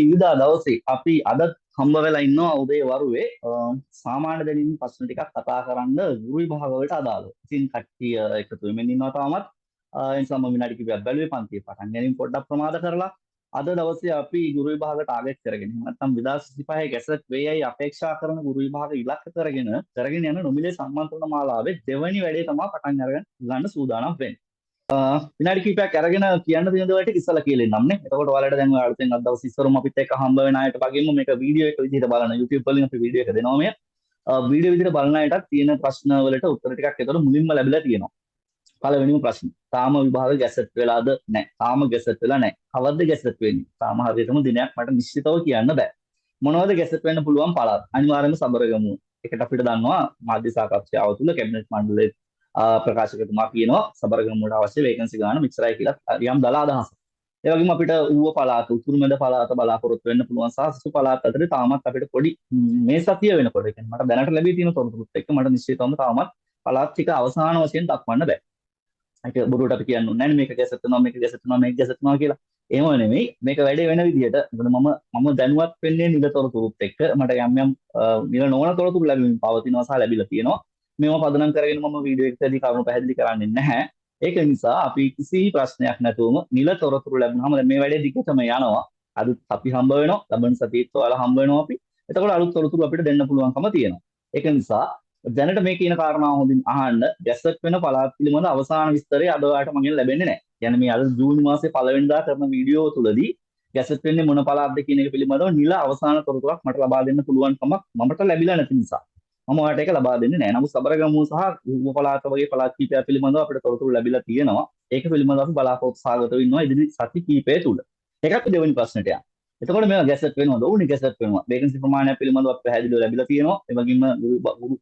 ඉරිදා දවසේ අපි අදත් හම්බ වෙලා ඉන්නවා උදේ වරුවේ සාමාන්‍ය දැනීම් ප්‍රශ්න ටිකක් කතා කරන්න ගුරු විභාග වලට අදාළව. ඉතින් කට්ටිය එකතු වෙමින් ඉන්නවා තාමත්. ඒ නිසා මම විනාඩි කිහිපයක් බැලුවේ පන්තිය පටන් ගැනීම පොඩ්ඩක් ප්‍රමාද කරලා. අද දවසේ අපි ගුරු විභාග ටාගට් කරගෙන එහෙම නැත්නම් 2025 ගැසට් වේයයි අපේක්ෂා කරන ගුරු විභාග ඉලක්ක කරගෙන කරගෙන යන නොමිලේ සම්මන්ත්‍රණ මාලාවේ දෙවැනි වැඩේ තමයි පටන් අරගෙන ගන්න සූදානම් වෙන්නේ. විනාඩි කිහිපයක් අරගෙන කියන්න තියෙන දේවල් ටික ඉස්සලා කියලා ඉන්නම් නේ. එතකොට ඔයාලට දැන් ඔය අලුතෙන් අද දවස් ඉස්සරම අපිත් එක්ක හම්බ වෙන අයට වගේම මේක වීඩියෝ එක විදිහට බලන YouTube වලින් අපි වීඩියෝ එක දෙනවා මේ. වීඩියෝ විදිහට බලන අයටත් තියෙන ප්‍රශ්න වලට උත්තර ටිකක් එතකොට මුලින්ම ලැබිලා තියෙනවා. පළවෙනිම ප්‍රශ්න. තාම විභාග ගැසට් වෙලාද නැහැ. තාම ගැසට් වෙලා නැහැ. කවද්ද ගැසට් වෙන්නේ? තාම හරියටම දිනයක් මට නිශ්චිතව කියන්න බෑ. මොනවද ගැසට් වෙන්න පුළුවන් පළාත්? අනිවාර්යයෙන්ම සබරගමුව. ඒකට අපිට දන්නවා මාධ්‍ය සාකච්ඡාව තුළ කැබිනට් මණ්ඩලයේ ප්‍රකාශකතුමා කියනවා සබරගමුවට අවශ්‍ය වේකන්සි ගාන මෙච්චරයි කියලා යම් දල අදහසක්. ඒ වගේම අපිට ඌව පළාත, උතුරු මැද පළාත බලාපොරොත්තු වෙන්න පුළුවන් සහ සිසු පළාත් අතරේ තාමත් අපිට පොඩි මේ සතිය වෙනකොට, ඒ කියන්නේ මට දැනට ලැබී තියෙන තොරතුරුත් එක්ක මට නිශ්චිතවම තාමත් පළාත් ටික අවසාන වශයෙන් දක්වන්න බෑ. ඒක බොරුවට අපි කියන්න ඕනේ නෑනේ මේක ගැසට් වෙනවා, මේක ගැසට් වෙනවා, මේක ගැසට් වෙනවා කියලා. එහෙම නෙමෙයි. මේක වැඩේ වෙන විදිහට. මොකද මම දැනුවත් වෙන්නේ නිල තොරතුරුත් එක්ක. මට යම් යම් නිල නොවන තොරතුරු ලැබෙමින් පවතිනවා සහ ලැබිලා තියෙනවා. මේවා පදනම් කරගෙන මම වීඩියෝ එකකදී කරුණු පැහැදිලි කරන්නේ නැහැ. ඒක නිසා අපි කිසි ප්‍රශ්නයක් නැතුවම නිල තොරතුරු ලැබුණාම දැන් මේ වැඩේ දිගටම යනවා. අදත් අපි හම්බ වෙනවා. ලබන සතියේත් ඔයාලා හම්බ වෙනවා අපි. එතකොට අලුත් තොරතුරු අපිට දෙන්න පුළුවන්කම තියෙනවා. ඒක නිසා දැනට මේ කියන කාරණාව හොඳින් අහන්න. ගැසට් වෙන පළාත් පිළිබඳ අවසාන විස්තරය අද ඔයාලට මගෙන් ලැබෙන්නේ නැහැ. කියන්නේ මේ අද ජූනි මාසේ පළවෙනිදා කරන වීඩියෝ තුලදී ගැසට් වෙන්නේ මොන පළාත්ද කියන එක පිළිබඳව නිල අවසාන තොරතුරක් මට ලබා දෙන්න පුළුවන්කමක් මමට ලැබිලා නැති නිසා මම ඔයාලට ඒක ලබා දෙන්නේ නැහැ. නමුත් සබරගමුව සහ ඌව පළාත වගේ පළාත් කීපයක් පිළිබඳව අපිට තොරතුරු ලැබිලා තියෙනවා. ඒක පිළිබඳව අපි බලාපොරොත්තු සහගතව ඉන්නවා ඉදිරි සති කීපය තුල. ඒකත් දෙවෙනි ප්‍රශ්නට යන්න. එතකොට මේවා ගැසට් වෙනවද? ඔව්නේ ගැසට් වෙනවා. වේකන්සි ප්‍රමාණය පිළිබඳව අපි පැහැදිලිව ලැබිලා තියෙනවා. ඒ වගේම ගුරු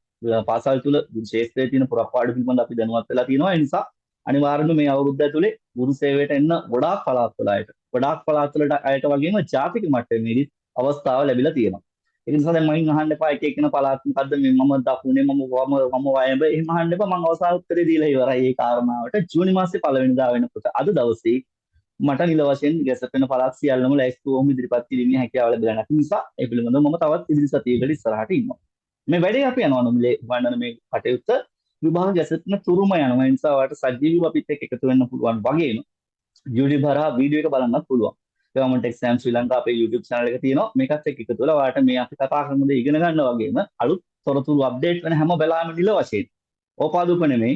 පාසල් තුල ගුරු ක්ෂේත්‍රයේ තියෙන පුරප්පාඩු පිළිබඳව අපි දැනුවත් වෙලා තියෙනවා. ඒ නිසා අනිවාර්යයෙන්ම මේ අවුරුද්ද ඇතුලේ ගුරු සේවයට එන්න ගොඩාක් පළාත්වල අයට, ගොඩාක් පළාත්වලට අයට වගේම ජාතික මට්ටමේදී අවස්ථාව ලැබිලා තියෙනවා. ඒ නිසා දැන් මගෙන් අහන්න එපා එක එකන පළාත් මොකද්ද මේ මම දකුණේ මම වම මම වයඹ එහෙම අහන්න එපා. මං අවසාන උත්තරේ දීලා ඉවරයි ඒ කාරණාවට. ජූනි මාසේ පළවෙනිදා වෙනකොට අද දවසේ මට නිල වශයෙන් ගැසට් වෙන පළාත් සියල්ලම ලැයිස්තුවම ඉදිරිපත් කිරීමේ හැකියාව ලැබිලා නැති නිසා ඒ පිළිබඳව මම තවත් ඉදිරි සතියකට ඉස්සරහට ඉන්නවා. මේ වැඩේ අපි යනවා නොමිලේ වඩන මේ කටයුත්ත විභාග ගැසට් වෙන තුරුම යනවා. ඒ නිසා ඔයාලට සජීවීව අපිත් එක්ක එකතු වෙන්න පුළුවන් වගේම YouTube හරහා වීඩියෝ එක බලන්නත් පුළුවන්. ගවර්න්මන්ට් එක්සෑම් ශ්‍රී ලංකා අපේ YouTube channel එක තියෙනවා. මේකත් එක්ක එකතු වෙලා ඔයාලට මේ අපි කතා කරන දේ ඉගෙන ගන්න වගේම අලුත් තොරතුරු අප්ඩේට් වෙන හැම වෙලාවෙම නිල වශයෙන් ඕපාදුප නෙමෙයි,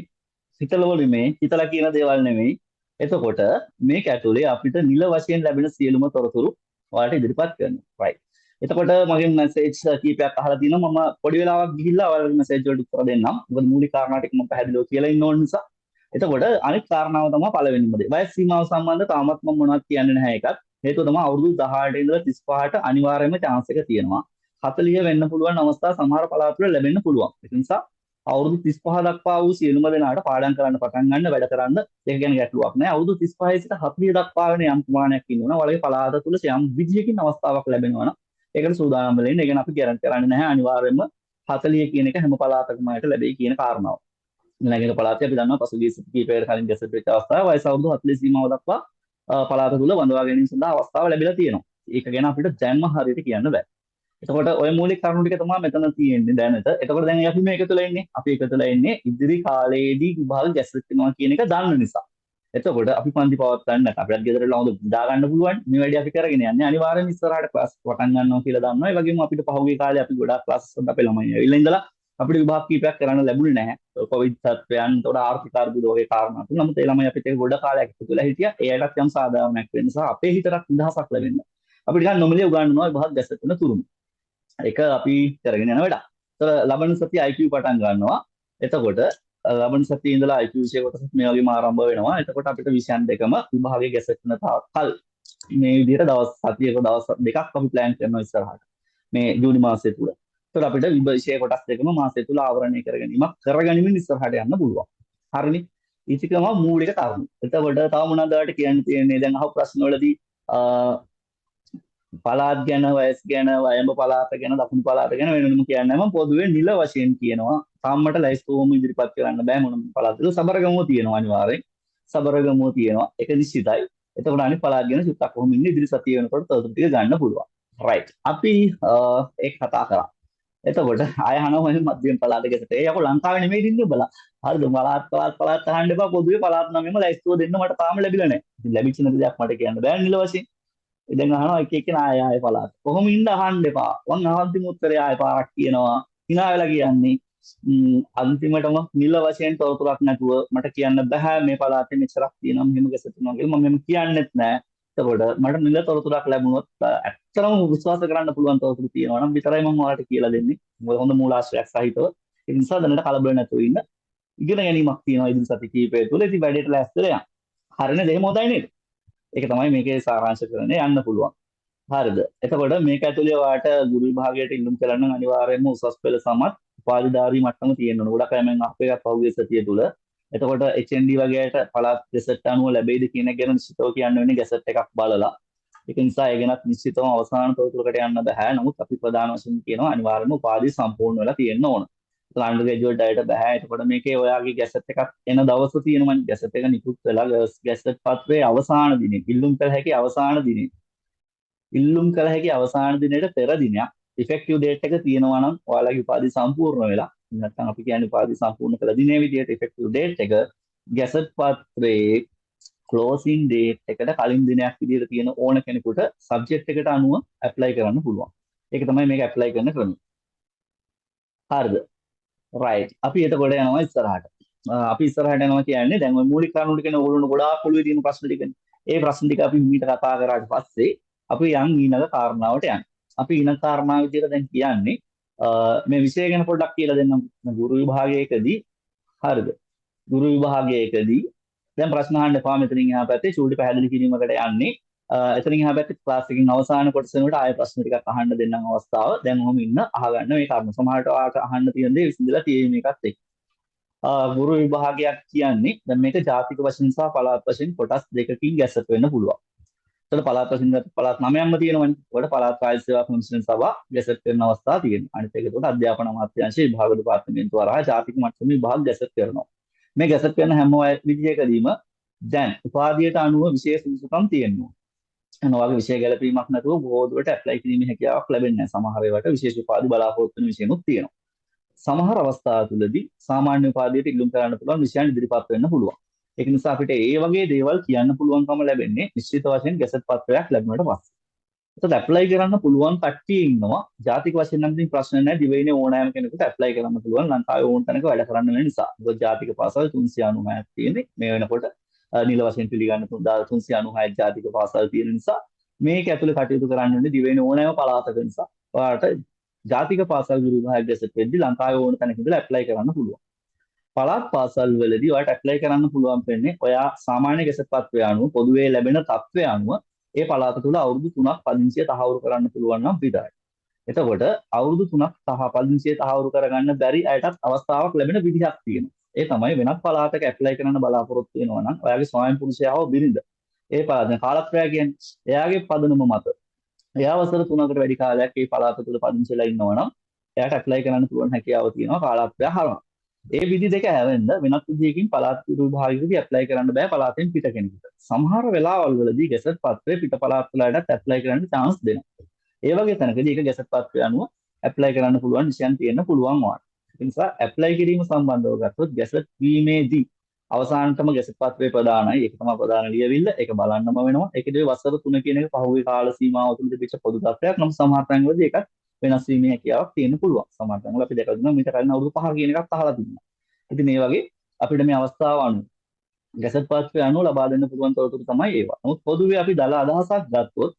හිතලව නෙමෙයි, හිතලා කියන දේවල් නෙමෙයි. එතකොට මේක ඇතුලේ අපිට නිල වශයෙන් ලැබෙන සියලුම තොරතුරු ඔයාලට ඉදිරිපත් කරනවා. රයිට්. එතකොට මගෙන් මැසේජ් කීපයක් අහලා තිනවා. මම පොඩි වෙලාවක් ගිහිල්ලා ඔයාලගේ මැසේජ් වලට උත්තර දෙන්නම්. මොකද මූලික කාරණා ටික මම පැහැදිලිව කියලා ඉන්න ඕන නිසා. එතකොට අනිත් කාරණාව තමයි පළවෙනිම දේ. වයස් සීමාව සම්බන්ධ තාමත් මම මොනවද කියන්නේ නැහැ ඒකත්. හේතුව තමයි අවුරුදු 18 ඉඳලා 35ට අනිවාර්යයෙන්ම චාන්ස් එක තියෙනවා. 40 වෙන්න පුළුවන් අවස්ථා සමහර පළාත්වල ලැබෙන්න පුළුවන්. ඒක නිසා අවුරුදු 35 දක්වා වූ සියලුම දෙනාට පාඩම් කරන්න පටන් ගන්න වැඩ කරන්න ඒක ගැන ගැටලුවක් නෑ. අවුරුදු 35 සිට 40 දක්වා වෙන යම් ප්‍රමාණයක් ඉන්නවනම් ඔයාලගේ පළාත තුල යම් විදියකින් අවස්ථාවක් ලැබෙනවා නම් ඒකට සූදානම් වෙලා ඉන්න. ඒ ගැන අපි ගැරන්ටි කරන්නේ නැහැ. අනිවාර්යයෙන්ම 40 කියන එක හැම පළාතකම අයට ලැබෙයි කියන කාරණාව. ඊළඟ පළාතේ අපි දන්නවා පසුගිය සති කිහිපයකට කලින් ගැසට් වෙච්ච අවස්ථාව වයස අවුරුදු 40 සීමාව දක්වා පළාත තුල වඳවා ගැනීම සඳහා අවස්ථාව ලැබිලා තියෙනවා. ඒක ගැන අපිට දැන්ම හරියට කියන්න බෑ. එතකොට ඔය මූලික කරුණු ටික තමයි මෙතන තියෙන්නේ දැනට. එතකොට දැන් අපි මේ එකතු වෙලා ඉන්නේ. අපි එකතු වෙලා ඉන්නේ ඉදිරි කාලයේදී විභාග ගැසට් වෙනවා කියන එක දන්න නිසා. එතකොට අපි පන්ති පවත්වන්න නැත්නම් අපිටත් ගෙදර වෙලා හොඳ නිදා ගන්න පුළුවන්. මේ වැඩේ අපි කරගෙන යන්නේ. අනිවාර්යයෙන්ම ඉස්සරහට ක්ලාස් පටන් ගන්නවා කියලා දන්නවා. ඒ වගේම අපිට පහුගිය කාලේ අපි ගොඩාක් ක්ලාස් වලට අපේ ළමයි ඇවිල්ලා ඉඳලා අපිට විභාග කීපයක් කරන්න ලැබුණේ නැහැ. කොවිඩ් තත්ත්වයන්, එතකොට ආර්ථික අර්බුද වගේ කාරණා තුන. නමුත් ඒ ළමයි අපිත් එක්ක ගොඩ කාලයක් එකතු වෙලා හිටියා. ඒ අයටත් යම් සාධාරණයක් වෙන්න සහ අපේ හිතටත් නිදහසක් ලැබෙන්න. අපි ටිකක් නොමිලේ උගන්වනවා විභාග ගැසට් වෙන තුරුම. ඒක අපි කරගෙන යන වැඩක්. ඒතර ලබන සතිය IQ පටන් ගන්නවා. එතකොට ලබන සතියේ ඉඳලා IQ විෂය කොටසත් මේ වගේම ආරම්භ වෙනවා. එතකොට අපිට විෂයන් දෙකම විභාගයේ ගැසට් වෙන තාක්කල් මේ විදිහට දවස් සතියක දවස් දෙකක් අපි ප්ලෑන් කරනවා ඉස්සරහට. මේ ජූනි මාසය තුල. ඒතර අපිට විෂය කොටස් දෙකම මාසය තුල ආවරණය කරගැනීමක් කරගනිමින් ඉස්සරහට යන්න පුළුවන්. හරිනේ. ඊටිකම මූලික කරුණු. එතකොට තව මොනවද ඔයාලට කියන්න තියෙන්නේ? දැන් අහපු ප්‍රශ්න වලදී පළාත් ගැන, වයස් ගැන, වයඹ පළාත ගැන, දකුණු පළාත ගැන වෙන වෙනම කියන්නේ නැහැ. මම පොදුවේ නිල වශයෙන් කියනවා. තාම මට ලැයිස්තුවම ඉදිරිපත් කරන්න බෑ මොනම පළාතද. සබරගමුව තියෙනවා අනිවාර්යෙන්. සබරගමුව තියෙනවා. ඒක නිශ්චිතයි. එතකොට අනිත් පළාත් ගැන චුට්ටක් කොහොම ඉන්නේ ඉදිරි සතිය වෙනකොට තොරතුරු ටික ගන්න පුළුවන්. රයිට්. අපි ඒක කතා කරා. එතකොට ආය අහනවා මම මධ්‍යම පළාත ගැසට්. ඒ යකෝ ලංකාවේ නෙමෙයි ඉන්නේ උඹලා. හරිද? පළාත් පළාත් පළාත් අහන්න එපා. පොදුවේ පළාත් නමෙම ලැයිස්තුව දෙන්න මට තාම ලැබිලා නැහැ. ඉතින් ලැබිච්ච නැති දෙයක් මට කියන්න බෑ නිල වශයෙන්. දැන් අහනවා එක එක ආය ආය පළාත්. කොහොම ඉන්න අහන්න එපා. මං අන්තිම උත්තරේ ආය පාරක් කියනවා. හිනා වෙලා කියන්නේ අන්තිමටම නිල වශයෙන් තොරතුරක් නැතුව මට කියන්න බෑ මේ පළාතේ මෙච්චරක් තියෙනවා මෙහෙම ගැසට් වෙනවා කියලා මම මෙහෙම කියන්නෙත් නෑ. එතකොට මට නිල තොරතුරක් ලැබුණොත් ඇත්තටම විශ්වාස කරන්න පුළුවන් තොරතුරු තියෙනවා නම් විතරයි මම ඔයාලට කියලා දෙන්නේ. මොකද හොඳ මූලාශ්‍රයක් සහිතව. ඒ නිසා දැනට කලබල නැතුව ඉන්න. ඉගෙන ගැනීමක් තියෙනවා ඉදිරි සති කිහිපය තුළ. ඉතින් වැඩේට ලෑස්තිලා යන්න. හරිනේ එහෙම හොඳයි නේද? ඒක තමයි මේකේ සාරාංශ කරන්නේ යන්න පුළුවන්. හරිද? එතකොට මේක ඇතුලේ ඔයාට ගුරු විභාගයට ඉල්ලුම් කරන්න නම් අනිවාර්යයෙන්ම උසස් පෙළ සමත් උපාධිධාරී මට්ටම තියෙන්න ඕන. ගොඩක් අය මම අහපු එකක් පහුගිය සතිය තුල. එතකොට HND වගේ අයට පළාත් ගැසට් අනුව ලැබෙයිද කියන එක ගැන නිශ්චිතව කියන්න වෙන්නේ ගැසට් එකක් බලලා. ඒක නිසා ඒ ගැනත් නිශ්චිතවම අවසාන තොරතුරකට යන්න බෑ. නමුත් අපි ප්‍රධාන වශයෙන් කියනවා අනිවාර්යයෙන්ම උපාධි සම්පූර්ණ වෙලා තියෙන්න ඕන. අන්ඩර් ග්‍රැජුවේට් අයට බෑ. එතකොට මේකේ ඔයාගේ ගැසට් එකක් එන දවස තියෙනවනේ. ගැසට් එක නිකුත් වෙලා ගැසට් පත්‍රයේ අවසාන දිනේ, ඉල්ලුම් කළ හැකි අවසාන දිනේ. ඉල්ලුම් කළ හැකි අවසාන දිනේට පෙර දිනයක් ඉෆෙක්ටිව් ඩේට් එක තියෙනවා නම් ඔයාලගේ උපාධි සම්පූර්ණ වෙලා නැත්නම් අපි කියන්නේ උපාධි සම්පූර්ණ කළ දිනේ විදියට ඉෆෙක්ටිව් ඩේට් එක ගැසට් පත්‍රයේ ක්ලෝසින් ඩේට් එකට කලින් දිනයක් විදියට තියෙන ඕන කෙනෙකුට සබ්ජෙක්ට් එකට අනුව ඇප්ලයි කරන්න පුළුවන්. ඒක තමයි මේක ඇප්ලයි කරන ක්‍රමය. හරිද? රයිට්. අපි එතකොට යනවා ඉස්සරහට. අපි ඉස්සරහට යනවා කියන්නේ දැන් ඔය මූලික කරුණු ටිකනේ ඔයගොල්ලෝ ගොඩාක් ඔළුවේ තියෙන ප්‍රශ්න ටිකනේ. ඒ ප්‍රශ්න ටික අපි මීට කතා කරාට පස්සේ අපි යන් ඊළඟ කාරණාවට යන්න. අපි ඊළඟ කාරණාව විදියට දැන් කියන්නේ මේ විෂය ගැන පොඩ්ඩක් කියලා දෙන්නම්. ගුරු විභාගයකදී හරිද? ගුරු විභාගයකදී දැන් ප්‍රශ්න අහන්න එපා මෙතනින් එහා පැත්තේ චූටි පැහැදිලි කිරීමකට යන්නේ. එතනින් එහා පැත්තේ ක්ලාස් එකකින් අවසාන කොටස වෙනකොට ආයෙ ප්‍රශ්න ටිකක් අහන්න දෙන්නම් අවස්ථාව. දැන් ඔහොම ඉන්න අහගන්න මේ කරුණු. සමහරට ඔයාලට අහන්න තියෙන දේ විසඳලා තියෙයි මේකත් එක්ක. ගුරු විභාගයක් කියන්නේ දැන් මේක ජාතික වශයෙන් සහ පළාත් වශයෙන් කොටස් දෙකකින් ගැසට් වෙන්න පුළුවන්. එතකොට පළාත් වශයෙන් ගත්ත පළාත් 9ක්ම තියෙනවනේ. ඒකට පළාත් රාජ්‍ය සේවා කොමිෂන් සභා ගැසට් කරන අවස්ථා තියෙනවා. අනිත් එක එතකොට අධ්‍යාපන අමාත්‍යාංශ විභාග දෙපාර්තමේන්තුව හරහා ජාතික මට්ටමේ විභාග ගැසට් කරනවා. මේ ගැසට් කරන හැම විදියකදීම දැන් උපාධියට අනුව විශේෂ සුදුසුකම් තියෙනවා. එන ඔයාගේ විෂය ගැලපීමක් නැතුව බොහෝ දුරට ඇප්ලයි කිරීමේ හැකියාවක් ලැබෙන්නේ නැහැ. සමහර ඒවාට විශේෂ උපාධි බලාපොරොත්තු වෙන විෂයනුත් තියෙනවා. සමහර අවස්ථා තුලදී සාමාන්‍ය උපාධියට ඉල්ලුම් කරන්න පුළුවන් විෂයන් ඉදිරිපත් වෙන්න පුළුවන්. ඒක නිසා අපිට ඒ වගේ දේවල් කියන්න පුළුවන්කම ලැබෙන්නේ නිශ්චිත වශයෙන් ගැසට් පත්‍රයක් ලැබුණාට පස්සේ. එතකොට ඇප්ලයි කරන්න පුළුවන් කට්ටිය ඉන්නවා. ජාතික වශයෙන් නම් ඉතින් ප්‍රශ්න නැහැ. දිවයිනේ ඕනෑම කෙනෙකුට ඇප්ලයි කරන්න පුළුවන්. ලංකාවේ ඕන තැනක වැඩ කරන්න වෙන නිසා. මොකද ජාතික පාසල් 396ක් තියෙන්නේ. මේ වෙනකොට නිල වශයෙන් පිළිගන්න 396 ජාතික පාසල් තියෙන නිසා මේක ඇතුලේ කටයුතු කරන්න වෙන්නේ දිවයිනේ ඕනෑම පළාතක නිසා. ඔයාලට ජාතික පාසල් ගුරු විභාග ගැසට් වෙද්දී ලංකාවේ ඕන තැනක ඉඳලා ඇප්ලයි කරන්න පුළුවන්. පළාත් පාසල් වලදී ඔයාලට ඇප්ලයි කරන්න පුළුවන් වෙන්නේ ඔයා සාමාන්‍ය ගැසට් පත්‍රය අනුව පොදුවේ ලැබෙන තත්ත්වය අනුව ඒ පළාත තුල අවුරුදු 3ක් පදිංචිය තහවුරු කරන්න පුළුවන් නම් විතරයි. එතකොට අවුරුදු 3ක් පදිංචිය තහවුරු කරගන්න බැරි අයටත් අවස්ථාවක් ලැබෙන විදිහක් තියෙනවා. ඒ තමයි වෙනත් පළාතක ඇප්ලයි කරන්න බලාපොරොත්තු වෙනවා නම් ඔයාගේ ස්වයං පුරුෂයා හෝ බිරිඳ ඒ පළාත දැන් කාලත්‍රය කියන්නේ එයාගේ පදනම මත එයා වසර 3කට වැඩි කාලයක් ඒ පළාත තුල පදිංචිලා ඉන්නවා නම් එයාට ඇප්ලයි කරන්න පුළුවන් හැකියාව තියෙනවා කාලත්‍රය හරහා. ඒ විදි දෙක හැවෙන්න වෙනත් විදියකින් පළාත් විභාගයකදී ඇප්ලයි කරන්න බෑ පළාතෙන් පිට කෙනෙකුට. සමහර වෙලාවල් වලදී ගැසට් පත්‍රය පිට පළාත් වලටත් ඇප්ලයි කරන්න chance දෙනවා. ඒ වගේ තැනකදී ඒක ගැසට් පත්‍රය අනුව ඇප්ලයි කරන්න පුළුවන් විෂයන් තියෙන්න පුළුවන් වාට. ඒ නිසා ඇප්ලයි කිරීම සම්බන්ධව ගත්තොත් ගැසට් වීමේදී අවසානටම ගැසට් පත්‍රය ප්‍රධානයි. ඒක තමයි ප්‍රධාන ලියවිල්ල. ඒක බලන්නම වෙනවා. ඒකදී වසර 3 කියන එක පහුගිය කාල සීමාව තුළ තිබිච්ච පොදු තත්ත්වයක්. නමුත් සමහර තැන්වලදී ඒකත් වෙනස් වීමේ හැකියාවක් තියෙන්න පුළුවන්. සමහර තැන්වල අපි දැකලා තියෙනවා මීට කලින් අවුරුදු 5 කියන එකත් අහලා තිබුණා. ඉතින් මේ වගේ අපිට මේ අවස්ථාව අනුව ගැසට් පත්‍රය අනුව ලබා දෙන්න පුළුවන් තොරතුරු තමයි ඒවා. නමුත් පොදුවේ අපි දල අදහසක් ගත්තොත්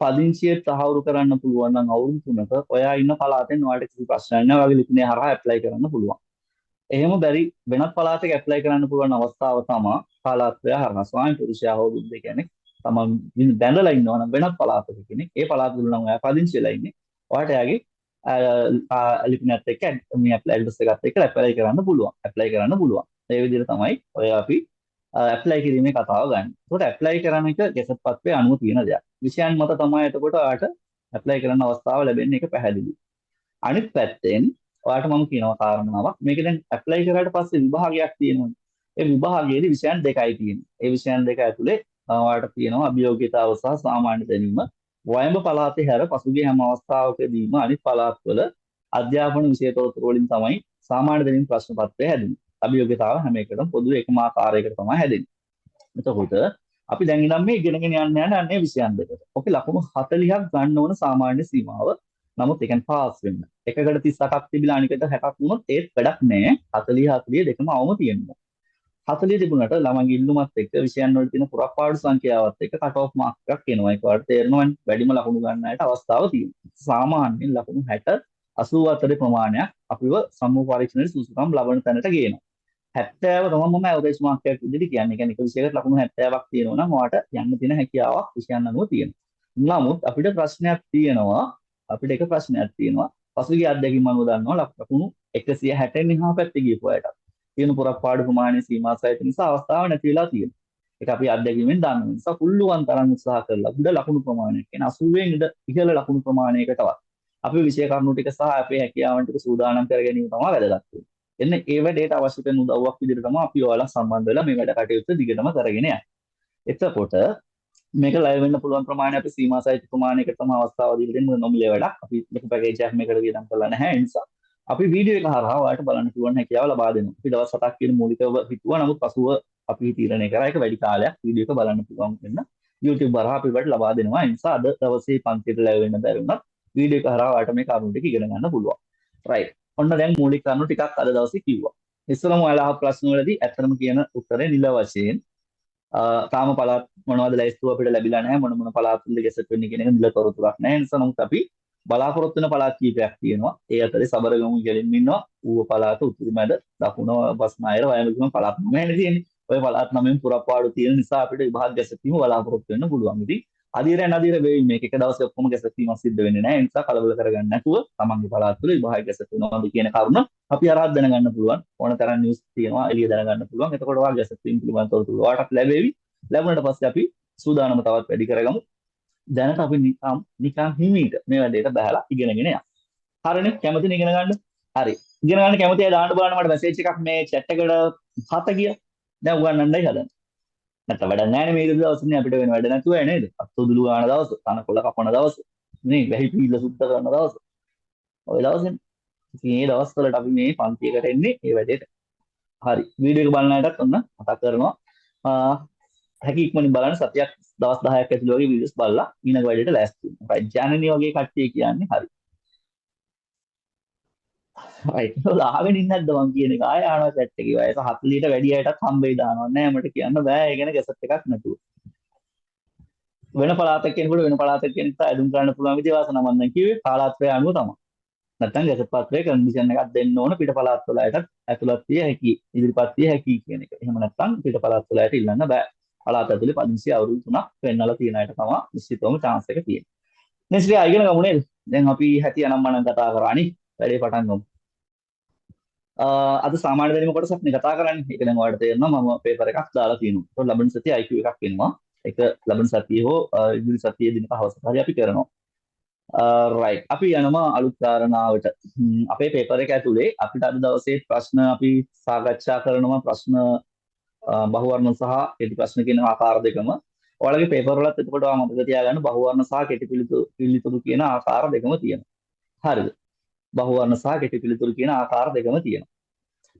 පදිංචිය තහවුරු කරන්න පුළුවන් නම් අවුරුදු 3ක ඔයා ඉන්න පළාතෙන් ඔයාලට කිසි ප්‍රශ්නයක් නැහැ. ඔයාගේ ලිපිනය හරහා ඇප්ලයි කරන්න පුළුවන්. එහෙම බැරි වෙනත් පළාතක ඇප්ලයි කරන්න පුළුවන් අවස්ථාව තමයි කාලාත්‍රය හරහා. ස්වාමි පුරුෂයා හෝ බුද්ධ කියන්නේ තමන් බැඳලා ඉන්නවා නම් වෙනත් පළාතක කෙනෙක්. ඒ පළාත තුල නම් ඔයා පදිංචි වෙලා ඉන්නේ. ඔයාට එයාගේ ලිපිනයත් එක්ක මේ ඇප්ලයි ඇඩ්‍රස් එකත් එක්ක ඇප්ලයි කරන්න පුළුවන්. ඇප්ලයි කරන්න පුළුවන්. ඒ විදිහට තමයි ඔය අපි ඇප්ලයි කිරීමේ කතාව ගන්න. එතකොට ඇප්ලයි කරන එක ගැසට් පත්‍රයේ අනුව තියෙන දෙයක්. විෂයන් මත තමයි එතකොට ඔයාට ඇප්ලයි කරන්න අවස්ථාව ලැබෙන්නේ, ඒක පැහැදිලි. අනිත් පැත්තෙන් ඔයාට මම කියනවා කාරණාවක්. මේක දැන් ඇප්ලයි කරාට පස්සේ විභාගයක් තියෙනවනේ. ඒ විභාගයේදී විෂයන් දෙකයි තියෙන්නේ. ඒ විෂයන් දෙක ඇතුලේ ඔයාලට තියෙනවා අභියෝග්‍යතාව සහ සාමාන්‍ය දැනීම. වයඹ පළාතේ හැර පසුගිය හැම අවස්ථාවකදීම අනිත් පළාත්වල අධ්‍යාපන විෂය තොරතුරු වලින් තමයි සාමාන්‍ය දැනීම ප්‍රශ්න පත්‍රය හැදෙන්නේ. අභියෝග්‍යතාව හැම එකටම පොදු එකම ආකාරයකට තමයි හැදෙන්නේ. එතකොට අපි දැන් ඉඳන් මේ ඉගෙනගෙන යන්න යන අන්නේ විෂයන් දෙකට. ඔකේ ලකුණු 40ක් ගන්න ඕන සාමාන්‍ය සීමාව. නමුත් ඒ කියන්නේ පාස් වෙන්න. එකකට 38ක් තිබිලා අනිකට 60ක් වුණොත් ඒත් වැඩක් නෑ. 40 40 දෙකම අවම තියෙනවා. 40 තිබුණාට ළමයිගේ ඉල්ලුමත් එක්ක විෂයන් වල තියෙන පුරප්පාඩු සංඛ්‍යාවත් එක්ක කට් ඔෆ් මාක් එකක් එනවා. ඒක ඔයාලට තේරෙනවනේ. වැඩිම ලකුණු ගන්න අයට අවස්ථාව තියෙනවා. සාමාන්‍යයෙන් ලකුණු 60 80 අතරේ ප්‍රමාණයක් අපිව සමූහ පරීක්ෂණයේ සුදුසුකම් ලබන තැනට ගේනවා. 70 තමයි මම ඇවරේජ් මාක් එකක් විදිහට කියන්නේ. ඒ කියන්නේ එක විෂයකට ලකුණු 70ක් තියෙනවා නම් ඔයාට යන්න තියෙන හැකියාවක් විෂයන් අනුව තියෙනවා. නමුත් අපිට ප්‍රශ්නයක් තියෙනවා. අපිට එක ප්‍රශ්නයක් තියෙනවා. පසුගිය අත්දැකීම් අනුව දන්නවා ලකුණු 160න් එහා පැත්තේ ගියපු අයට තියෙන පුරප්පාඩු ප්‍රමාණය සීමා සහිත නිසා අවස්ථාව නැති වෙලා තියෙනවා. ඒක අපි අත්දැකීමෙන් දන්නවා. නිසා පුළුවන් තරම් උත්සාහ කරලා උඩ ලකුණු ප්‍රමාණයක් කියන්නේ 80න් ඉඳ ඉහළ ලකුණු ප්‍රමාණයකටවත් අපි විෂය කරුණු ටික සහ අපේ හැකියාවන් ටික සූදානම් කර ගැනීම තමයි වැදගත් වෙන්නේ. එන්න ඒ වැඩේට අවශ්‍ය කරන උදව්වක් විදිහට තමයි අපි ඔයාලා සම්බන්ධ වෙලා මේ වැඩ කටයුත්ත දිගටම කරගෙන යන්නේ. එතකොට මේක ලයිව් වෙන්න පුළුවන් ප්‍රමාණය අපි සීමා සහිත ප්‍රමාණයකට තමයි අවස්ථාව දීලා දෙන්නේ. මොකද නොමිලේ වැඩක්. අපි ලොකු පැකේජ් එකක් මේකට වියදම් කරලා නැහැ. ඒ නිසා අපි වීඩියෝ එක හරහා ඔයාලට බලන්න පුළුවන් හැකියාව ලබා දෙනවා. අපි දවස් 7ක් කියන මූලිකව හිතුවා. නමුත් පසුව අපි තීරණය කරා ඒක වැඩි කාලයක් වීඩියෝ එක බලන්න පුළුවන් වෙන්න YouTube හරහා අපි ඔයාලට ලබා දෙනවා. ඒ නිසා අද දවසේ පන්තියට ලයිව් වෙන්න බැරි වුණත් වීඩියෝ එක හරහා ඔයාලට මේ කරුණු ටික ඉගෙන ගන්න පුළුවන්. රයිට්. ඔන්න දැන් මූලික කරුණු ටිකක් අද දවසේ කිව්වා. ඉස්සරම ඔයාලා අහපු ප්‍රශ්න වලදී ඇත්තටම කියන උත්තරේ නිල වශයෙන් තාම පළාත් මොනවද ලැයිස්තුව අපිට ලැබිලා නැහැ. මොන මොන පළාත් වලද ගැසට් වෙන්නේ කියන එක නිල තොරතුරක් නැහැ. ඒ නිසා නමුත් අපි බලාපොරොත්තු වෙන පළාත් කීපයක් තියෙනවා. ඒ අතරේ සබරගමු ඉහළින්ම ඉන්නවා. ඌව පළාත, උතුරු මැද, දකුණ බස්නාහිර, වයඹ කියන පළාත් නමයනේ තියෙන්නේ. ඔය පළාත් නමෙන් පුරප්පාඩු තියෙන නිසා අපිට විභාග ගැසට් වීම බලාපොරොත්තු වෙන්න පුළුවන්. ඉතින් අධීරයන් අධීර වෙයි මේක එක දවසේ ඔක්කොම ගැසට් වීමක් සිද්ධ වෙන්නේ නැහැ. ඒ නිසා කලබල කරගන්න නැතුව තමන්ගේ පළාත් වල විභාග ගැසට් වෙනවද කියන කරුණ අපි අරහත් දැනගන්න පුළුවන්. ඕන තරම් නිවුස් තියෙනවා එළිය දැනගන්න පුළුවන්. එතකොට ඔයා ගැසට් වීම පිළිබඳ තොරතුරු ඔයාටත් ලැබෙවි. ලැබුණාට පස්සේ අපි සූදානම තවත් වැඩි කරගමු. දැනට අපි නිකන් නිකන් හිමීට මේ වැඩේට බහලා ඉගෙනගෙන යමු. හරිනේ? කැමතිනේ ඉගෙන ගන්න? හරි. ඉගෙන ගන්න කැමති අය දාන්න බලන්න මට මැසේජ් එකක් මේ චැට් එකට හත ගියා. දැන් උගන්නන්නයි හදන්නේ. නැත්නම් වැඩක් නැහැ නේ මේ දවස්නේ අපිට වෙන වැඩ නැතුව නේද? අත්උදුළු ගන්න දවස, තනකොළ කපන දවස, නේ වැහි පීල්ල සුද්ධ කරන දවස. ඔය දවස්නේ. ඉතින් මේ දවස් වලට අපි මේ පන්තියකට එන්නේ මේ වැඩේට. හරි. වීඩියෝ එක බලන අයටත් ඔන්න මතක් කරනවා. හැකි ඉක්මනින් බලන්න සතියක් දවස් 10ක් ඇතුළත වගේ වීඩියෝස් බලලා ඊළඟ වැඩේට ලෑස්ති වෙන්න. රයිට්. ජනනි වගේ කට්ටිය කියන්නේ හරි. රයිට්. ඔයාලා අහගෙන ඉන්නේ නැද්ද මං කියන එක? ආයෙ අහනවා චැට් එකේ. වයස 40ට වැඩි අයටත් හම්බෙයි දානවා. නෑ මට කියන්න බෑ. ඒ ගැන ගැසට් එකක් නැතුව. වෙන පළාතක් කෙනෙකුට වෙන පළාතක් කෙනෙක්ට ඇදුම් කරන්න පුළුවන් විදිය වාසනාව මං දැන් කිව්වේ කාලාත්‍රය අනුව තමයි. නැත්තම් ගැසට් පත්‍රයේ කන්ඩිෂන් එකක් දෙන්න ඕන පිට පළාත් වල අයටත් ඇතුළත් විය හැකි, ඉදිරිපත් විය හැකි කියන එක. එහෙම නැත්තම් පිට පළාත් වල අයට ඉල්ලන්න බෑ. පළාත ඇතුලේ පදිංචි අවුරුදු 3ක් වෙන්නලා තියෙන අයට තමයි නිශ්චිතවම chance එක තියෙන්නේ. මේ ශ්‍රී ඉගෙන ගමු නේද? දැන් අපි හැටි අනම්මනම් කතා කරානේ. වැඩේ පටන් ගමු. අද සාමාන්‍ය දැනීම කොටසක් නේ කතා කරන්නේ. ඒක දැන් ඔයාලට තේරෙනවා මම පේපර් එකක් දාලා තියෙනවා. ඒතකොට ලබන සතියේ IQ එකක් එනවා. ඒක ලබන සතියේ හෝ ඉදිරි සතියේ දිනක හවසට හරි අපි කරනවා. රයිට්. අපි යනවා අලුත් කාරණාවට. අපේ පේපර් එක ඇතුලේ අපිට අද දවසේ ප්‍රශ්න අපි සාකච්ඡා කරනවා. ප්‍රශ්න බහුවර්ණ සහ කෙටි ප්‍රශ්න කියන ආකාර දෙකම. ඔයාලගේ පේපර් වලත් එතකොට ඔයා මතක තියාගන්න බහුවර්ණ සහ කෙටි පිළිතුරු කියන ආකාර දෙකම තියෙනවා. හරිද? බහුවර්ණ සහ කෙටි පිළිතුරු කියන ආකාර දෙකම තියෙනවා.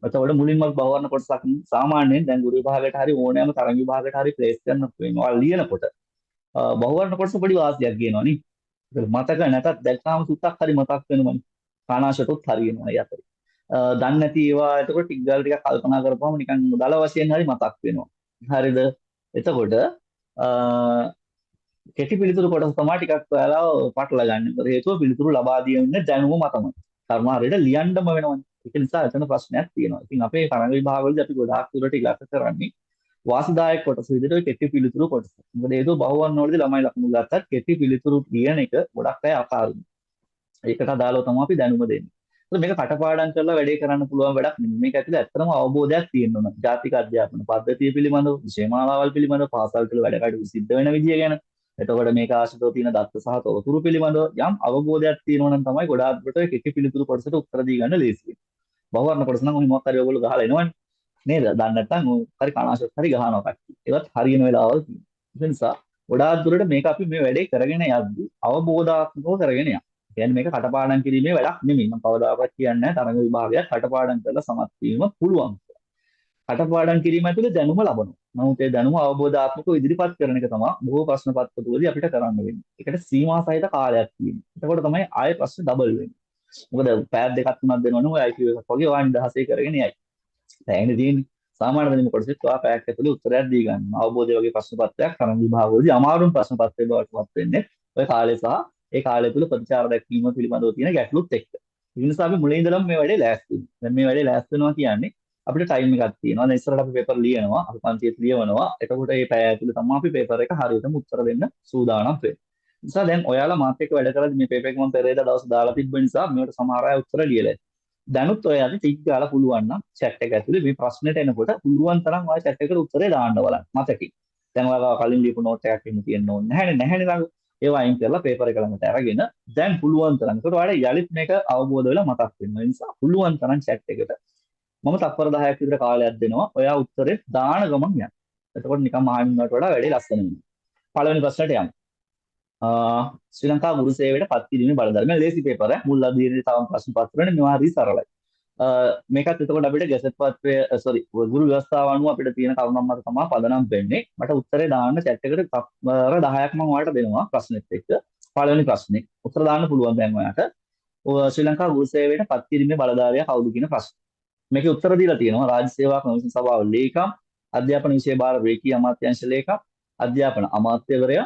එතකොට මුලින්ම බහුවර්ණ කොටසක් සාමාන්‍යයෙන් දැන් ගුරු විභාගයට හරි ඕනෑම තරඟ විභාගයට හරි ප්ලේස් කරන වෙනවා ලියනකොට බහුවර්ණ කොටස පොඩි වාසියක් ගේනවා නේ. ඒක මතක නැතත් දැක්කාම සුත්තක් හරි මතක් වෙනවනේ. කානාශටොත් හරියනවා ඒ අතරේ. දන්නේ නැති ඒවා එතකොට ටික ගාලා ටිකක් කල්පනා කරපුවම නිකන් දල වශයෙන් හරි මතක් වෙනවා. හරිද? එතකොට කෙටි පිළිතුරු කොටස තමයි ටිකක් ඔයාලා පටල ගන්න. මොකද හේතුව පිළිතුරු ලබා දෙන්නේ දැනුම මතමයි. කර්ම හරියට ලියන්නම වෙනවනේ. ඒක නිසා එතන ප්‍රශ්නයක් තියෙනවා. ඉතින් අපේ තරඟ විභාගවලදී අපි ගොඩාක් දුරට ඉලක්ක කරන්නේ වාසිදායක කොටස විදිහට ඔය කෙටි පිළිතුරු කොටස. මොකද හේතුව බහුවර්ණ වලදී ළමයි ලකුණු ගත්තත් කෙටි පිළිතුරු ලියන එක ගොඩක් අය අපාරුයි. ඒකට අදාළව තමයි අපි දැනුම දෙන්නේ. මොකද මේක කටපාඩම් කරලා වැඩේ කරන්න පුළුවන් වැඩක් නෙමෙයි. මේක ඇතුලේ ඇත්තටම අවබෝධයක් තියෙන්න ඕන. ජාතික අධ්‍යාපන පද්ධතිය පිළිබඳව, විෂය මාලාවල් පිළිබඳව, පාසල් වල වැඩ කටයුතු සිද්ධ වෙන විදිය ගැන, එතකොට මේක ආශ්‍රිතව තියෙන දත්ත සහ තොරතුරු පිළිබඳව යම් අවබෝධයක් තියෙනවා නම් තමයි ගොඩාක් දුරට ඔය කෙටි පිළිතුරු කොටසට උත්තර දී ගන්න ලේසි වෙන්නේ. බහුවර්ණ කොටස නම් ඔහි මොකක් හරි ඔයගොල්ලෝ ගහලා එනවනේ. නේද? දන්නේ නැත්නම් ඔය හරි කනාශත් හරි ගහනවා කට්ටිය. ඒවත් හරියන වෙලාවල් තියෙනවා. ඒ නිසා ගොඩාක් දුරට මේක අපි මේ වැඩේ කරගෙන යද්දි අවබෝධාත්මකව කරගෙන යනවා. කියන්නේ මේක කටපාඩම් කිරීමේ වැඩක් නෙමෙයි. මම කවදාකවත් කියන්නේ නැහැ තරඟ විභාගයක් කටපාඩම් කරලා සමත් වීම පුළුවන් කියලා. කටපාඩම් කිරීම ඇතුලේ දැනුම ලබනවා. නමුත් ඒ දැනුම අවබෝධාත්මකව ඉදිරිපත් කරන එක තමයි බොහෝ ප්‍රශ්න පත්‍රවලදී අපිට කරන්න වෙන්නේ. ඒකට සීමා සහිත කාලයක් තියෙනවා. එතකොට තමයි ආයෙ ප්‍රශ්න ඩබල් වෙන්නේ. මොකද පැය දෙකක් තුනක් දෙනවනම් ඔය IQ එකක් වගේ ඔයා නිදහසේ කරගෙන යයි. පැයනේ තියෙන්නේ. සාමාන්‍ය දැනුම කොටසෙත් ඔයා පැයක් ඇතුලේ උත්තරයක් දී ගන්න. අවබෝධය වගේ ප්‍රශ්න පත්‍රයක් තරඟ විභාගවලදී අමාරුම ප්‍රශ්න පත්‍රය බවට පත් වෙන්නේ ඔය කාලය සහ ඒ කාලය තුල ප්‍රතිචාර දැක්වීම පිළිබඳව තියෙන ගැටලුත් එක්ක. ඒ නිසා අපි මුලින් ඉඳලම මේ වැඩේ ලෑස්ති වෙනවා. දැන් මේ වැඩේ ලෑස්ති වෙනවා කියන්නේ අපිට ටයිම් එකක් තියෙනවා. දැන් ඉස්සරහට අපි පේපර් ලියනවා, අපි පන්තියේත් ලියවනවා. එතකොට මේ පැය ඇතුලේ තමයි අපි පේපර් එක හරියටම උත්තර දෙන්න සූදානම් වෙන්නේ. නිසා දැන් ඔයාලා මාත් එක්ක වැඩ කරද්දි මේ පේපර් එක මම පෙරේදා දවස් දාලා තිබ්බ නිසා මේවට සමහර අය උත්තර ලියලා ඇති. දැනුත් ඔයාලා ටික් ගාලා පුළුවන් නම් චැට් එක ඇතුලේ මේ ප්‍රශ්නෙට එනකොට පුළුවන් තරම් ඔයා චැට් එකට උත්තරේ දාන්න බලන්න මතකින්. දැන් ඔයාලා කලින් ලියපු නෝට් එකක් එහෙම තියෙන්න ඕනේ නැහැනේ නැහැනේ ළඟ. ඒවා අයින් කරලා පේපර් එක ළඟට අරගෙන දැන් පුළුවන් තරම්. ඒකට ඔයාලා යලිත් මේක අවබෝධ වෙලා මතක් වෙනවා. ඒ නිසා පුළුවන් තරම් චැට් එකට මම තත්පර 10ක් විතර කාලයක් දෙනවා. ඔයා උත්තරේ දාන ගමන් යන්න. එතකොට නිකන් අහන්න ඉන්නවට වඩා වැඩේ ලස්සන වෙනවා. පළවෙනි ප්‍රශ්නට යමු. ශ්‍රී ලංකා ගුරු සේවයට පත් කිරීමේ බලධාරී. මේ ලේසි පේපර් එක. මුල් අධීරයේ තවම ප්‍රශ්න පත්‍රනේ මේවා හරි සරලයි. මේකත් එතකොට අපිට ගැසට් පත්‍රය සෝරි ගුරු ව්‍යවස්ථාව අනුව අපිට තියෙන කරුණක් මත තමයි පදනම් වෙන්නේ. මට උත්තරේ දාන්න චැට් එකට තත්පර 10ක් මම ඔයාලට දෙනවා ප්‍රශ්නෙත් එක්ක. පළවෙනි ප්‍රශ්නේ උත්තර දාන්න පුළුවන් දැන් ඔයාට. ශ්‍රී ලංකා ගුරු සේවයට පත් කිරීමේ බලධාරියා කවුද කියන ප්‍රශ්නේ. මේකේ උත්තර දීලා තියෙනවා රාජ්‍ය සේවා කොමිෂන් සභාව ලේකම්, අධ්‍යාපන විෂය භාර රේඛීය අමාත්‍යාංශ ලේකම්, අධ්‍යාපන අමාත්‍යවරයා,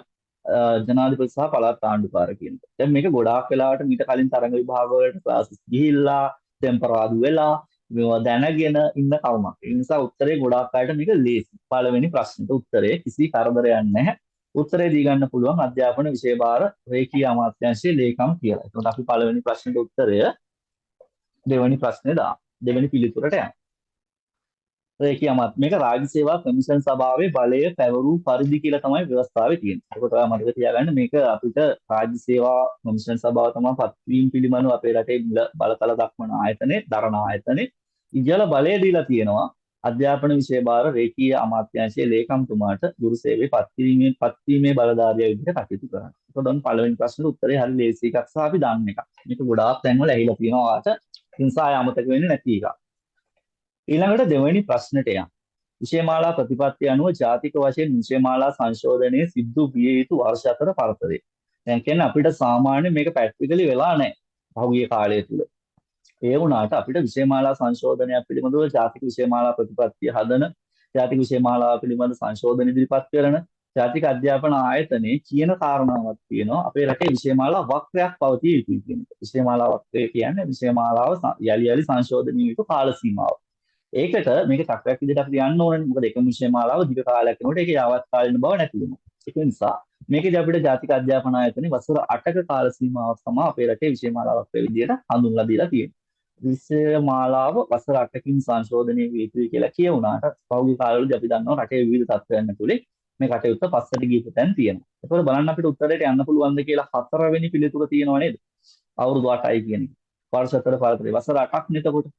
ජනාධිපති සහ පළාත් ආණ්ඩුකාර කියන එක. දැන් මේක ගොඩාක් වෙලාවට මීට කලින් තරඟ විභාග වලට ක්ලාසස් ගිහිල්ලා ටෙම්පරාදු වෙලා මේවා දැනගෙන ඉන්න කරුණක්. ඒ නිසා උත්තරේ ගොඩාක් අයට මේක ලේසි. පළවෙනි ප්‍රශ්නෙට උත්තරේ කිසි කරදරයක් නැහැ. උත්තරේ දී ගන්න පුළුවන් අධ්‍යාපන විෂය භාර රේඛීය අමාත්‍යාංශයේ ලේකම් කියලා. එතකොට අපි පළවෙනි ප්‍රශ්නෙට උත්තරය දෙවෙනි ප්‍රශ්නේ දාමු. දෙවෙනි පිළිතුරට යමු. රේඛීය අමාත්‍ය මේක රාජ්‍ය සේවා කොමිෂන් සභාවේ බලය පැවරූ පරිදි කියලා තමයි ව්‍යවස්ථාවේ තියෙන්නේ. ඒකට ඔයා මතක තියාගන්න මේක අපිට රාජ්‍ය සේවා කොමිෂන් සභාව තමයි පත්වීම පිළිබඳව අපේ රටේ මිල බලතල දක්වන ආයතනය, දරන ආයතනය. ඉහළ බලය දීලා තියෙනවා අධ්‍යාපන විෂය භාර රේඛීය අමාත්‍යාංශයේ ලේකම්තුමාට ගුරු සේවයේ පත්වීමේ බලධාරියා විදිහට කටයුතු කරන්න. ඒකට ඔන්න පළවෙනි ප්‍රශ්නෙට උත්තරේ හරි ලේසි එකක් සහ අපි දන්න එකක්. මේක ගොඩාක් තැන්වල ඇහිලා තියෙනවා ඔයාට. ඒ නිසා ආය අමතක වෙන්නේ නැති එකක්. ඊළඟට දෙවෙනි ප්‍රශ්නෙට යමු. විෂයමාලා ප්‍රතිපත්ති අනුව ජාතික වශයෙන් විෂයමාලා සංශෝධනය සිදු විය යුතු වර්ෂ අතර පරතරය. දැන් කියන්නේ අපිට සාමාන්‍ය මේක ප්‍රැක්ටිකලි වෙලා නැහැ පහුගිය කාලය තුල. ඒ වුණාට අපිට විෂයමාලා සංශෝධනයක් පිළිබඳව ජාතික විෂයමාලා ප්‍රතිපත්තිය හදන, ජාතික විෂයමාලාව පිළිබඳ සංශෝධන ඉදිරිපත් කරන ජාතික අධ්‍යාපන ආයතනයේ කියන කාරණාවක් තියෙනවා අපේ රටේ විෂයමාලා වක්‍රයක් පවතිය යුතුයි කියන එක. විෂයමාලා වක්‍රය කියන්නේ විෂයමාලාව යලි යලි සංශෝධනය යුතු කාල සීමාව. ඒකට මේක චක්‍රයක් විදිහට අපිට යන්න ඕනනේ. මොකද එකම විෂයමාලාව දිග කාලයක් යනකොට ඒක යාවත් කාලින බව නැති වෙනවා. ඒක නිසා මේකේදී අපිට ජාතික අධ්‍යාපන ආයතනයේ වසර 8ක කාල සීමාවක් තමයි අපේ රටේ විෂයමාලා වක්‍රය විදිහට හඳුන්වලා දීලා තියෙන්නේ. විෂයමාලාව වසර 8කින් සංශෝධනය විය යුතුයි කියලා කියවුණාට පහුගිය කාලවලදී අපි දන්නවා රටේ විවිධ තත්ත්වයන් ඇතුලේ මේ කටයුත්ත පස්සට ගියපු තැන් තියෙනවා. ඒකවල බලන්න අපිට උත්තරයට යන්න පුළුවන්ද කියලා හතරවෙනි පිළිතුර තියෙනව නේද? අවුරුදු 8යි කියන එක. වර්ෂ අතර පරතරය වසර 8ක් නේතකොට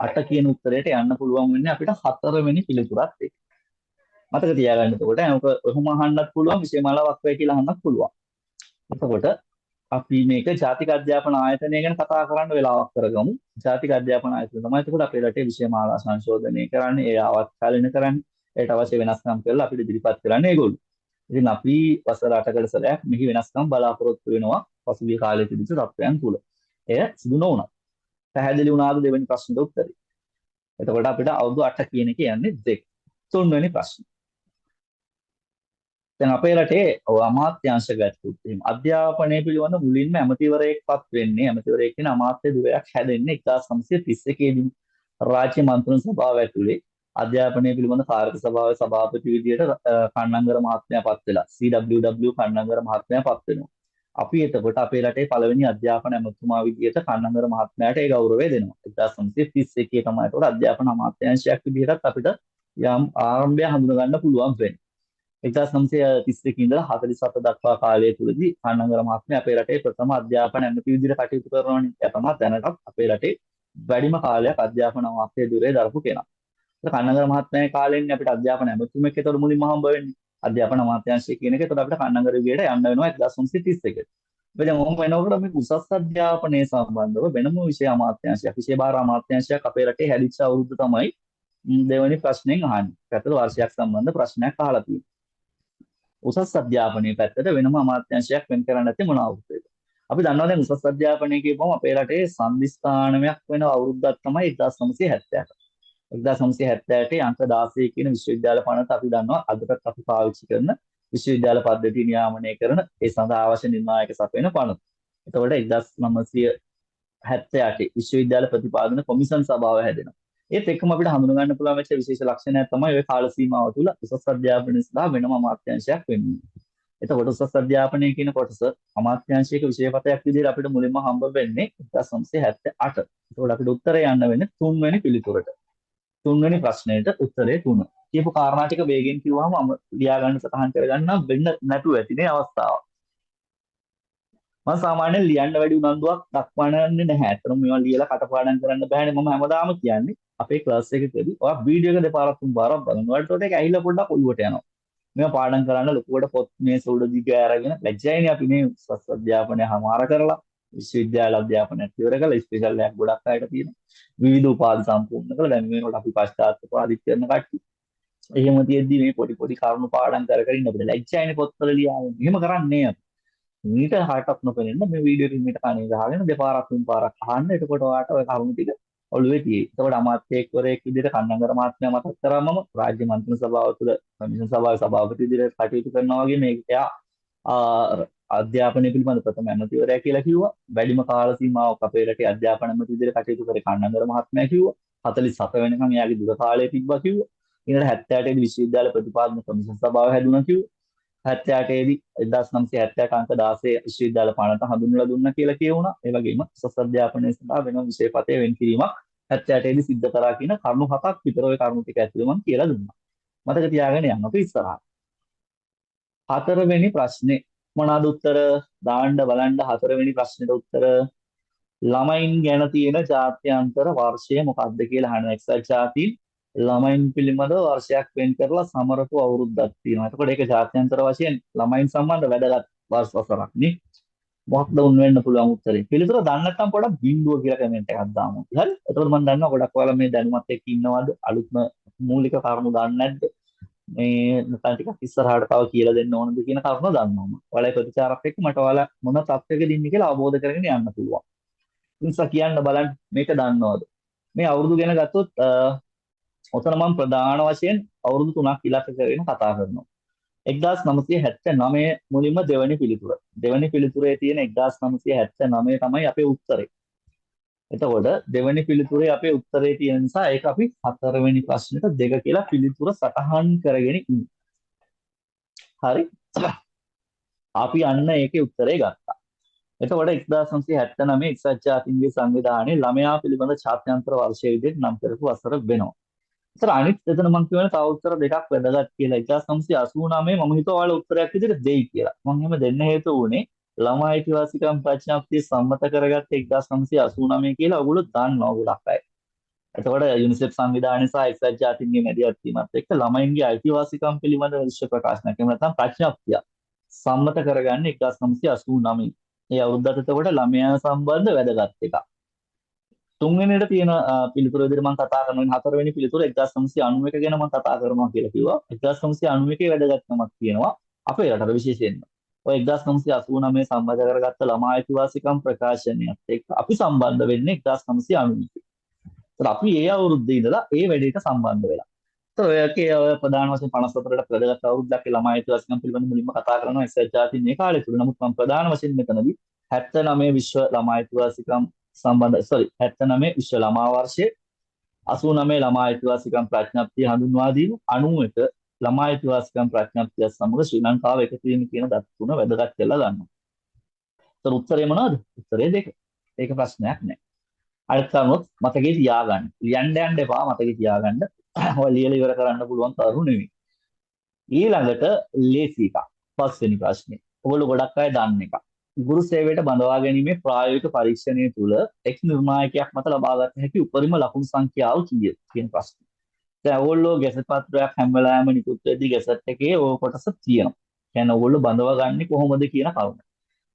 8 කියන උත්තරයට යන්න පුළුවන් වෙන්නේ අපිට හතරවෙනි පිළිතුරත් එක්ක. මතක තියාගන්න එතකොට ඔක ඔහොම අහන්නත් පුළුවන් විෂයමාලා වක්‍රය කියලා අහන්නත් පුළුවන්. එතකොට අපි මේක ජාතික අධ්‍යාපන ආයතනය ගැන කතා කරන්න වෙලාවක් කරගමු. ජාතික අධ්‍යාපන ආයතනය තමයි එතකොට අපේ රටේ විෂයමාලා සංශෝධනය කරන්නේ, ඒ ආවත් කාලින කරන්නේ, ඒට අවශ්‍ය වෙනස්කම් කරලා අපිට ඉදිරිපත් කරන්නේ ඒගොල්ලෝ. ඉතින් අපි වසර 8කට සැරයක් මෙහි වෙනස්කම් බලාපොරොත්තු වෙනවා පසුගිය කාලයේ තිබිච්ච තත්ත්වයන් තුල. එය සිදු නොවුණා. පැහැදිලි වුණාද දෙවෙනි ප්‍රශ්නෙට උත්තරේ? එතකොට අපිට අවුරුදු 8 කියන එක යන්නේ 2. තුන්වෙනි ප්‍රශ්නේ. දැන් අපේ රටේ අමාත්‍යාංශ ගත්තොත් එහෙම අධ්‍යාපනය පිළිබඳ මුලින්ම ඇමතිවරයෙක් පත් වෙන්නේ ඇමතිවරයෙක් කියන අමාත්‍ය ධුරයක් හැදෙන්නේ 1931 දී රාජ්‍ය මන්ත්‍රණ සභාව ඇතුලේ අධ්‍යාපනය පිළිබඳ කාර්ක සභාවේ සභාපති විදියට කන්නංගර මහත්මයා පත් වෙලා CWW Kannangara මහත්මයා පත් වෙනවා. අපි එතකොට අපේ රටේ පළවෙනි අධ්‍යාපන ඇමතුමා විදියට කන්නංගර මහත්මයාට ඒ ගෞරවය දෙනවා. 1931 තමයි එතකොට අධ්‍යාපන අමාත්‍යාංශයක් විදියටත් අපිට යම් ආරම්භය හඳුනා ගන්න පුළුවන් වෙන්නේ. 1931 ඉඳලා 47 දක්වා කාලය තුලදී කන්නංගර මහත්මයා අපේ රටේ ප්‍රථම අධ්‍යාපන ඇමති විදියට කටයුතු කරනවනේ. එයා තමයි දැනටත් අපේ රටේ වැඩිම කාලයක් අධ්‍යාපන අමාත්‍ය ධුරය දරපු කෙනා. කන්නංගර මහත්මයාගේ කාලෙන්නේ අපිට අධ්‍යාපන ඇමතුමෙක් එතකොට මුලින්ම හම්බ වෙන්නේ. අධ්‍යාපන අමාත්‍යාංශය කියන එක. එතකොට අපිට කන්නංගර යුගයට යන්න වෙනවා 1931. අපි දැන් ඔහොම වෙනකොට මේ උසස් අධ්‍යාපනය සම්බන්ධව වෙනම විෂය අමාත්‍යාංශයක්, විෂය භාර අමාත්‍යාංශයක් අපේ රටේ හැදිච්ච අවුරුද්ද තමයි දෙවෙනි ප්‍රශ්نين අහන්නේ. පැත්තට වර්ෂයක් සම්බන්ධ ප්‍රශ්නයක් අහලා තියෙනවා. උසස් අධ්‍යාපනයේ පැත්තට වෙනම අමාත්‍යාංශයක් වෙන් කරන්න ඇත්තේ මොන අවුරුද්දේද? අපි දන්නවා දැන් උසස් අධ්‍යාපනය කියපුවම අපේ රටේ සන්ධිස්ථානමයක් වෙන අවුරුද්දක් තමයි 1978. 1978 අංක 16 කියන විශ්වවිද්‍යාල පනත අපි දන්නවා අදටත් අපි පාවිච්චි කරන විශ්වවිද්‍යාල පද්ධතිය නියාමනය කරන ඒ සඳහා අවශ්‍ය නිර්ණායක සපයන පනත. එතකොට 1978 විශ්වවිද්‍යාල ප්‍රතිපාදන කොමිසම් සභාව හැදෙනවා. ඒත් එක්කම අපිට හඳුන ගන්න පුළුවන් වෙච්ච විශේෂ ලක්ෂණයක් තමයි ඔය කාල සීමාව තුළ උසස් අධ්‍යාපනය සඳහා වෙනම අමාත්‍යාංශයක් වෙන්නේ. එතකොට උසස් අධ්‍යාපනය කියන කොටස අමාත්‍යාංශයක විෂයපතයක් විදිහට අපිට මුලින්ම හම්බ වෙන්නේ 1978. එතකොට අපිට උත්තරය යන්න වෙන්නේ තුන්වෙනි පිළිතුරට. තුන්වෙනි ප්‍රශ්නයට උත්තරේ 3. කියපු කාරණා ටික වේගෙන් කිව්වහම ලියා ගන්න සටහන් කරගන්න වෙන්න නැතුව ඇති නේ අවස්ථාව. මම සාමාන්‍යයෙන් ලියන්න වැඩි උනන්දුවක් දක්වන්නේ නැහැ. ඇත්තටම මේවා ලියලා කටපාඩම් කරන්න බෑනේ. මම හැමදාම කියන්නේ අපේ ක්ලාස් එකකදී ඔයා වීඩියෝ එක දෙපාරක් තුන් පාරක් බලන්න. ඔයාලට ඒක ඇහිලා පොඩ්ඩක් ඔළුවට යනවා. මේවා පාඩම් කරන්න ලොකුවට පොත් මේ සුඩ දිග අරගෙන ලැජ්ජයිනේ අපි මේ උසස් අධ්‍යාපනය හමාර කරලා විශ්වවිද්‍යාල අධ්‍යාපනයත් ඉවර කරලා ස්පෙෂල් එකක් ගොඩක් අයට තියෙනවා. විවිධ උපාධි සම්පූර්ණ කරලා දැන් මේකට අපි පශ්චාත් උපාධි කරන කට්ටිය. එහෙම තියෙද්දි මේ පොඩි පොඩි කරුණු පාඩම් කර කර ඉන්න අපිට ලැජ්ජයිනේ පොත්වල ලියාගෙන. එහෙම කරන්නේ අපි. මීට හටක් නොපෙනෙන්න මේ වීඩියෝ එක මීට කනේ ගහගෙන දෙපාරක් තුන් පාරක් අහන්න. එතකොට ඔයාට ඔය කරුණු ටික ඔළුවේ තියෙයි. එතකොට අමාත්‍යවරයෙක් විදිහට කන්නංගර මහත්මයා මතක් කරාමම රාජ්‍ය මන්ත්‍රණ සභාව තුළ කමිෂන් සභාවේ සභාපති විදිහට කටයුතු කරනවා වගේ මේක එයා අධ්‍යාපනය පිළිබඳ ප්‍රථම ඇමතිවරයා කියලා කිව්වා. වැඩිම කාල සීමාවක් අපේ රටේ අධ්‍යාපන ඇමති විදිහට කටයුතු කරේ කන්නංගර මහත්මයා කිව්වා. 47 වෙනකන් එයාගේ දුර කාලය තිබ්බා කිව්වා. ඊළඟට 78 දී විශ්වවිද්‍යාල ප්‍රතිපාදන කමිෂන් සභාව හැදුණා කිව්වා. 78 දී 1978 අංක 16 විශ්වවිද්‍යාල පනත හඳුන්වලා දුන්නා කියලා කියවුණා. ඒ වගේම උසස් අධ්‍යාපනය සඳහා වෙනම විෂයපතේ වෙන් කිරීමක් 78 දී සිද්ධ කරා කියන කරුණු හතක් විතර ඔය කරුණු ටික ඇතුළේ මම කියලා දුන්නා. මතක තියාගෙන යන්න අපි ඉස්සරහට. හතරවෙනි ප්‍රශ්නේ මොනවාද උත්තර දාන්න බලන්න. හතරවෙනි ප්‍රශ්නෙට උත්තර ළමයින් ගැන තියෙන ජාත්‍යන්තර වර්ෂය මොකක්ද කියලා අහනවා. එක්සත් ජාතීන් ළමයින් පිළිබඳව වර්ෂයක් වෙන් කරලා සමරපු අවුරුද්දක් තියෙනවා. එතකොට ඒක ජාත්‍යන්තර වශයෙන් ළමයින් සම්බන්ධ වැදගත් වර්ෂ වසරක් නේ. මොකක්ද උන් වෙන්න පුළුවන් උත්තරේ? පිළිතුර දන්නේ නැත්නම් පොඩක් බිඳුව කියලා කමෙන්ට් එකක් දාමු. හරි? එතකොට මම දන්නවා ගොඩක් ඔයාලා මේ දැනුමත් එක්ක ඉන්නවද? අලුත්ම මූලික කරුණු දන්නේ නැද්ද? මේ නැත්නම් ටිකක් ඉස්සරහට තව කියලා දෙන්න ඕනද කියන කරුණ දන්නවා මම. ඔයාලා ප්‍රතිචාරات එක්ක මට ඔයාලා මොන තත්ත්වයකද ඉන්නේ කියලා අවබෝධ කරගෙන යන්න පුළුවන්. ඒ නිසා කියන්න බලන්න මේක දන්නවද? මේ අවුරුදු ගැන ගත්තොත් ඔතන මම ප්‍රධාන වශයෙන් අවුරුදු තුනක් ඉලක්ක කරගෙන කතා කරනවා. 1979 මුලින්ම දෙවැනි පිළිතුර. දෙවැනි පිළිතුරේ තියෙන 1979 තමයි අපේ උත්තරේ. එතකොට දෙවැනි පිළිතුරේ අපේ උත්තරේ තියෙන නිසා ඒක අපි හතරවෙනි ප්‍රශ්නෙට දෙක කියලා පිළිතුර සටහන් කරගෙන ඉන්නේ. හරි. අපි අන්න ඒකේ උත්තරේ ගත්තා. එතකොට 1979 එක්සත් ජාතීන්ගේ සංවිධානයේ ළමයා පිළිබඳ ජාත්‍යන්තර වර්ෂය විදිහට නම් කරපු වසර වෙනවා. ඒතර අනිත් එතන මං කියවන තව උත්තර දෙකක් වැදගත් කියලා. 1989 මම හිතුවා ඔයාලා උත්තරයක් විදිහට දෙයි කියලා. මං එහෙම දෙන්න හේතුව වුණේ ළමා අයිතිවාසිකම් ප්‍රඥප්තිය සම්මත කරගත්ත 1989 කියලා ඔයගොල්ලෝ දන්නවා ගොඩක් අය. එතකොට යුනිසෙෆ් සංවිධානය සහ එක්සත් ජාතීන්ගේ මැදිහත් වීමත් එක්ක ළමයින්ගේ අයිතිවාසිකම් පිළිබඳ විශ්ව ප්‍රකාශනයක් එහෙම නැත්නම් ප්‍රඥප්තිය සම්මත කරගන්නේ 1989. ඒ අවුරුද්දත් එතකොට ළමයා සම්බන්ධ වැදගත් එකක්. තුන්වෙනියට තියෙන පිළිතුර විදිහට මම කතා කරනවා. හතරවෙනි පිළිතුර 1991 ගැන මම කතා කරනවා කියලා කිව්වා. 1991 වැදගත්කමක් තියෙනවා අපේ රටට විශේෂයෙන්ම. ඔය 1989 සම්බන්ධ කරගත්ත ළමා අයිතිවාසිකම් ප්‍රකාශනයත් එක්ක අපි සම්බන්ධ වෙන්නේ 1991. ඒතර අපි ඒ අවුරුද්දේ ඉඳලා ඒ වැඩේට සම්බන්ධ වෙලා. ඒතර ඔයකේ ඔය ප්‍රධාන වශයෙන් 54ට වැදගත් අවුරුද්දක් ළමා අයිතිවාසිකම් පිළිබඳ මුලින්ම කතා කරනවා එක්සත් ජාතීන් මේ කාලය තුල. නමුත් මම ප්‍රධාන වශයෙන් මෙතනදී 79 විශ්ව ළමා අයිතිවාසිකම් සම්බන්ධ 79 විශ්ව ළමා වර්ෂයේ 89 ළමා අයිතිවාසිකම් ප්‍රඥප්තිය හඳුන්වා දීම 91 ළමා අයිතිවාසිකම් ප්‍රඥප්තිය සමග ශ්‍රී ලංකාව එකතු වීම කියන දත් තුන වැදගත් කියලා ගන්නවා. ඒතර උත්තරේ මොනවද? උත්තරේ දෙක. ඒක ප්‍රශ්නයක් නෑ. අනිත් කරුණොත් මතකේ තියාගන්න. ලියන්න යන්න එපා මතකේ තියාගන්න. ඔය ලියලා ඉවර කරන්න පුළුවන් කරුණු නෙමෙයි. ඊළඟට ලේසි එකක්. පස්වෙනි ප්‍රශ්නේ. ඔයගොල්ලෝ ගොඩක් අය දන්න එකක්. ගුරු සේවයට බඳවා ගැනීමේ ප්‍රායෝගික පරීක්ෂණය තුළ එක් නිර්ණායකයක් මත ලබාගත හැකි උපරිම ලකුණු සංඛ්‍යාව කීයද කියන ප්‍රශ්නේ. දැන් ඔයගොල්ලෝ ගැසට් පත්‍රයක් හැම වෙලාවෙම නිකුත් වෙද්දී ගැසට් එකේ ඔය කොටස තියෙනවා. කියන්නේ ඔයගොල්ලෝ බඳවා ගන්නේ කොහොමද කියන කරුණ.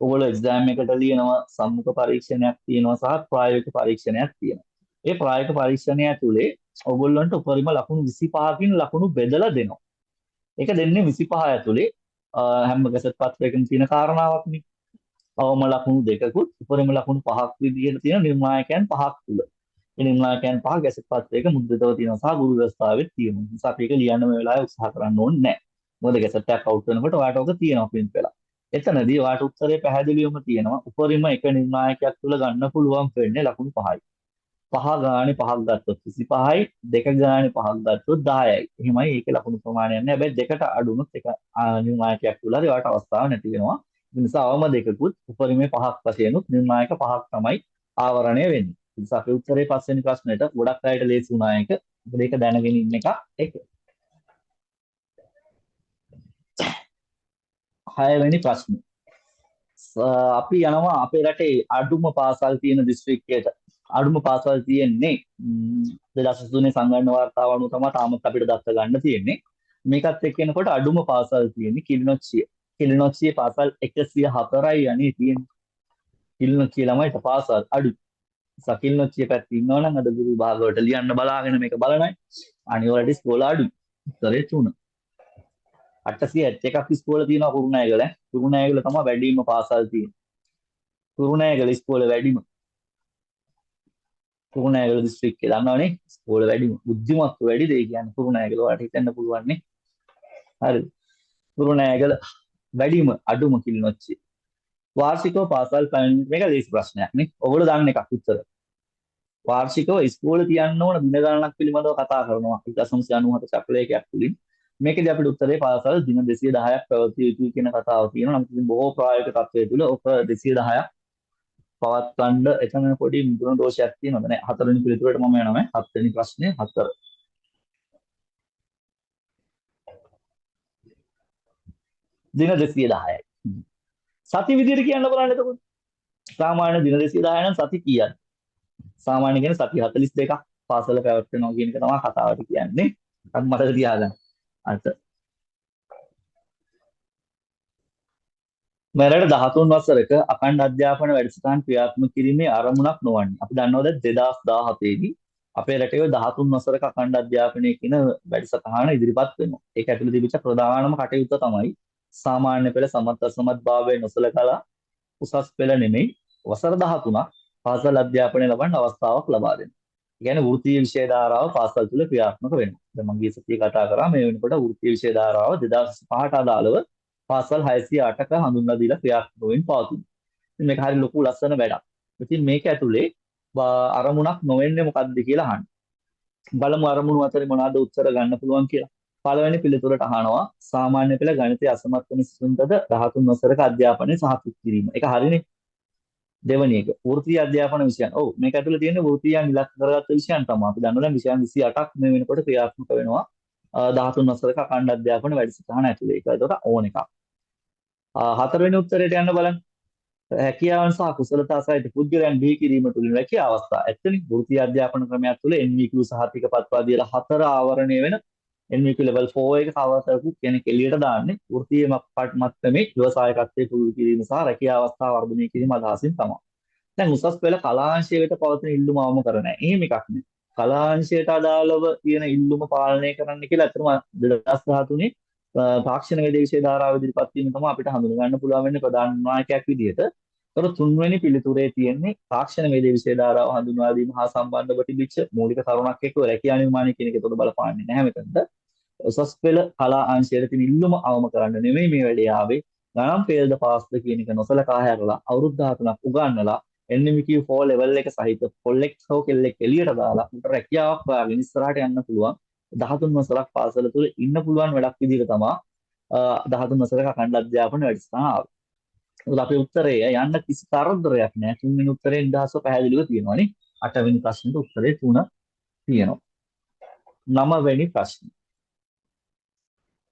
ඔයගොල්ලෝ එක්සෑම් එකට ලියනවා, සම්මුඛ පරීක්ෂණයක් තියෙනවා සහ ප්‍රායෝගික පරීක්ෂණයක් තියෙනවා. ඒ ප්‍රායෝගික පරීක්ෂණය ඇතුලේ ඔයගොල්ලන්ට උපරිම ලකුණු 25කින් ලකුණු බෙදලා දෙනවා. ඒක දෙන්නේ 25 ඇතුලේ හැම ගැසට් පත්‍රයකම තියෙන කාරණාවක් නේ. අවම ලකුණු දෙකකුත් උපරිම ලකුණු පහක් විදිහට තියෙන නිර්ණායකයන් පහක් තුල. ඒ නිර්ණායකයන් පහ ගැසට් පත්‍රයක මුද්‍රිතව තියෙනවා සහ ගුරු ව්‍යවස්ථාවෙත් තියෙනවා. ඒ නිසා අපි ඒක ලියන්න මේ වෙලාවේ උත්සාහ කරන්න ඕනේ නැහැ. මොකද ගැසට් එකක් අවුට් වෙනකොට ඔයාට ඔක තියෙනවා ප්‍රින්ට් වෙලා. එතනදී ඔයාට උත්තරේ පැහැදිලිවම තියෙනවා. උපරිම එක නිර්ණායකයක් තුල ගන්න පුළුවන් වෙන්නේ ලකුණු පහයි. පහ ගානේ පහක් ගත්තොත් 25යි, දෙක ගානේ පහක් ගත්තොත් 10යි. එහෙමයි ඒකේ ලකුණු ප්‍රමාණය යන්නේ. හැබැයි දෙකට අඩු වුණොත් එක නිර්ණායකයක් තුල හරි ඔයාට අවස්ථාව නැති වෙනවා. ඒ නිසා අවම දෙකකුත් උපරිමේ පහක් වශයෙන් උත් නිර්ණායක පහක් තමයි ආවරණය වෙන්නේ. ඒ නිසා අපේ උත්තරේ පස්වෙනි ප්‍රශ්නෙට ගොඩක් අයට ලේසි වුණා ඒක. මොකද ඒක දැනගෙන ඉන්න එක එක. හයවෙනි ප්‍රශ්නේ. අපි යනවා අපේ රටේ අඩුම පාසල් තියෙන දිස්ත්‍රික්කයට. අඩුම පාසල් තියෙන්නේ 2023 සංගණන වාර්තාව අනුව තමයි තාමත් අපිට දත්ත ගන්න තියෙන්නේ. මේකත් එක්ක එනකොට අඩුම පාසල් තියෙන්නේ කිලිනොච්චිය. කිලිනොච්චියේ පාසල් 104යි අනේ තියෙන්නේ. කිලිනොච්චිය ළමයිට පාසල් අඩු. කිලිනොච්චිය පැත්තේ ඉන්නවා නම් අද ගුරු විභාග වලට ලියන්න බලාගෙන මේක බලනයි. අනිවාර්යයෙන් ඉස්කෝල අඩුයි. උත්තරේ 3. 871ක් ඉස්කෝල තියෙනවා කුරුණෑගල. කුරුණෑගල තමයි වැඩිම පාසල් තියෙන්නේ. කුරුණෑගල ඉස්කෝල වැඩිම. කුරුණෑගල දිස්ත්‍රික්කේ දන්නවනේ ඉස්කෝල වැඩිම. බුද්ධිමත්ව වැඩි දෙය කියන්නේ කුරුණෑගල. ඔයාලට හිතන්න පුළුවන් නේ. හරිද? කුරුණෑගල වැඩිම අඩුම කිලිනොච්චිය. වාර්ෂිකව පාසල් පැමිණීම මේක ලේසි ප්‍රශ්නයක් නේ. ඔයගොල්ලෝ දන්න එකක් උත්තර. වාර්ෂිකව ඉස්කෝලේ තියන්න ඕන දින ගණනක් පිළිබඳව කතා කරනවා 1997 චක්‍රලේඛයක් තුලින්. මේකෙදි අපිට උත්තරේ පාසල් දින 210ක් පැවතිය යුතුයි කියන කතාව තියෙනවා. නමුත් ඉතින් බොහෝ ප්‍රායෝගික තත්ත්වය තුළ ඔක 210ක් පවත්වන්න එතන පොඩි මුද්‍රණ දෝෂයක් තියෙනවද නෑ. හතරවෙනි පිළිතුරට මම යනවා. හත්වෙනි ප්‍රශ්නේ 4. දින 210යි. සති විදියට කියන්න බලන්න එතකොට. සාමාන්‍ය දින 210 නම් සති කීයද? සාමාන්‍ය කියන්නේ සති 42ක් පාසල පැවැත්වෙනවා කියන එක තමයි කතාවට කියන්නේ. අත් මතක තියාගන්න. අත මෙරට 13 වසරක අඛණ්ඩ අධ්‍යාපන වැඩසටහන් ක්‍රියාත්මක කිරීමේ අරමුණක් නොවන්නේ. අපි දන්නවා දැන් 2017 දී අපේ රටේ ඔය 13 වසරක අඛණ්ඩ අධ්‍යාපනය කියන වැඩසටහන ඉදිරිපත් වෙනවා. ඒක ඇතුළේ තිබිච්ච ප්‍රධානම කටයුත්ත තමයි සාමාන්‍ය පෙළ සමත් අසමත් භාවය නොසලකලා උසස් පෙළ නෙමෙයි වසර 13ක් පාසල් අධ්‍යාපනය ලබන්න අවස්ථාවක් ලබා දෙනවා. ඒ කියන්නේ වෘත්තීය විෂය ධාරාව පාසල් තුල ක්‍රියාත්මක වෙනවා. දැන් මම ගිය සතියේ කතා කරා මේ වෙනකොට වෘත්තීය විෂය ධාරාව 2025ට අදාළව පාසල් 608ක හඳුන්වා දීලා ක්‍රියාත්මක වෙමින් පවතිනවා. ඉතින් මේක හරි ලොකු ලස්සන වැඩක්. ඉතින් මේක ඇතුලේ අරමුණක් නොවෙන්නේ මොකද්ද කියලා අහන්න. බලමු අරමුණු අතරේ මොනවාද උත්තර ගන්න පුළුවන් කියලා. පළවෙනි පිළිතුරට අහනවා සාමාන්‍ය පෙළ ගණිතය අසමත් වන සිසුන්ටද 13 වසරක අධ්‍යාපනය සහතික කිරීම. ඒක හරිනේ. දෙවෙනි එක වෘත්තීය අධ්‍යාපන විෂයන්. ඔව් මේක ඇතුලේ තියෙන වෘත්තීයන් ඉලක්ක කරගත්ත විෂයන් තමයි. අපි දන්නවා දැන් විෂයන් 28ක් මේ වෙනකොට ක්‍රියාත්මක වෙනවා 13 වසරක අඛණ්ඩ අධ්‍යාපන වැඩසටහන ඇතුලේ. ඒක ඒකට ඕන එකක්. හතරවෙනි උත්තරයට යන්න බලන්න. හැකියාවන් සහ කුසලතා සහිත පුද්ගලයන් බිහි කිරීම තුළින් රැකියා අවස්ථා. ඇත්තනේ වෘත්තීය අධ්‍යාපන ක්‍රමයක් තුළ NVQ සහතික පත්වා දීලා හතර ආවරණය වෙන NVQ level 4 එක කවර් කරපු කෙනෙක් එළියට දාන්නේ වෘත්තීය මට්ටමේ ව්‍යවසායකත්වයේ පුරුදු කිරීම සහ රැකියා අවස්ථා වර්ධනය කිරීම අදහසින් තමයි. දැන් උසස් පෙළ කලාංශය වෙත පවතින ඉල්ලුම අවම කර නැහැ. එහෙම එකක් නෙවෙයි. කලාංශයට අදාළව තියෙන ඉල්ලුම පාලනය කරන්න කියලා අතරම 2013 තාක්ෂණ වේද විෂය ධාරාව ඉදිරිපත් වීම තමයි අපිට හඳුන ගන්න පුළුවන් වෙන්නේ ප්‍රධාන නායකයෙක් විදිහට. ඒතර තුන්වෙනි පිළිතුරේ තියෙන්නේ තාක්ෂණ වේද විෂය ධාරාව හඳුන්වා දීම හා සම්බන්ධව තිබිච්ච මූලික කරුණක් එක්ක රැකියා නිර්මාණය කියන එක ඒතකොට බලපාන්නේ නැහැ මෙතනට. උසස් පෙළ කලා අංශයට තියෙන ඉල්ලුම අවම කරන්න නෙමෙයි මේ වැඩේ ආවේ. ගණන් පෙළද පාස්ද කියන එක නොසලකා හැරලා අවුරුදු 13ක් උගන්වලා NVQ4 level එක සහිත පොල්ලෙක් හෝ කෙල්ලෙක් එළියට දාලා උන්ට රැකියාවක් හොයාගෙන ඉස්සරහට යන්න පුළුවන් 13 වසරක් පාසල තුල ඉන්න පුළුවන් වැඩක් විදිහට තමයි 13 වසරක අඛණ්ඩ අධ්‍යාපන වැඩසටහන ආවේ. ඒකත් අපේ උත්තරය යන්න කිසි කරදරයක් නෑ. තුන්වෙනි උත්තරේ නිදහසව පැහැදිලිව තියෙනවා නේ. අටවෙනි ප්‍රශ්නෙට උත්තරේ 3 තියෙනවා. නවවෙනි ප්‍රශ්නේ.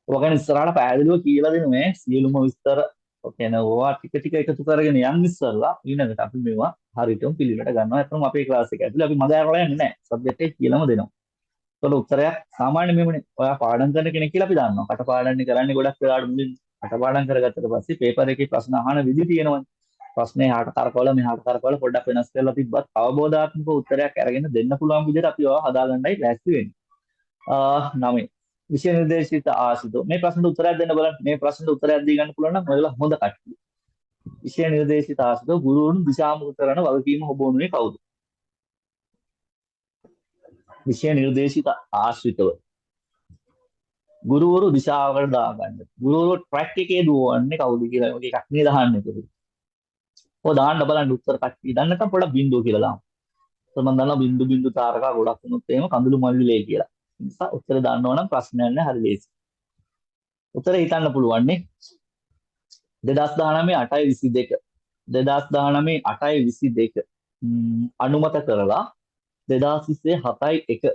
ඔය ගැන ඉස්සරහට පැහැදිලිව කියලා දෙනවා ඈ සියලුම විස්තර. ඔය කියන්නේ ඕවා ටික ටික එකතු කරගෙන යන් ඉස්සරලා ඊළඟට අපි මේවා හරියටම පිළිවෙලට ගන්නවා. අතනම අපේ ක්ලාස් එක ඇතුලේ අපි මග ඇරලා යන්නේ නෑ. සබ්ජෙක්ට් එක කියලාම දෙනවා. ඒතකොට උත්තරයක් සාමාන්‍ය මෙහෙමනේ. ඔයා පාඩම් කරන කෙනෙක් කියලා අපි දන්නවා. කටපාඩම්නේ කරන්නේ ගොඩක් වෙලාවට මුලින් කටපාඩම් කරගත්තට පස්සේ පේපර් එකේ ප්‍රශ්න අහන විදි තියෙනවනේ. ප්‍රශ්නේ එහාට කරකවලා මෙහාට කරකවලා පොඩ්ඩක් වෙනස් කරලා තිබ්බත් අවබෝධාත්මක උත්තරයක් අරගෙන දෙන්න පුළුවන් විදිහට අපි ඔයා හදාගන්නයි ලෑස්ති වෙන්නේ. 9 විෂය නිර්දේශිත ආශ්‍රිතව මේ ප්‍රශ්නට උත්තරයක් දෙන්න බලන්න. මේ ප්‍රශ්නට උත්තරයක් දී ගන්න පුළුවන් නම් ඔයාලා හොඳ කට්ටිය. විෂය නිර්දේශිත ආශ්‍රිතව ගුරුවරුන් දිශාමුඛ කරන වගකීම හොබවනුවේ කවුද? විෂය නිර්දේශිත ආශ්‍රිතව ගුරුවරු දිශාවකට දාගන්න. ගුරුවරු ට්‍රැක් එකේ දුවන්නේ කවුද කියලා වගේ එකක් නේද අහන්නේ ඒකද? ඔය දාන්න බලන්න උත්තර කට්ටිය. දන්නේ නැත්නම් පොඩක් බිඳුව කියලා දාමු. ඒත් මම දන්නවා බිඳු බිඳු තාරකා ගොඩක් වුණොත් එහෙම කඳුළු මල්ලි කියලා. ඒ නිසා උත්තර දන්නවා නම් ප්‍රශ්නයක් නෑ, හරි ලේසි. උත්තර හිතන්න පුළුවන් නේ. 2019 8.22 2019 8.22 අනුමත කරලා 2020 7.1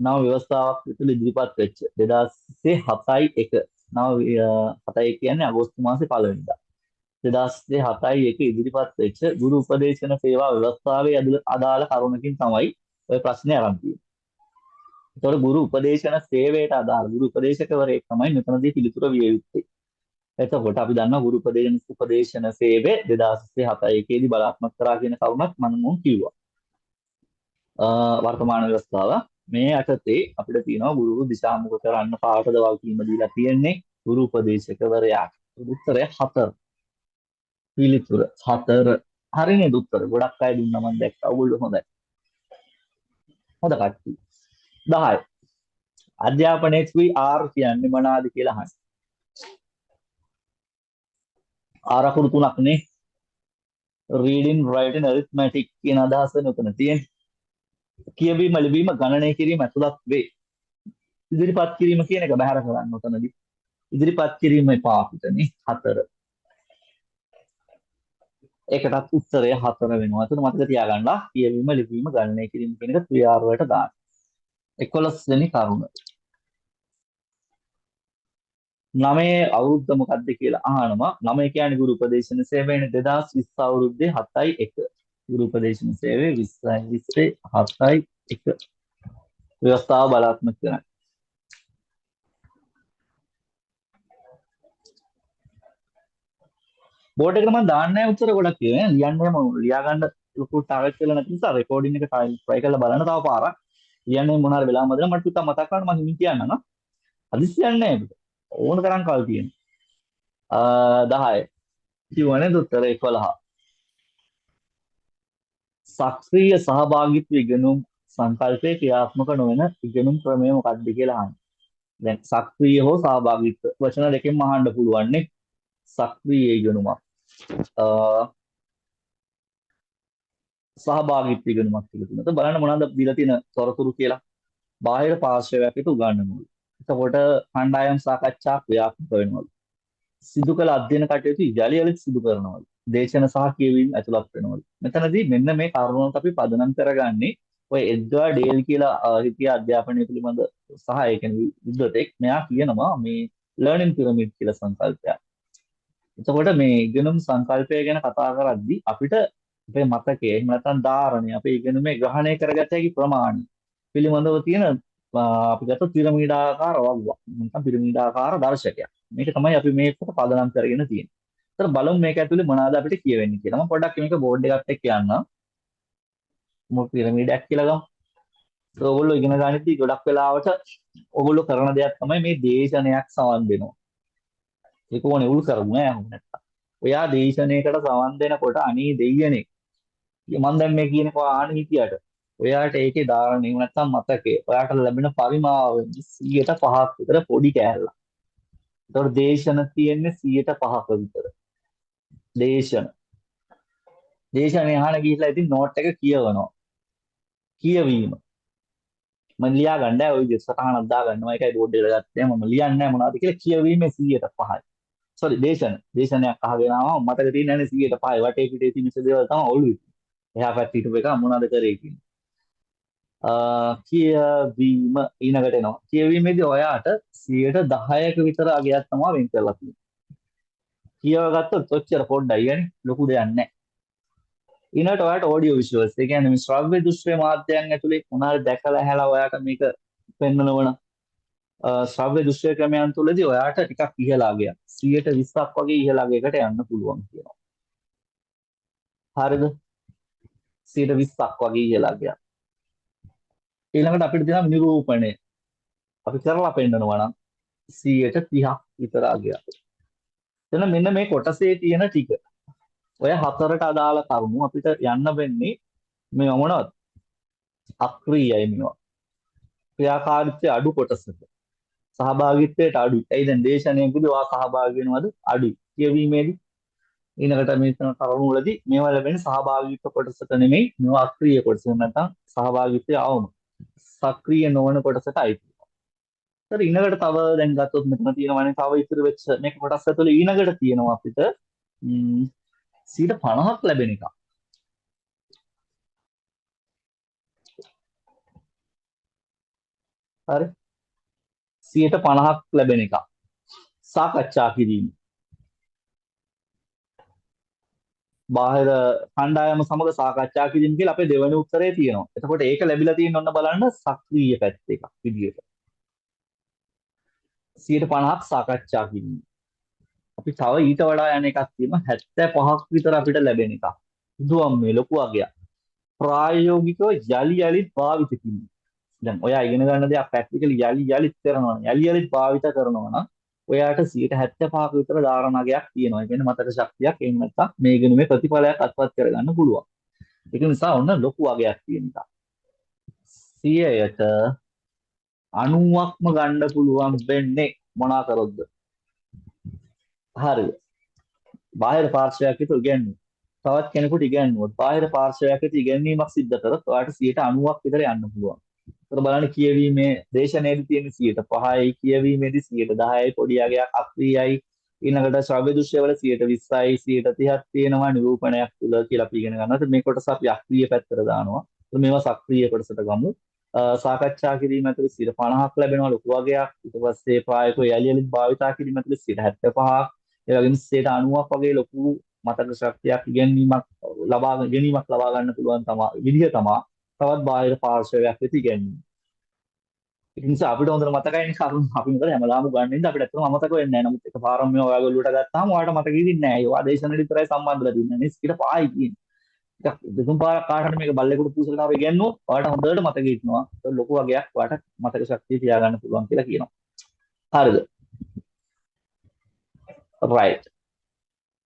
නව ව්‍යවස්ථාවක් ඇතුළේ ඉදිරිපත් වෙච්ච 2020 7.1 නව 7 කියන්නේ අගෝස්තු මාසේ පළවෙනිදා 2020 7.1 ඉදිරිපත් වෙච්ච ගුරු උපදේශන සේවා ව්‍යවස්ථාවේ අදාළ කරුණකින් තමයි ඔය ප්‍රශ්නේ අරන් තියෙන්නේ. ඒතකොට ගුරු උපදේශන සේවයට අදාළ ගුරු උපදේශකවරයෙක් තමයි මෙතනදී පිළිතුර විය යුත්තේ. එතකොට අපි දන්නවා ගුරු උපදේශන සේවය 2020 7.1 දී බලාත්මක කරා කියන කරුණත් මම මොන් කිව්වා. වර්තමාන ව්‍යවස්ථාව මේ යටතේ අපිට තියෙනවා ගුරු දිශාමුඛ කරන්න කාටද වගකීම දීලා තියෙන්නේ? ගුරු උපදේශකවරයාට. උත්තරය 4. පිළිතුර 4. හරි නේද උත්තර? ගොඩක් අය දුන්නා මම දැක්කා. ඔයගොල්ලෝ හොඳයි. හොඳ කට්ටිය. 10. අධ්‍යාපනයේ 3R කියන්නේ මොනවාද කියලා අහන්න. R අකුරු තුනක් නේ. Reading, writing, arithmetic කියන අදහස නේ උතන තියෙන්නේ. කියවීම, ලිවීම, ගණනය කිරීම ඇතුළත් වේ. ඉදිරිපත් කිරීම කියන එක බැහැර කරන්න උතනදී. ඉදිරිපත් කිරීම එපා අපිට නේ. 4. ඒකටත් උත්තරය 4 වෙනවා. එතන මතක තියාගන්න කියවීම, ලිවීම, ගණනය කිරීම කියන එක 3R වලට දාන්න. 11 වෙනි කරුණ. 9 අවුරුද්ද මොකද්ද කියලා අහනවා. 9 කියන්නේ ගුරු උපදේශන සේවයනේ 2020 අවුරුද්දේ 7.1. ගුරු උපදේශන සේවයේ 20 7.1 ව්‍යවස්ථාව බලාත්මක කරන්නේ. බෝඩ් එකට මම දාන්නේ නැහැ උත්තර ගොඩක් කියලා. ලියන්න එහෙම ලියා ගන්න ලොකු ටාගට් කියලා නැති නිසා රෙකෝඩින් එක ට්‍රයි කරලා බලන්න තව පාරක්. ලියන්න මොන හරි වෙලාව මදලා මට ටිකක් මතක් කරගන්න මම හිමින් කියන්නම්. හදිස්සියක් නැහැ අපිට. ඕන තරම් කල් තියෙනවා. 10 කිව්වා නේද උත්තර 11. සක්‍රීය සහභාගීත්ව ඉගෙනුම් සංකල්පයේ ක්‍රියාත්මක නොවන ඉගෙනුම් ක්‍රමය මොකක්ද කියලා අහන්නේ. දැන් සක්‍රීය හෝ සහභාගීත්ව වචන දෙකෙන්ම අහන්න පුළුවන් නේ. සක්‍රීය ඉගෙනුමක් සහභාගීත්ව ඉගෙනුමක් කියලා තියෙනවා. බලන්න මොනවද දීලා තියෙන තොරතුරු කියලා. බාහිර පාර්ශ්වයක් එක්ක උගන්වනවලු. එතකොට කණ්ඩායම් සාකච්ඡා ක්‍රියාත්මක වෙනවලු. සිදු කළ අධ්‍යයන කටයුතු යලි යලිත් සිදු කරනවලු. දේශන සහ කියවීම් ඇතුළත් වෙනවලු. මෙතනදී මෙන්න මේ කරුණත් අපි පදනම් කරගන්නේ ඔය එඩ්ගාර් ඩේල් කියලා හිටිය අධ්‍යාපනය පිළිබඳ සහ ඒ කියන්නේ විද්වතෙක්. මෙයා කියනවා මේ ලර්නින් පිරමිඩ් කියලා සංකල්පයක්. එතකොට මේ ඉගෙනුම් සංකල්පය ගැන කතා කරද්දී අපිට අපේ මතකය එහෙම නැත්නම් ධාරණය අපේ ඉගෙනුමේ ග්‍රහණය කරගත හැකි ප්‍රමාණය පිළිබඳව තියෙන අපි ගත්ත පිරමීඩාකාර වගුවක් නැත්නම් පිරමීඩාකාර දර්ශකයක්. මේක තමයි අපි මේකට පදනම් කරගෙන තියෙන්නේ. ඒතර බලමු මේක ඇතුලේ මොනවාද අපිට කියවෙන්නේ කියලා. මම පොඩ්ඩක් මේක බෝඩ් එකත් එක්ක යන්නම්. මොකක් පිරමීඩයක් කියලා ගමු. ඒක ඔයගොල්ලෝ ඉගෙන ගනිද්දි ගොඩක් වෙලාවට ඔයගොල්ලෝ කරන දෙයක් තමයි මේ දේශනයක් සවන් දෙනවා. ඒක ඕනේ උල් කරමු ඈ ඔහොම නැත්තම්. ඔයා දේශනයකට සවන් දෙනකොට අනේ දෙයියනේ මම දැන් මේ කියනකෝ ආන හිටියට ඔයාට ඒකේ ධාරණය එහෙම නැත්තම් මතකය ඔයාට ලැබෙන පරිමාව වෙන්නේ 105ක් විතර පොඩි කෑල්ලක්. ඒතකොට දේශන තියෙන්නේ 105ක විතර. දේශන. දේශන අහන ගිහිල්ලා ඉතින් නෝට් එක කියවනවා. කියවීම. මම ලියා ගන්න ඔය විදිහට සටහනක් දා ගන්නවා. ඒකයි බෝඩ් එකට ගත්තේ. මම ලියන්නේ නැහැ මොනවද කියලා කියවීමේ 105යි. සෝරි දේශන. දේශනයක් අහගෙන ආවම මතක තියෙන්නේ නැහැ 105යි. වටේ පිටේ තියෙන දේවල් තමයි ඔළුවේ. එහා පැත්තේ හිටපු එක මොනවද කරේ කියන්නේ. කියවීම ඊළඟට එනවා. කියවීමේදී ඔයාට 10%ක විතර අගයක් තමයි වෙන් කරලා තියෙන්නේ. කියව ගත්තොත් ඔච්චර පොඩ්ඩයි යන්නේ ලොකු දෙයක් නැහැ. ඊළඟට ඔයාට ඔඩියෝ විෂුවල්ස් ඒ කියන්නේ මේ ශ්‍රව්‍ය දෘශ්‍ය මාධ්‍යයන් ඇතුලේ මොනාරි දැකලා ඇහලා ඔයාට මේක පෙන්නනවන ශ්‍රව්‍ය දෘශ්‍ය ක්‍රමයන් තුලදී ඔයාට ටිකක් ඉහළ අගයක් 120ක් වගේ ඉහළ අගයකට යන්න පුළුවන් කියනවා. හරිද? 120ක් වගේ ඉහළ අගයක්. ඊළඟට අපිට තියෙනවා නිරූපණය. අපි කරලා පෙන්නනවා නම් 130ක් විතර අගයක්. එතන මෙන්න මේ කොටසේ තියෙන ටික. ඔය හතරට අදාළ කරුණු අපිට යන්න වෙන්නේ මේවා මොනවද? අක්‍රීයයි මේවා. ක්‍රියාකාරීත්වය අඩු කොටසක. සහභාගීත්වයට අඩුයි. ඇයි දැන් දේශනයකදී ඔයා සහභාගී වෙනවද? අඩුයි. කියවීමේදී ඊළඟට මේ තන කරුණු වලදී මේවා ලැබෙන්නේ සහභාගීත්ව කොටසක නෙමෙයි, මේවා අක්‍රීය කොටස. නැත්නම් සහභාගීත්වය අවම. සක්‍රීය නොවන කොටසට අයිති. ඒතර ඊළඟට තව දැන් ගත්තොත් මෙතන තියෙනවානේ තව ඉතුරු වෙච්ච මේක කොටස් ඇතුළේ ඊළඟට තියෙනවා අපිට 50ක් ලැබෙන එකක්. හරි. 50ක් ලැබෙන එකක්. සාකච්ඡා කිරීම. බාහිර කණ්ඩායම සමග සාකච්ඡා කිරීම කියලා අපේ දෙවෙනි උත්තරේ තියෙනවා. එතකොට ඒක ලැබිලා තියෙන ඔන්න බලන්න සක්‍රීය පැත්ත එකක් විදියට. 50ක් සාකච්ඡා කිරීම. අපි තව ඊට වඩා යන එකක් තියෙනවා 75ක් විතර අපිට ලැබෙන එකක්. බුදුන් මේ ලොකු අගයක්. ප්‍රායෝගිකව යලි යලිත් භාවිත කිරීම. දැන් ඔයා ඉගෙන ගන්න දෙයක් ප්‍රැක්ටිකලි යලි යලිත් කරනවා නම් යලි යලිත් භාවිත කරනවා නම් ඔයාට 75ක විතර ධාරණ අගයක් තියෙනවා. ඒ කියන්නේ මතක ශක්තියක් එහෙම නැත්නම් මේ ඉගෙනීමේ ප්‍රතිඵලයක් අත්පත් කරගන්න පුළුවන්. ඒක නිසා ඔන්න ලොකු අගයක් තියෙන එක. 100ට 90ක්ම ගන්න පුළුවන් වෙන්නේ මොනා කරොත්ද? හරිද? බාහිර පාර්ශ්වයක් විතර ඉගැන්වුවොත් තවත් කෙනෙකුට ඉගැන්වුවොත් බාහිර පාර්ශ්වයක් විතර ඉගැන්වීමක් සිද්ධ කරොත් ඔයාට 90ක් විතර යන්න පුළුවන්. ඒතර බලන්න කියවීමේ දේශනයේදී තියෙන 105යි කියවීමේදී 110යි පොඩි අගයක් අක්‍රීයයි ඊළඟට ශ්‍රව්‍ය දෘශ්‍ය වල 120යි 130ක් තියෙනවා නිරූපණයක් තුල කියලා අපි ඉගෙන ගන්නවා. ඒතර මේ කොටස අපි අක්‍රීය පැත්තට දානවා. ඒතර මේවා සක්‍රීය කොටසට ගමු. සාකච්ඡා කිරීම ඇතුළේ 50ක් ලැබෙනවා ලොකු අගයක්. ඊට පස්සේ ප්‍රායෝගිකව යලි යලිත් භාවිතා කිරීම ඇතුළේ 75ක්. ඒ වගේම 90ක් වගේ ලොකු මතක ශක්තියක් ඉගැන්වීමක් ලබා ගැනීමක් ලබා ගන්න පුළුවන් තමා විදිහ තමා තවත් බාහිර පාර්ශවයක් වෙත ඉගැන්වීම. ඒ නිසා අපිට හොඳට මතකයිනේ කරුණු අපි මොකද හැමදාම උගන්වන්නේ ඉඳ අපිට ඇත්තටම අමතක වෙන්නේ නැහැ. නමුත් එකපාරම මේවා ඔයාගේ ඔළුවට ගත්තාම ඔයාලට මතක හිටින්නේ නැහැ. ඒවා දේශන විතරයි සම්බන්ධ වෙලා තින්නේ. නේ ඊට පහයි තියෙන්නේ. ටිකක් දෙතුන් පාරක් කාට හරි මේක බල්ලෙකුට පූසකට හරි ඉගැන්නුවොත් ඔයාලට හොඳට මතක හිටිනවා. ඒක ලොකු වගයක් ඔයාලට මතක ශක්තිය තියාගන්න පුළුවන් කියලා කියනවා. හරිද? රයිට්.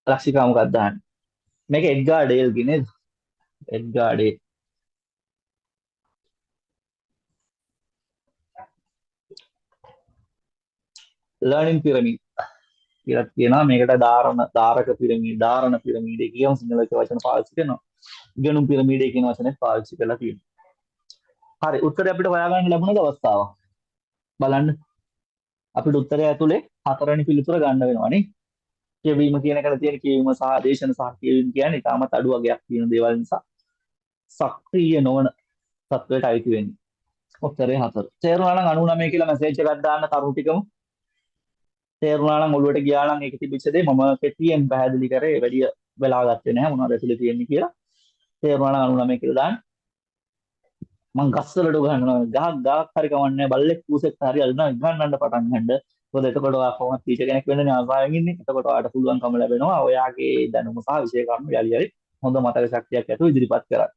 ලක්ෂිකා මොකක්ද අහන්නේ? මේක එඩ්ගාර් ඩේල්ගේ නේද? Edgar Dale. Learning pyramid කියලා කියනවා. මේකට ධාරක පිරමීඩ, ධාරණ පිරමීඩය කියමු සිංහල වචන පාවිච්චි කරනවා. ඉගෙනුම් පිරමීඩය කියන වචනේත් පාවිච්චි කරලා තියෙනවා. හරි, උත්තරය අපිට හොයාගන්න ලැබුණද අවස්ථාවක්? බලන්න. අපිට උත්තරය ඇතුලේ හතරවෙනි පිළිතුර ගන්න වෙනවා නේ. කියවීම කියන එකට තියෙන කියවීම සහ දේශන සහ කියවීම කියන්නේ ඉතාමත් අඩු අගයක් තියෙන දේවල් නිසා සක්‍රීය නොවන තත්වයට අයිති වෙන්නේ. උත්තරේ 4. තේරුණා නම් 99 කියලා මැසේජ් එකක් දාන්න කරුණු ටිකම. තේරුණා නම් ඔළුවට ගියා නම් ඒක තිබිච්ච දේ මම කෙටියෙන් පැහැදිලි කරේ වැඩි වෙලා ගත්තේ නැහැ මොනවද ඇතුලේ තියෙන්නේ කියලා. තේරුණා නම් 99 කියලා දාන්න. මං ගස් වලට උගන්වනවා. ගහක් ගහක් හරි කමන්නේ නැහැ. බල්ලෙක් පූසෙක් හරි අල්ලනවා උගන්වන්න පටන් ගන්න. මොකද එතකොට ඔයා කොහොමද ටීචර් කෙනෙක් වෙන්නනේ ආසාවෙන් ඉන්නේ. එතකොට ඔයාට පුළුවන්කම ලැබෙනවා ඔයාගේ දැනුම සහ විෂය කරුණු යලි යලි හොඳ මතක ශක්තියක් ඇතුව ඉදිරිපත් කරන්න.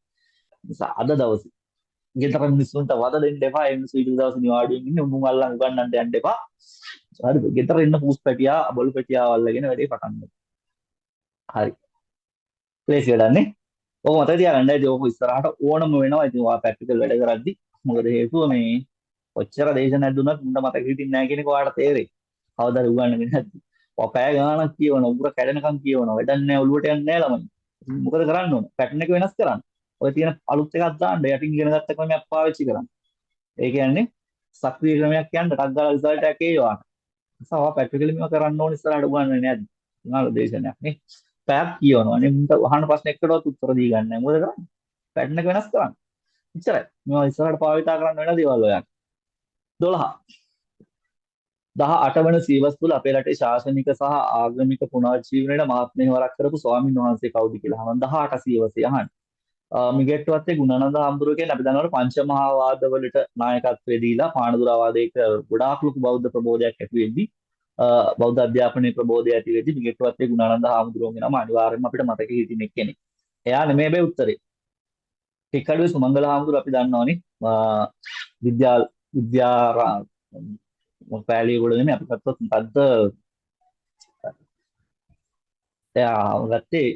නිසා අද දවසේ ගෙදර මිනිස්සුන්ට වද දෙන්න එපා. ඒ මිනිස්සු ඊට දවසේ නිවාඩුවෙන් ඉන්නේ. උන් අල්ලන් උගන්වන්න යන්න එපා. හරිද? ගෙදර ඉන්න පූස් පැටියා බොළු පැටියා අල්ලගෙන වැඩේ පටන් ගන්න. හරි. ක්ලේශ වැඩන්නේ. ඔක මතක තියාගන්න. ඉතින් ඔක ඉස්සරහට ඕනම වෙනවා. ඉතින් ඔයා ප්‍රැක්ටිකල් වැඩ කරද්දි මොකද හේතුව මේ කොච්චර දේශනයක් දුන්නත් මුන්ට මතක හිටින්නේ නැහැ කියන එක ඔයාලට තේරෙයි. කවදා හරි උගන්වගෙන නැද්ද? ඔයා පැය ගාණක් කියවන, උගුර කැඩෙනකන් කියවන, වැඩක් නැහැ, ඔළුවට යන්නේ නැහැ ළමයි. ඉතින් මොකද කරන්න ඕන? පැටර්න් එක වෙනස් කරන්න. ඔය තියෙන අලුත් එකක් දාන්න, යටින් ඉගෙන ගත්ත ක්‍රමයක් පාවිච්චි කරන්න. ඒ කියන්නේ සක්‍රීය ක්‍රමයක් කියන්න ටක් ගාලා රිසල්ට් එකක් එයි ඔයාට. නිසා ඔයා ප්‍රැක්ටිකලි මේවා කරන්න ඕන ඉස්සරහට උගන්වන්නේ නැද්ද? මොනවාද දේශනයක් නේ? පැයක් කියවනවා නේ. මුන්ට අහන ප්‍රශ්න එකකටවත් උත්තර දී ගන්න නැහැ. මොකද කරන්නේ? පැටර්න් එක වෙනස් කරන්න. ඉච්චරයි. මේවා ඉස්සරහට භාවිතා කරන්න වෙන දේවල් ඔයාට. 12. 18 වන සියවස් තුළ අපේ රටේ ශාසනික සහ ආගමික පුනර්ජීවනයට මහත් මෙහෙවරක් කරපු ස්වාමීන් වහන්සේ කවුද කියලා අහනවා. 18 සියවසේ අහන්නේ. මිගෙට්ටුවත්තේ ගුණානන්ද හාමුදුරුවෝ කියන්නේ අපි දන්නවා පංචමහා වාදවලට නායකත්වය දීලා පානදුරා වාදයක ගොඩාක් ලොකු බෞද්ධ ප්‍රබෝධයක් ඇති වෙද්දී, බෞද්ධ අධ්‍යාපනයේ ප්‍රබෝධය ඇති වෙද්දී මිගෙට්ටුවත්තේ ගුණානන්ද හාමුදුරුවෝගේ නම අනිවාර්යයෙන්ම අපිට මතක හිටින කෙනෙක්. එයා නෙමෙයි බෑ උත්තරේ. හික්කඩුවේ සුමංගල හාමුදුරුවෝ අපි දන්නවනේ විද්‍යා විද්‍යා පෑලියගොඩ නෙමෙයි අපි ගත්තොත් මොකද්ද එයා ගත්තේ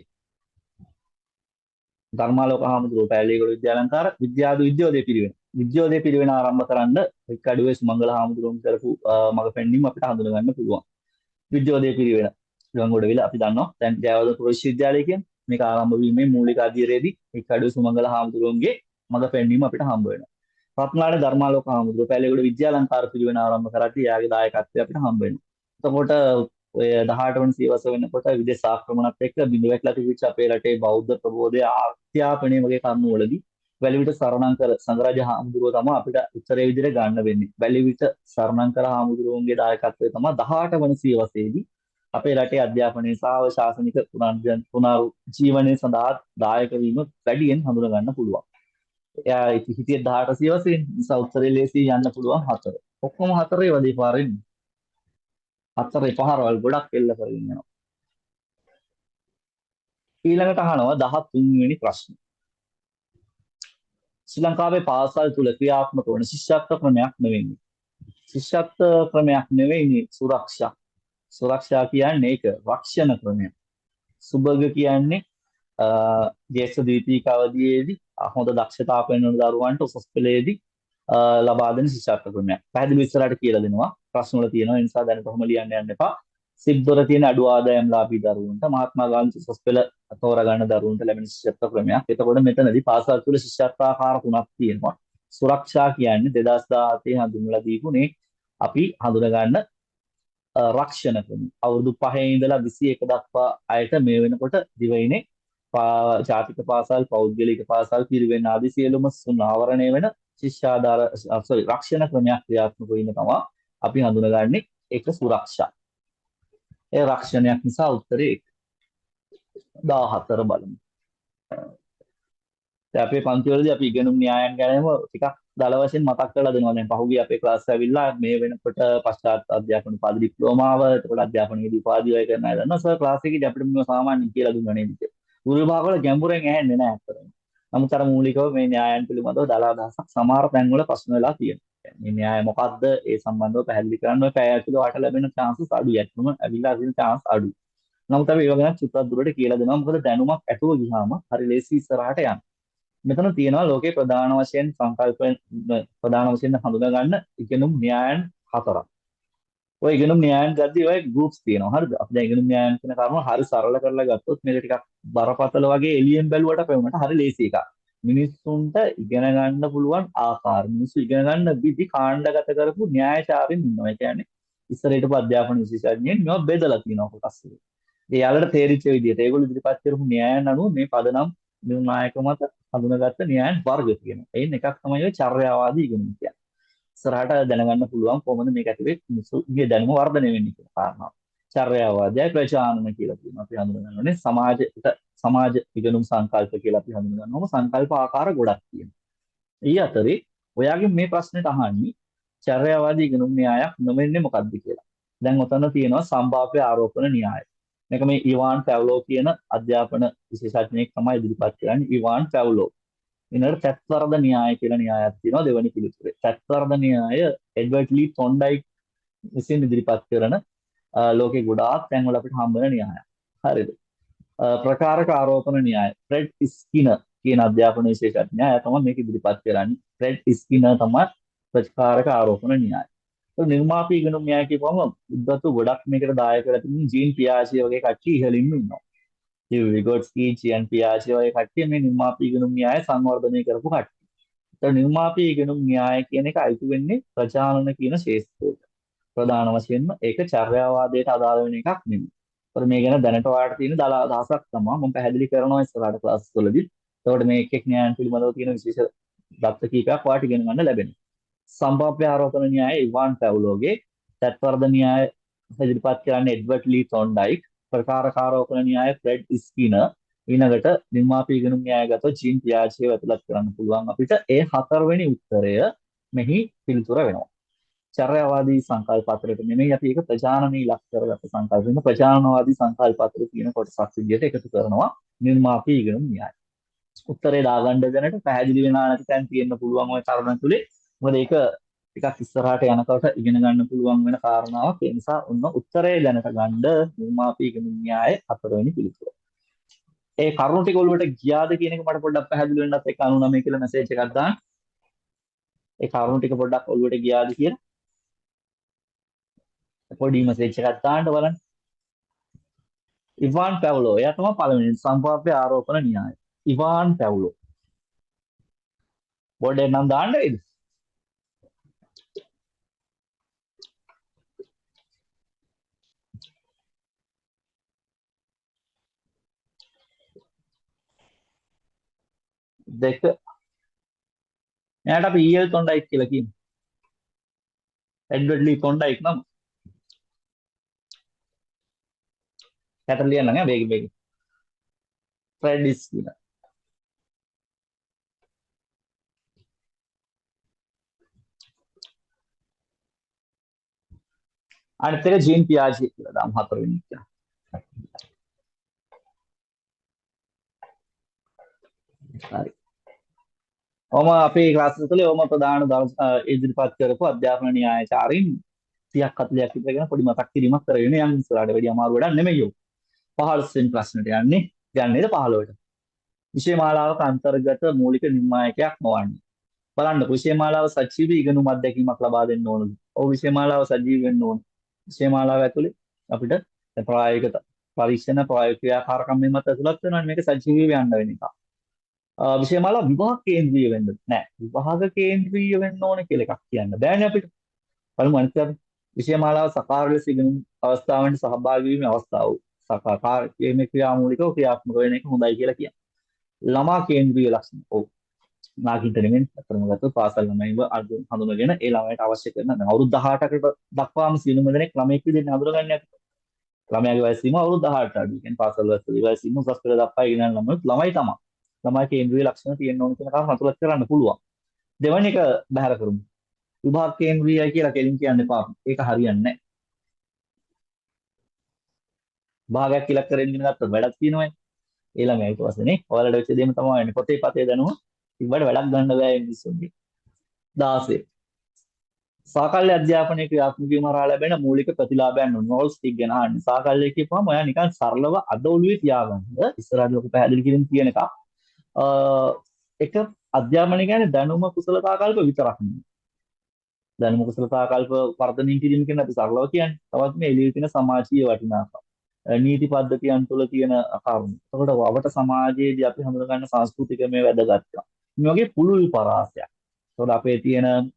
ධර්මාලෝක හාමුදුරුවෝ පෑලියගොඩ විද්‍යාලංකාර විද්‍යාදු විද්‍යෝදය පිරිවෙන. විද්‍යෝදය පිරිවෙන ආරම්භ කරන්න හික්කඩුවේ සුමංගල හාමුදුරුවෝ කරපු මඟ පෙන්වීම අපිට හඳුන ගන්න පුළුවන්. විද්‍යෝදය පිරිවෙන ගංගොඩවිල අපි දන්නවා. දැන් ජයවර්ධනපුර විශ්වවිද්‍යාලය කියන්නේ මේක ආරම්භ වීමේ මූලික අධීරයේදී හික්කඩුවේ සුමංගල හාමුදුරුවන්ගේ මඟ පෙන්වීම අපිට හම්බ වෙනවා. රත්නාලේ ධර්මාලෝක හාමුදුරුවෝ පෑලියගොඩ විද්‍යාලංකාර පිරිවෙන ආරම්භ කරද්දී එයාගේ දායකත්වය අපිට හම්බ වෙනවා. එතකොට ඔය 18 වන සියවස වෙනකොට විදේශ ආක්‍රමණත් එක්ක බිඳ වැටලා තිබිච්ච අපේ රටේ බෞද්ධ ප්‍රබෝධය අධ්‍යාපනය වගේ කරුණු වලදී වැලිවිට සරණංකර සංඝරාජ හාමුදුරුවෝ තමයි අපිට උත්තරේ විදිහට ගන්න වෙන්නේ. වැලිවිට සරණංකර හාමුදුරුවන්ගේ දායකත්වය තමයි 18 වන සියවසේදී අපේ රටේ අධ්‍යාපනය සහ ශාසනික පුනර්ජීවනය සඳහා දායක වීම වැඩියෙන් හඳුනා ගන්න පුළුවන්. එයා හිටියේ 18 සියවසේ නිසා උත්තරේ ලේසියෙන් යන්න පුළුවන් 4. ඔක්කොම 4 වදී පාරෙන් 4 පහරවල් ගොඩක් එල්ල කරගෙන යනවා. ඊළඟට අහනවා 13 වෙනි ප්‍රශ්නේ. ශ්‍රී ලංකාවේ පාසල් තුල ක්‍රියාත්මක වන ශිෂ්‍යත්ව ක්‍රමයක් නෙවෙයි. ශිෂ්‍යත්ව ක්‍රමයක් නෙවෙයි සුරක්ෂා. සුරක්ෂා කියන්නේ ඒක රක්ෂණ ක්‍රමයක්. සුභග කියන්නේ ජ්‍යෙෂ්ඨ ද්විතීක අවධියේදී හොඳ දක්ෂතා පෙන්වන දරුවන්ට උසස් පෙළේදී ලබා දෙන ශිෂ්‍යත්ව ක්‍රමයක්. පැහැදිලිව ඉස්සරහට කියලා දෙනවා. ප්‍රශ්න වල තියෙනවා. ඒ නිසා දැන් කොහොම ලියන්න යන්න එපා. සිබ්දොර තියෙන අඩු ආදායම්ලාභී දරුවන්ට මහත්මා ගාන්ධි උසස් පෙළ තෝරාගන්න දරුවන්ට ලැබෙන ශිෂ්‍යත්ව ක්‍රමයක්. එතකොට මෙතනදී පාසල් තුල ශිෂ්‍යත්ව ආකාර තුනක් තියෙනවා. සුරක්ෂා කියන්නේ 2017 හඳුන්වලා දීපුනේ අපි හඳුනා ගන්න රක්ෂණ ක්‍රම. අවුරුදු 5 ඉඳලා 21 දක්වා අයට මේ වෙනකොට දිවයිනේ ජාතික පාසල්, පෞද්ගලික පාසල්, පිරිවෙන් ආදී සියලුම ආවරණය වෙන ශිෂ්‍යාධාර සෝරි රක්ෂණ ක්‍රමයක් ක්‍රියාත්මක වෙන තමයි අපි හඳුනගන්නේ ඒක සුරක්ෂා. ඒ රක්ෂණයක් නිසා උත්තරේ 14 බලමු. දැන් අපේ පන්ති වලදී අපි ඉගෙනුම් න්‍යායන් ගැනම ටිකක් දල වශයෙන් මතක් කරලා දෙනවා. දැන් පහුගිය අපේ ක්ලාස් ඇවිල්ලා මේ වෙනකොට පශ්චාත් අධ්‍යාපන උපාධි ඩිප්ලෝමාව, එතකොට අධ්‍යාපනයේදී උපාධිය අය කරන අය දන්නවා. සර් ක්ලාස් එකේදී අපිට මේවා සාමාන්‍යයෙන් කියලා දුන්නා නේද කියලා. ගුරු විභාග වල ගැඹුරෙන් ඇහෙන්නේ නැහැ අත්තටම. නමුත් අර මූලිකව මේ න්‍යායන් පිළිබඳව දල අදහසක් සමහර තැන්වල ප්‍රශ්න වෙලා තියෙනවා. මේ න්‍යාය මොකද්ද? ඒ සම්බන්ධව පැහැදිලි කරන්න ඔය පැය ඇතුළේ ඔයාලට ලැබෙන චාන්සස් අඩුයි. ඇත්තම ඇවිල්ලා තියෙන චාන්ස් අඩුයි. නමුත් අපි ඒව ගැන චුට්ටක් දුරට කියලා දෙනවා. මොකද දැනුමක් ඇතුව ගියාම හරි ලේසි ඉස්සරහට යන්න. මෙතන තියෙනවා ලෝකේ ප්‍රධාන වශයෙන් සංකල්ප ප්‍රධාන වශයෙන් හඳුනා ගන්න ඉගෙනුම් න්‍යායන් හතරක්. ඔය ඉගෙනුම් න්‍යායන් ගද්දී ඔය ගෲප්ස් තියෙනවා. හරිද? අපි දැන් ඉගෙනුම් න්‍යායන් කියන කරුණ හරි සරල කරලා ගත්තොත් මේක ටිකක් බරපතල වගේ එළියෙන් බැලුවට පෙවුනට හරි ලේසි එකක්. මිනිස්සුන්ට ඉගෙන ගන්න පුළුවන් ආකාර, මිනිස්සු ඉගෙන ගන්න විදි කාණ්ඩගත කරපු න්‍යායචාරීන් ඉන්නවා. ඒ කියන්නේ ඉස්සර හිටපු අධ්‍යාපන විශේෂඥයන් මේවා බෙදලා තියෙනවා කොටස් වලට. ඒ යාළුවට තේරිච්ච විදිහට ඒගොල්ලෝ ඉදිරිපත් කරපු න්‍යායන් අනුව මේ පදනම් නිර්ණායක මත හඳුනාගත්ත න්‍යායන් වර්ග තියෙනවා. එයින් එකක් තමයි ඔය චර්යාවාදී ඉගෙනුම කියන්නේ. ඉස්සරහට දැනගන්න පුළුවන් කොහොමද මේක ඇතුලේ මිනිස්සුගේ දැනුම වර්ධනය වෙන්නේ කියන කාරණාව. චර්යාවාදයයි ප්‍රචාරණ කියලා කියනවා. අපි හඳුනා ගන්න ඕනේ සමාජ ඉගෙනුම් සංකල්ප කියලා අපි හඳුනා ගන්නවා. සංකල්ප ආකාර ගොඩක් තියෙනවා. ඊ අතරේ ඔයාගෙන් මේ ප්‍රශ්නෙට අහන්නේ චර්යාවාදී ඉගෙනුම් න්‍යායක් නොවෙන්නේ මොකද්ද කියලා. දැන් ඔතන තියෙනවා සම්භාව්‍ය ආරෝපණ න්‍යාය. මේක මේ ඉවාන් පැව්ලෝ කියන අධ්‍යාපන විශේෂඥයෙක් තමයි ඉදිරිපත් කරන්නේ. ඉවාන් පැව්ලෝ. ඊළඟට තත්වර්ධ න්‍යාය කියලා න්‍යායක් තියෙනවා දෙවනි පිළිතුරේ. තත්වර්ධ න්‍යාය එඩ්වර්ඩ් ලී තොන්ඩයික් විසින් ඉදිරිපත් කරන ලෝකේ ගොඩාක් තැන්වල අපිට හම්බ වෙන න්‍යායක්. හරිද? ප්‍රකාරක ආරෝපණ න්‍යාය ෆ්‍රෙඩ් ස්කිනර් කියන අධ්‍යාපන විශේෂඥයා එයා තමයි මේක ඉදිරිපත් කරන්නේ. ෆ්‍රෙඩ් ස්කිනර් තමයි ප්‍රකාරක ආරෝපණ න්‍යාය. ඒ නිර්මාපී ඉගෙනුම් න්‍යාය කියපුවම උද්දතු ගොඩක් මේකට දායක වෙලා තිබුණ ජීන් පියාජේ වගේ කට්ටිය ඉහළින්ම ඉන්නවා. ඒ විගොට්ස්කි, ජීන් පියාජේ වගේ කට්ටිය මේ නිර්මාපී ඉගෙනුම් න්‍යාය සංවර්ධනය කරපු කට්ටිය. ඒතර නිර්මාපී ඉගෙනුම් න්‍යාය කියන එක අයිති වෙන්නේ ප්‍රජානන කියන ශේෂ්ත්‍රයට. ප්‍රධාන වශයෙන්ම ඒක චර්යාවාදයට අදාළ වෙන එකක් නෙමෙයි. ඒතර මේ ගැන දැනට ඔයාලට තියෙන දල අදහසක් තමයි මම පැහැදිලි කරනවා ඉස්සරහට ක්ලාස් වලදී. එතකොට මේ එක් එක් න්‍යායන් පිළිබඳව තියෙන විශේෂ දත්ත කීපයක් ඔයාලට ඉගෙන ගන්න ලැබෙනවා. සම්භාව්‍ය ආරෝපණ න්‍යාය ඉවාන් පැව්ලෝගේ, තත්වර්ධ න්‍යාය ඉදිරිපත් කරන්නේ එඩ්වර්ඩ් ලී තොන්ඩයික්, ප්‍රකාරක ආරෝපණ න්‍යාය ෆ්‍රෙඩ් ස්කිනර්, ඊළඟට නිර්මාපී ඉගෙනුම් න්‍යාය ගත්තොත් ජීන් පියාජේව ඇතුළත් කරන්න පුළුවන් අපිට. ඒ හතරවෙනි උත්තරය මෙහි පිළිතුර වෙනවා. චර්යාවාදී සංකල්ප අතරට නෙමෙයි අපි ඒක ප්‍රජානනය ඉලක්ක කරගත්ත සංකල්ප වෙන ප්‍රජානනවාදී සංකල්ප අතර තියෙන කොටසක් විදිහට එකතු කරනවා නිර්මාපී ඉගෙනුම් න්‍යාය. උත්තරේ දාගන්න දැනට පැහැදිලි වෙනා නැති තැන් තියෙන්න පුළුවන් ඔය කරුණ තුලේ. මොකද ඒක ටිකක් ඉස්සරහට යනකොට ඉගෙන ගන්න පුළුවන් වෙන කාරණාවක්. ඒ නිසා ඔන්න උත්තරේ දැනට ගන්න නිර්මාපී ඉගෙනුම් න්‍යාය හතරවෙනි පිළිතුර. ඒ කරුණු ටික ඔළුවට ගියාද කියන එක මට පොඩ්ඩක් පැහැදිලි වෙන්නත් එක්ක 99 කියලා මැසේජ් එකක් දාන්න. ඒ කරුණු ටික පොඩ්ඩක් ඔළුවට ගියාද කියලා පොඩි මැසේජ් එකක් දාන්න බලන්න. ඉවාන් පැව්ලෝ එයා තමයි පළවෙනි සම්භාව්‍ය ආරෝපණ න්‍යාය. ඉවාන් පැව්ලෝ. බෝඩ් එක නම් දාන්න වෙයිද? දෙක. එයාට අපි ඊඑල් තොණ්ඩයික් කියලා කියමු. එඩ්වඩ් ලී තොණ්ඩයික් නම්. කැටල් ලියන්න ඈ වේගෙන් වේගෙන්. ෆ්‍රෙඩිස් කියලා. අනිත් එක ජීන් පියාජේ කියලා දාමු හතරවෙනි එක. හරි. ඔම අපේ ක්ලාස් එක තුළ ඔම ප්‍රධාන ඉදිරිපත් කරපු අධ්‍යාපන න්‍යායචාරීන් 30ක් 40ක් විතර ගැන පොඩි මතක් කිරීමක් කරගෙන යන්න ඉස්සරහට වැඩි අමාරු වැඩක් නෙමෙයි ඔය. 15 වෙනි ප්‍රශ්නට යන්නේ. යන්නේද 15ට. විෂය මාලාවක අන්තර්ගත මූලික නිර්ණායකයක් නොවන්නේ. බලන්න විෂය මාලාව සජීවී ඉගෙනුම් අත්දැකීමක් ලබා දෙන්න ඕනද? ඔව් විෂය මාලාව සජීවී වෙන්න ඕන. විෂය මාලාව ඇතුලේ අපිට ප්‍රායෝගික පරීක්ෂණ ප්‍රායෝගික ක්‍රියාකාරකම් මෙහෙමත් ඇතුළත් වෙනවනේ. මේක සජීවී යන්න වෙන එකක්. විෂය මාලාව විභාග කේන්ද්‍රීය වෙන්න නෑ. විභාග කේන්ද්‍රීය වෙන්න ඕන කියලා එකක් කියන්න බෑනේ අපිට. බලමු අනිත් එක. විෂය මාලාව සකාර ලෙස ඉගෙනුම් අවස්ථාවන්ට සහභාගී වීමේ අවස්ථාව. සකාර මේ ක්‍රියාමූලිකව ක්‍රියාත්මක වෙන එක හොඳයි කියලා කියන්නේ. ළමා කේන්ද්‍රීය ලක්ෂණ. ඔව්. නාගින්ට නෙමෙයි. අතරම ගත්තොත් පාසල් ළමයින්ව හඳුනගෙන ඒ ළමයට අවශ්‍ය කරන දැන් අවුරුදු 18කට දක්වාම සියලුම දෙනෙක් ළමයෙක් විදිහට හඳුනගන්නේ අපි. ළමයාගේ වයස සීමාව අවුරුදු 18ට අඩුයි. කියන්නේ පාසල් වයස වයස සීමාව උසස් පෙළ දක්වා ඉගෙන ගන්න ළමයිත් ළමයි තමයි. ළමයි කේන්ද්‍රීය ලක්ෂණ තියෙන්න ඕන කියන කාරණා අතුලත් කරන්න පුළුවන්. දෙවෙනි එක බැහැර කරමු. විභාග කේන්ද්‍රීයයි කියලා කෙලින් කියන්න එපා. ඒක හරියන්නේ නැහැ. භාගයක් ඉලක්ක කරගෙන ඉගෙන ගත්තොත් වැඩක් තියෙනවනේ. ඒ ළමයා ඊට පස්සේ නේ ඔයාලට වෙච්ච දේම තමයි වෙන්නේ. පොතේ පතේ දැනුම තිබ්බට වැඩක් ගන්න බෑ මේ මිනිස්සුන්ගේ. 16. සාකල්‍ය අධ්‍යාපනයේ ක්‍රියාත්මක වීම හරහා ලැබෙන මූලික ප්‍රතිලාභයන් නොවල්ස් ටික ගැන අහන්නේ. සාකල්‍ය කියපුවම ඔයා නිකන් සරලව අද ඔළුවේ තියාගන්න. ඉස්සරහට ලොකු පැහැදිලි කිරීම තියෙන එකක්. එක අධ්‍යාපනය කියන්නේ දැනුම කුසලතා කල්ප විතරක් නෙමෙයි. දැනුම කුසලතා කල්ප වර්ධනය කිරීම කියන අපි සරලව කියන්නේ. තවත් මේ එළියේ තියෙන සමාජීය වටිනාකම්. නීති පද්ධතියන් තුළ තියෙන කරුණු. එතකොට වවට සමාජයේදී අපි හඳුනගන්න සංස්කෘතිකමය වැදගත්කම්. මේ වගේ පුළුල් පරාසයක්. එතකොට අපේ තියෙන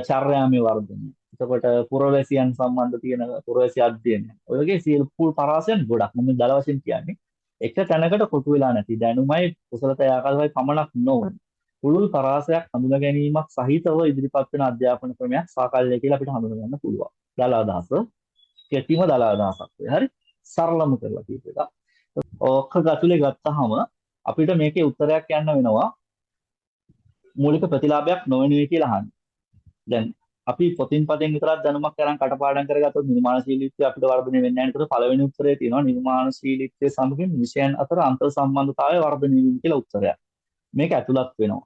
චර්යාමය වර්ධනය. එතකොට පුරවැසියන් සම්බන්ධ තියෙන පුරවැසි අධ්‍යයනය. ඔය වගේ සියලු පුළුල් පරාසයන් ගොඩක්. මම දල වශයෙන් කියන්නේ එක තැනකට කොටු වෙලා නැති දැනුමයි කුසලතා ආකල්පයි පමණක් නොවන පුළුල් පරාසයක් හඳුනා ගැනීමක් සහිතව ඉදිරිපත් වෙන අධ්‍යාපන ක්‍රමයක් සාකල්‍ය කියලා අපිට හඳුනා ගන්න පුළුවන්. දල අදහස කෙටිම දල අදහසක් ඔය. හරි. සරලම කරලා කියපු එක. ඔක්ක ගතුලේ ගත්තාම අපිට මේකේ උත්තරයක් යන්න වෙනවා. මූලික ප්‍රතිලාභයක් නොවනුවේ කියලා අහන්නේ. දැන් අපි පොතින් පතෙන් විතරක් දැනුමක් අරන් කටපාඩම් කරගත්තොත් නිර්මාණශීලීත්වය අපිට වර්ධනය වෙන්නේ නැහැ. ඒතර පළවෙනි උත්තරේ තියෙනවා නිර්මාණශීලීත්වය සමගින් විෂයන් අතර අන්තර් සම්බන්ධතාවය වර්ධනය වීම කියලා උත්තරයක්. මේක ඇතුළත් වෙනවා.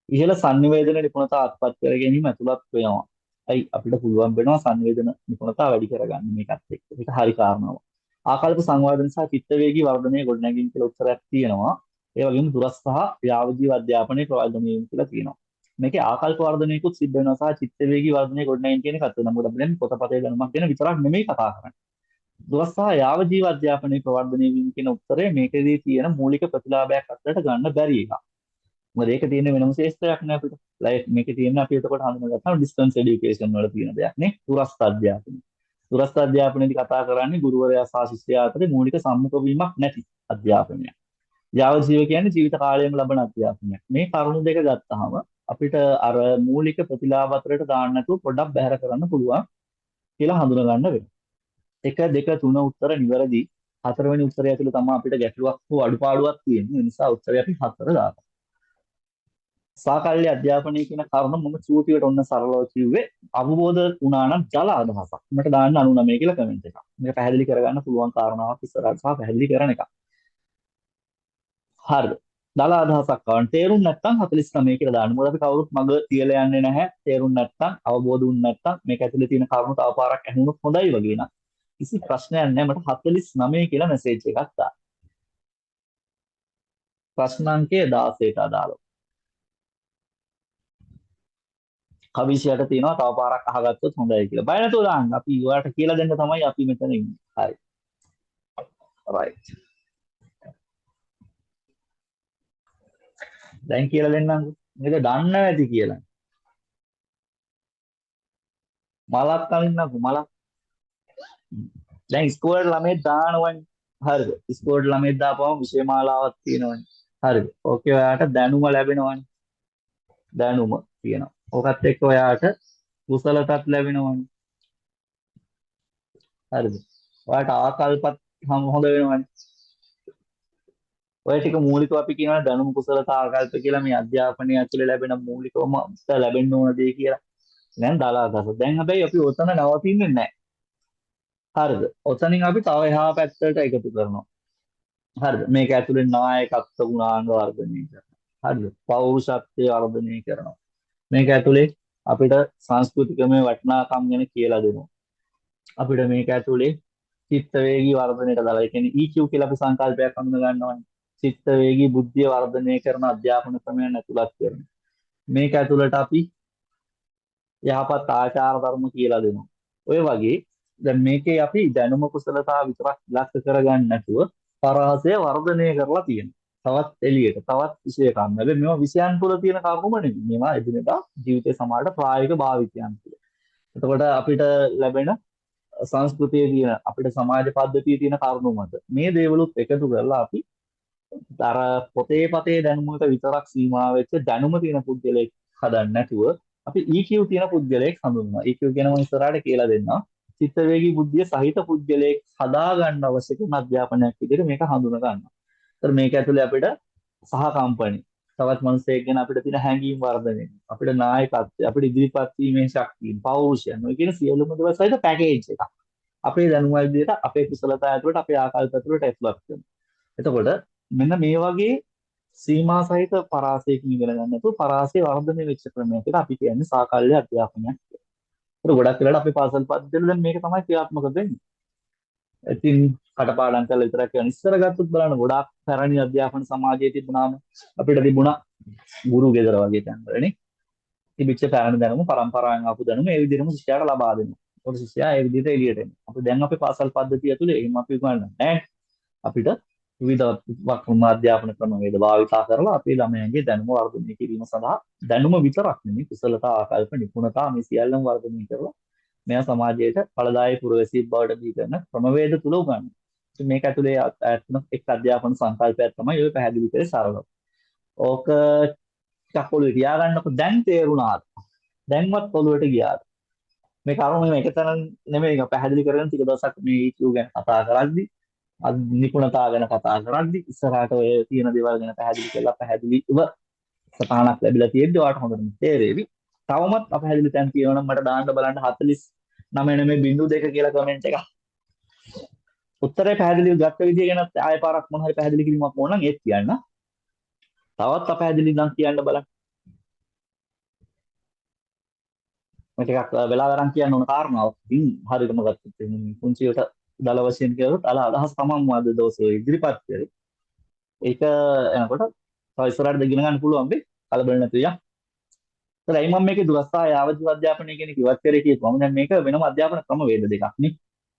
ඉහළ සංනිවේදන නිපුණතා අත්පත් කර ගැනීම ඇතුළත් වෙනවා. ඇයි අපිට පුළුවන් වෙනවා සංනිවේදන නිපුණතා වැඩි කරගන්න මේකත් එක්ක. මේක හරි කාරණාවක්. ආකල්ප සංවර්ධන සහ චිත්ත වේගී වර්ධනය ගොඩනැගීම කියලා උත්තරයක් තියෙනවා. ඒ වගේම දුරස් සහ යාවජීව අධ්‍යාපනයේ ප්‍රවර්ධනය වීම කියලා තියෙනවා. මේකේ ආකල්ප වර්ධනයකුත් සිද්ධ වෙනවා සහ චිත්ත වේගී වර්ධනය ගොඩනැගීම කියන එකත් වෙනවා. මොකද අපි දැන් පොතපතේ දැනුමක් ගැන විතරක් නෙමෙයි කතා කරන්නේ. දුරස් සහ යාවජීව අධ්‍යාපනයේ ප්‍රවර්ධනය වීම කියන උත්තරය මේකෙදී තියෙන මූලික ප්‍රතිලාභයක් අතරට ගන්න බැරි එකක්. මොකද ඒක තියෙන වෙනම ශේෂ්ත්‍රයක් නෑ අපිට. ලයික් මේකේ තියෙන අපි එතකොට හඳුනගත්තාම ඩිස්ටන්ස් එඩියුකේෂන් වල තියෙන දෙයක් නේ. දුරස්ථ අධ්‍යාපනය. දුරස්ථ අධ්‍යාපනයේදී කතා කරන්නේ ගුරුවරයා සහ ශිෂ්‍යයා අතර මූලික සම්මුඛ වීමක් නැති අධ්‍යාපනයක්. යාවජීව කියන්නේ ජීවිත කාලයම ලබන අධ්‍යාපනයක්. මේ කරුණු දෙක ගත්තාම අපිට අර මූලික ප්‍රතිලාභ අතරට දාන්න නැතුව පොඩ්ඩක් බැහැර කරන්න පුළුවන් කියලා හඳුනා ගන්න වෙනවා. 1 2 3 උත්තර නිවැරදි. හතරවෙනි උත්තරය ඇතුළේ තමයි අපිට ගැටලුවක් හෝ අඩුපාඩුවක් තියෙන්නේ. ඒ නිසා උත්තරය අපි 4 දාගමු. සාකල්‍ය අධ්‍යාපනය කියන කරුණ මම චූටියට ඔන්න සරලව කිව්වේ. අවබෝධ වුණා නම් ජල අදහසක්. මට දාන්න 99 කියලා කමෙන්ට් එකක්. මේක පැහැදිලි කරගන්න පුළුවන් කාරණාවක් ඉස්සරහට සහ පැහැදිලි කරන එකක්. හරිද? දල අදහසක් ගන්න. තේරුම් නැත්නම් 49 කියලා දාන්න. මොකද අපි කවුරුත් මග තියලා යන්නේ නැහැ. තේරුම් නැත්නම් අවබෝධ වුණ නැත්නම් මේක ඇතුලේ තියෙන කරුණු තව පාරක් ඇහුනොත් හොඳයි වගේ නම් කිසි ප්‍රශ්නයක් නැහැ. මට 49 කියලා මැසේජ් එකක් දාන්න. ප්‍රශ්න අංකය 16ට අදාළව. කවිෂයට තියෙනවා තව පාරක් අහගත්තොත් හොඳයි කියලා. බය නැතුව දාන්න. අපි ඔයාලට කියලා දෙන්න තමයි අපි මෙතන ඉන්නේ. හරි. රයිට්. දැන් කියලා දෙන්නම්කෝ. මේක දන්නේ නැති කියලා. මලක් අනින්නම්කෝ මලක්. දැන් ඉස්කෝලේ ළමයි දානවනේ. හරිද? ඉස්කෝලේ ළමයි දාපුවම විෂය මාලාවක් තියෙනවනේ. හරිද? ඕකේ ඔයාට දැනුම ලැබෙනවනේ. දැනුම තියෙනවා. ඕකත් එක්ක ඔයාට කුසලතත් ලැබෙනවනේ. හරිද? ඔයාට ආකල්පත් හොඳ වෙනවනේ. ඔය ටික මූලිකව අපි කියනවා දැනුම කුසලතා ආකල්ප කියලා මේ අධ්‍යාපනය ඇතුලේ ලැබෙන මූලිකවම ලැබෙන්න ඕන දේ කියලා. දැන් දල අදහස. දැන් හැබැයි අපි ඔතන නවතින්නේ නැහැ. හරිද? ඔතනින් අපි තව එහා පැත්තට එකතු කරනවා. හරිද? මේක ඇතුලේ නායකත්ව ගුණාංග වර්ධනය කරනවා. හරිද? පෞරුෂත්වය වර්ධනය කරනවා. මේක ඇතුලේ අපිට සංස්කෘතිකමය වටිනාකම් ගැන කියලා දෙනවා. අපිට මේක ඇතුලේ චිත්ත වේගී වර්ධනයට දාලා, ඒ කියන්නේ EQ කියලා අපි සංකල්පයක් හඳුන ගන්නවනේ. චිත්ත වේගී බුද්ධිය වර්ධනය කරන අධ්‍යාපන ක්‍රමයන් ඇතුළත් කරනවා. මේක ඇතුළට අපි යහපත් ආචාර ධර්ම කියලා දෙනවා. ඔය වගේ දැන් මේකේ අපි දැනුම කුසලතා විතරක් ඉලක්ක කරගන්න නැතුව පරාසය වර්ධනය කරලා තියෙනවා. තවත් එළියට තවත් විෂය කරුණු. හැබැයි මේවා විෂයන් තුළ තියෙන කරුණුම නෙමෙයි. මේවා එදිනෙදා ජීවිතේ සමහරට ප්‍රායෝගික භාවිතයන් තුළ. එතකොට අපිට ලැබෙන සංස්කෘතියේ තියෙන අපිට සමාජ පද්ධතියේ තියෙන කරුණු මත මේ දේවලුත් එකතු කරලා අපි අර පොතේ පතේ දැනුමට විතරක් සීමා වෙච්ච දැනුම තියෙන පුද්ගලයෙක් හදන්න නැතුව අපි EQ තියෙන පුද්ගලයෙක් හඳුන්වනවා. EQ ගැන මම ඉස්සරහට කියලා දෙන්නම්. චිත්ත වේගී බුද්ධිය සහිත පුද්ගලයෙක් හදා ගන්න අවශ්‍ය කරන අධ්‍යාපනයක් විදිහට මේක හඳුන ගන්නවා. ඒතර මේක ඇතුලේ අපිට සහකම්පනි, තවත් මනුස්සයෙක් ගැන අපිට තියෙන හැඟීම් වර්ධනය, අපිට නායකත්වය, අපිට ඉදිරිපත් වීමේ ශක්තිය, පෞරුෂයන්, ඔය කියන සියලුම දේවල් සහිත පැකේජ් එකක්. අපේ දැනුම විදිහට අපේ කුසලතා ඇතුළට අපේ ආකල්ප ඇතුළට ඇතුළත් කරනවා. එතකොට මෙන්න මේ වගේ සීමා සහිත පරාසයකින් ඉගෙන ගන්න නැතුව පරාසය වර්ධනය වෙච්ච ක්‍රමයකට අපි කියන්නේ සාකල්‍ය අධ්‍යාපනයක් කියලා. ඒක ගොඩක් වෙලාවට අපේ පාසල් පද්ධතිවල දැන් මේක තමයි ක්‍රියාත්මක වෙන්නේ. ඉතින් කටපාඩම් කරලා විතරක් කියන ඉස්සර ගත්තොත් බලන්න ගොඩාක් පැරණි අධ්‍යාපන සමාජයේ තිබුණාම අපිට තිබුණා ගුරු ගෙදර වගේ තැන්වලනේ. තිබිච්ච පැරණි දැනුම පරම්පරාවෙන් ආපු දැනුම ඒ විදිහටම ශිෂ්‍යයාට ලබා දෙනවා. ඒකට ශිෂ්‍යයා ඒ විදිහට එළියට එනවා. අපි දැන් අපේ පාසල් පද්ධතිය ඇතුලේ එහෙම අපි උගන්වන්නේ නැහැ. අපිට විවිධ ක්‍රම අධ්‍යාපන ක්‍රමවේද භාවිතා කරලා අපේ ළමයන්ගේ දැනුම වර්ධනය කිරීම සඳහා දැනුම විතරක් නෙමෙයි කුසලතා ආකල්ප නිපුණතා මේ සියල්ලම වර්ධනය කරලා මෙයා සමාජයට ඵලදායී පුරවැසියෙක් බවට බිහි කරන ක්‍රමවේද තුල උගන්වනවා. ඉතින් මේක ඇතුලේ ඇත්තම එක් අධ්‍යාපන සංකල්පයක් තමයි ඔය පැහැදිලි කරේ සරලව. ඕක ටිකක් ඔළුවේ තියාගන්නකො. දැන් තේරුණාද? දැන්වත් ඔළුවට ගියාද? මේ කරුණ මේ එක තැන නෙමෙයි ඒක පැහැදිලි කරගෙන ටික දවසක් මේ EQ ගැන කතා කරද්දි නිපුණතා ගැන කතා කරද්දි ඉස්සරහට ඔය තියෙන දේවල් ගැන පැහැදිලි කරලා පැහැදිලිව සටහනක් ලැබිලා තියෙද්දි ඔයාලට හොඳටම තේරෙවි. තවමත් අපැහැදිලි තැන් තියෙනවා නම් මට දාන්න බලන්න 49.02 කියලා කමෙන්ට් එකක්. උත්තරේ පැහැදිලිව ගත්ත විදිය ගැන ආයෙ පාරක් මොන හරි පැහැදිලි කිරීමක් ඕන නම් ඒත් කියන්න. තවත් අපැහැදිලි නම් කියන්න බලන්න. මේ ටිකක් වෙලා අරන් කියන්න ඕන කාරණාවක්. ඉතින් හරියටම ගත්තොත් එහෙනම් පුංචියට දල වශයෙන් කියවොත් අල අදහස් තමන්ම අද දවසේ ඉදිරිපත් කරේ. ඒක එනකොට තව ඉස්සරහට ඉගෙන ගන්න පුළුවන් වෙයි. කලබල නැතුව යන්න. ඒතර ඇයි මම මේකේ දුරස්ථ යාවජීව අධ්‍යාපනය කියන එක ඉවත් කරේ කියපුවම දැන් මේක වෙනම අධ්‍යාපන ක්‍රමවේද දෙකක් නේ.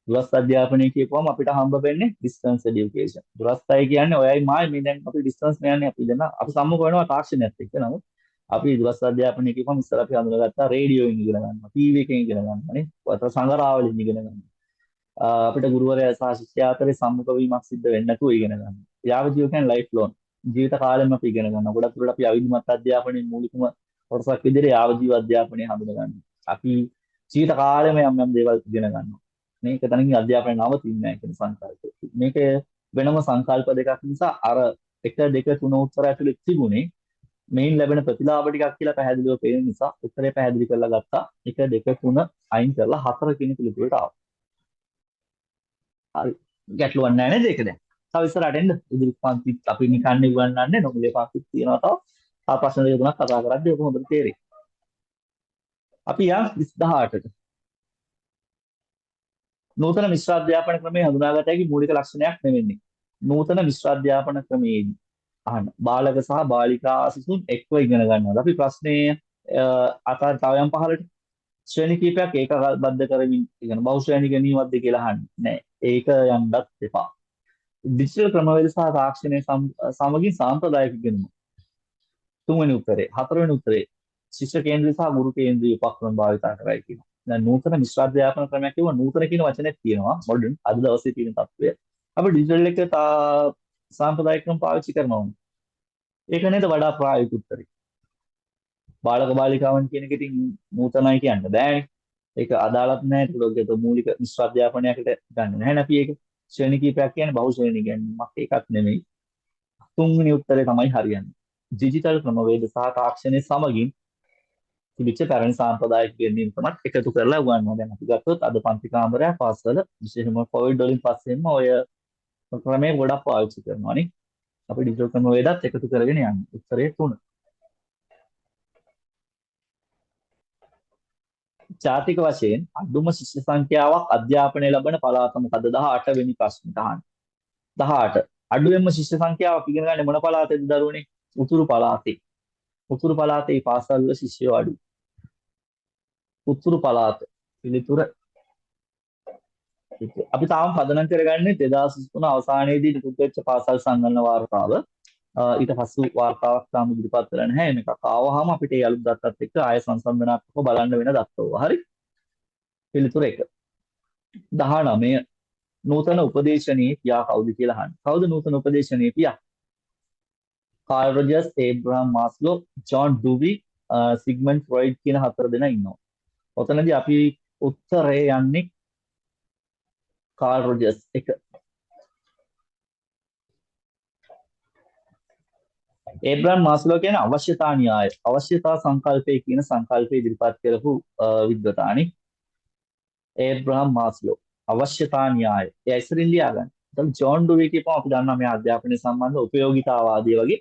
දුරස්ථ අධ්‍යාපනය කියපුවම අපිට හම්බ වෙන්නේ ඩිස්ටන්ස් එඩියුකේෂන්. දුරස්ථයි කියන්නේ ඔයයි මායි මේ දැන් අපි ඩිස්ටන්ස් යන්නේ අපි දෙන්න අපි සම්මුඛ වෙනවා තාක්ෂණයත් එක්ක. නමුත් අපි දුරස්ථ අධ්‍යාපනය කියපුවම ඉස්සර අපි හඳුනාගත්තා රේඩියෝ එකෙන් ඉගෙන ගන්නවා, ටීවී එකෙන් ඉගෙන ගන්නවා නේ. අතර සංගරාවලින් ඉගෙන ගන්නවා. අපිට ගුරුවරයා සහ ශිෂ්‍යයා අතරේ සම්මුඛ වීමක් සිද්ධ වෙන්නේ නැතුව ඉගෙන ගන්නවා. යාවජීව කියන්නේ ලයිෆ් ලෝන්. ජීවිත කාලෙම අපි ඉගෙන ගන්නවා. ගොඩක් දුරට අපි අවිධිමත් අධ්‍යාපනයේ මූලිකම කොටසක් විදිහට යාවජීව අධ්‍යාපනය හඳුනා ගන්නවා. අපි ජීවිත කාලෙම යම් යම් දේවල් ඉගෙන ගන්නවා. මේක තනින් අධ්‍යාපනය නවතින්නේ නැහැ කියන සංකල්පය. මේක වෙනම සංකල්ප දෙකක් නිසා අර 1 2 3 උත්තර ඇතුලේ තිබුණේ මේන් ලැබෙන ප්‍රතිලාභ ටිකක් කියලා පැහැදිලිව පේන නිසා උත්තරේ පැහැදිලි කරලා ගත්තා. 1 2 3 අයින් කරලා 4 කියන පිළිතුරට ආවා. හරි. ගැටලුවක් නැහැ නේද ඒක දැන්? තව ඉස්සරහට එන්න. ඉදිරි පන්තිත් අපි නිකන් උගන්වන්නේ නොමිලේ පන්තිත් තියෙනවා තව. තව ප්‍රශ්න දෙක තුනක් කතා කරද්දී ඔක හොඳට තේරෙයි. අපි යන් 18ට. නූතන මිශ්‍ර අධ්‍යාපන ක්‍රමයේ හඳුනාගත හැකි මූලික ලක්ෂණයක් නෙවෙන්නේ. නූතන මිශ්‍ර අධ්‍යාපන ක්‍රමයේදී අහන්න බාලක සහ බාලිකා සිසුන් එක්ව ඉගෙන ගන්නවා. අපි ප්‍රශ්නේ අතර තව යම් පහලට ශ්‍රේණි කීපයක් ඒකබද්ධ කරමින් ඉගෙන බහු ශ්‍රේණි ගැනීමක්ද කියලා අහන්නේ නෑ. ඒක යන්නත් එපා. ඩිජිටල් ක්‍රමවේද සහ තාක්ෂණය සමගින් සාම්ප්‍රදායික ඉගෙනුම. තුන්වෙනි උත්තරේ. හතරවෙනි උත්තරේ ශිෂ්‍ය කේන්ද්‍රීය සහ ගුරු කේන්ද්‍රීය උපක්‍රම භාවිතා කරයි කියනවා. දැන් නූතන මිශ්‍ර අධ්‍යාපන ක්‍රමයක් කිව්ව නූතන කියන වචනයක් තියෙනවා. මොඩර්න් අද දවසේ තියෙන තත්ත්වය. අපි ඩිජිටල් එක සාම්ප්‍රදායික ක්‍රම පාවිච්චි කරනවා. ඒක නේද වඩා ප්‍රායෝගික උත්තරේ. බාලක බාලිකාවන් කියන එක ඉතින් නූතනයි කියන්න බෑනේ. ඒක අදාළත් නෑ. ඒක මූලික මිශ්‍ර අධ්‍යාපනයකට ගන්න නැහැ අපි ඒක. ශ්‍රේණි කීපයක් කියන්නේ බහු ශ්‍රේණි ගැනීමක් ඒකක් නෙමෙයි. තුන්වෙනි උත්තරේ තමයි හරියන්නේ. ඩිජිටල් ක්‍රමවේද සහ තාක්ෂණය සමගින් තිබිච්ච පැරණි සාම්ප්‍රදායික ඉගෙනීම් ක්‍රමත් එකතු කරලා උගන්වනවා. දැන් අපි ගත්තොත් අද පන්ති කාමරයක් පාසල විශේෂයෙන්ම කොවිඩ් වලින් පස්සෙම ඔය ක්‍රමය ගොඩක් පාවිච්චි කරනවා නේ. අපි ඩිජිටල් ක්‍රමවේදත් එකතු කරගෙන යන්නේ. උත්තරේ 3. ජාතික වශයෙන් අඩුම ශිෂ්‍ය සංඛ්‍යාවක් අධ්‍යාපනය ලබන පළාත මොකද? 18 වෙනි ප්‍රශ්නෙට අහන්නේ. 18 අඩුවෙන්ම ශිෂ්‍ය සංඛ්‍යාවක් ඉගෙන ගන්න මොන පළාතේද දරුවනේ? උතුරු පළාතේ. උතුරු පළාතේ පාසල් වල ශිෂ්‍යයෝ අඩුයි. උතුරු පළාත පිළිතුර. අපි තාම පදනම් කරගන්නේ 2023 අවසානයේදී නිකුත් වෙච්ච පාසල් සංගණන වාර්තාව. ඊට පසු වාර්තාවක් තාම ඉදිරිපත් කරලා නැහැ. මේකක් ආවහම අපිට ඒ අලුත් දත්තත් එක්ක ආය සංසන්දනාත්මකව බලන්න වෙන දත්තෝ. හරි. පිළිතුර 1. 19 නූතන උපදේශනීය පියා කවුද කියලා අහන්න. කවුද නූතන උපදේශනීය පියා? Carl Rogers, Abraham Maslow, John Dewey, Sigmund Freud කියන හතර දෙනා ඉන්නවා. ඔතනදී අපි උත්තරේ යන්නේ කාල් රොජර්ස් 1. ඒබ්‍රහම් මාස්ලෝ කියන්නේ අවශ්‍යතා න්‍යාය, අවශ්‍යතා සංකල්පය කියන සංකල්පය ඉදිරිපත් කරපු විද්වතානි. ඒබ්‍රහම් මාස්ලෝ අවශ්‍යතා න්‍යාය. එයා ඉස්සරින් ලියා ගන්න. දැන් ජෝන් ඩුවි කියපුවම අපි දන්නවා මේ අධ්‍යාපනය සම්බන්ධ උපයෝගිතාවාදී වගේ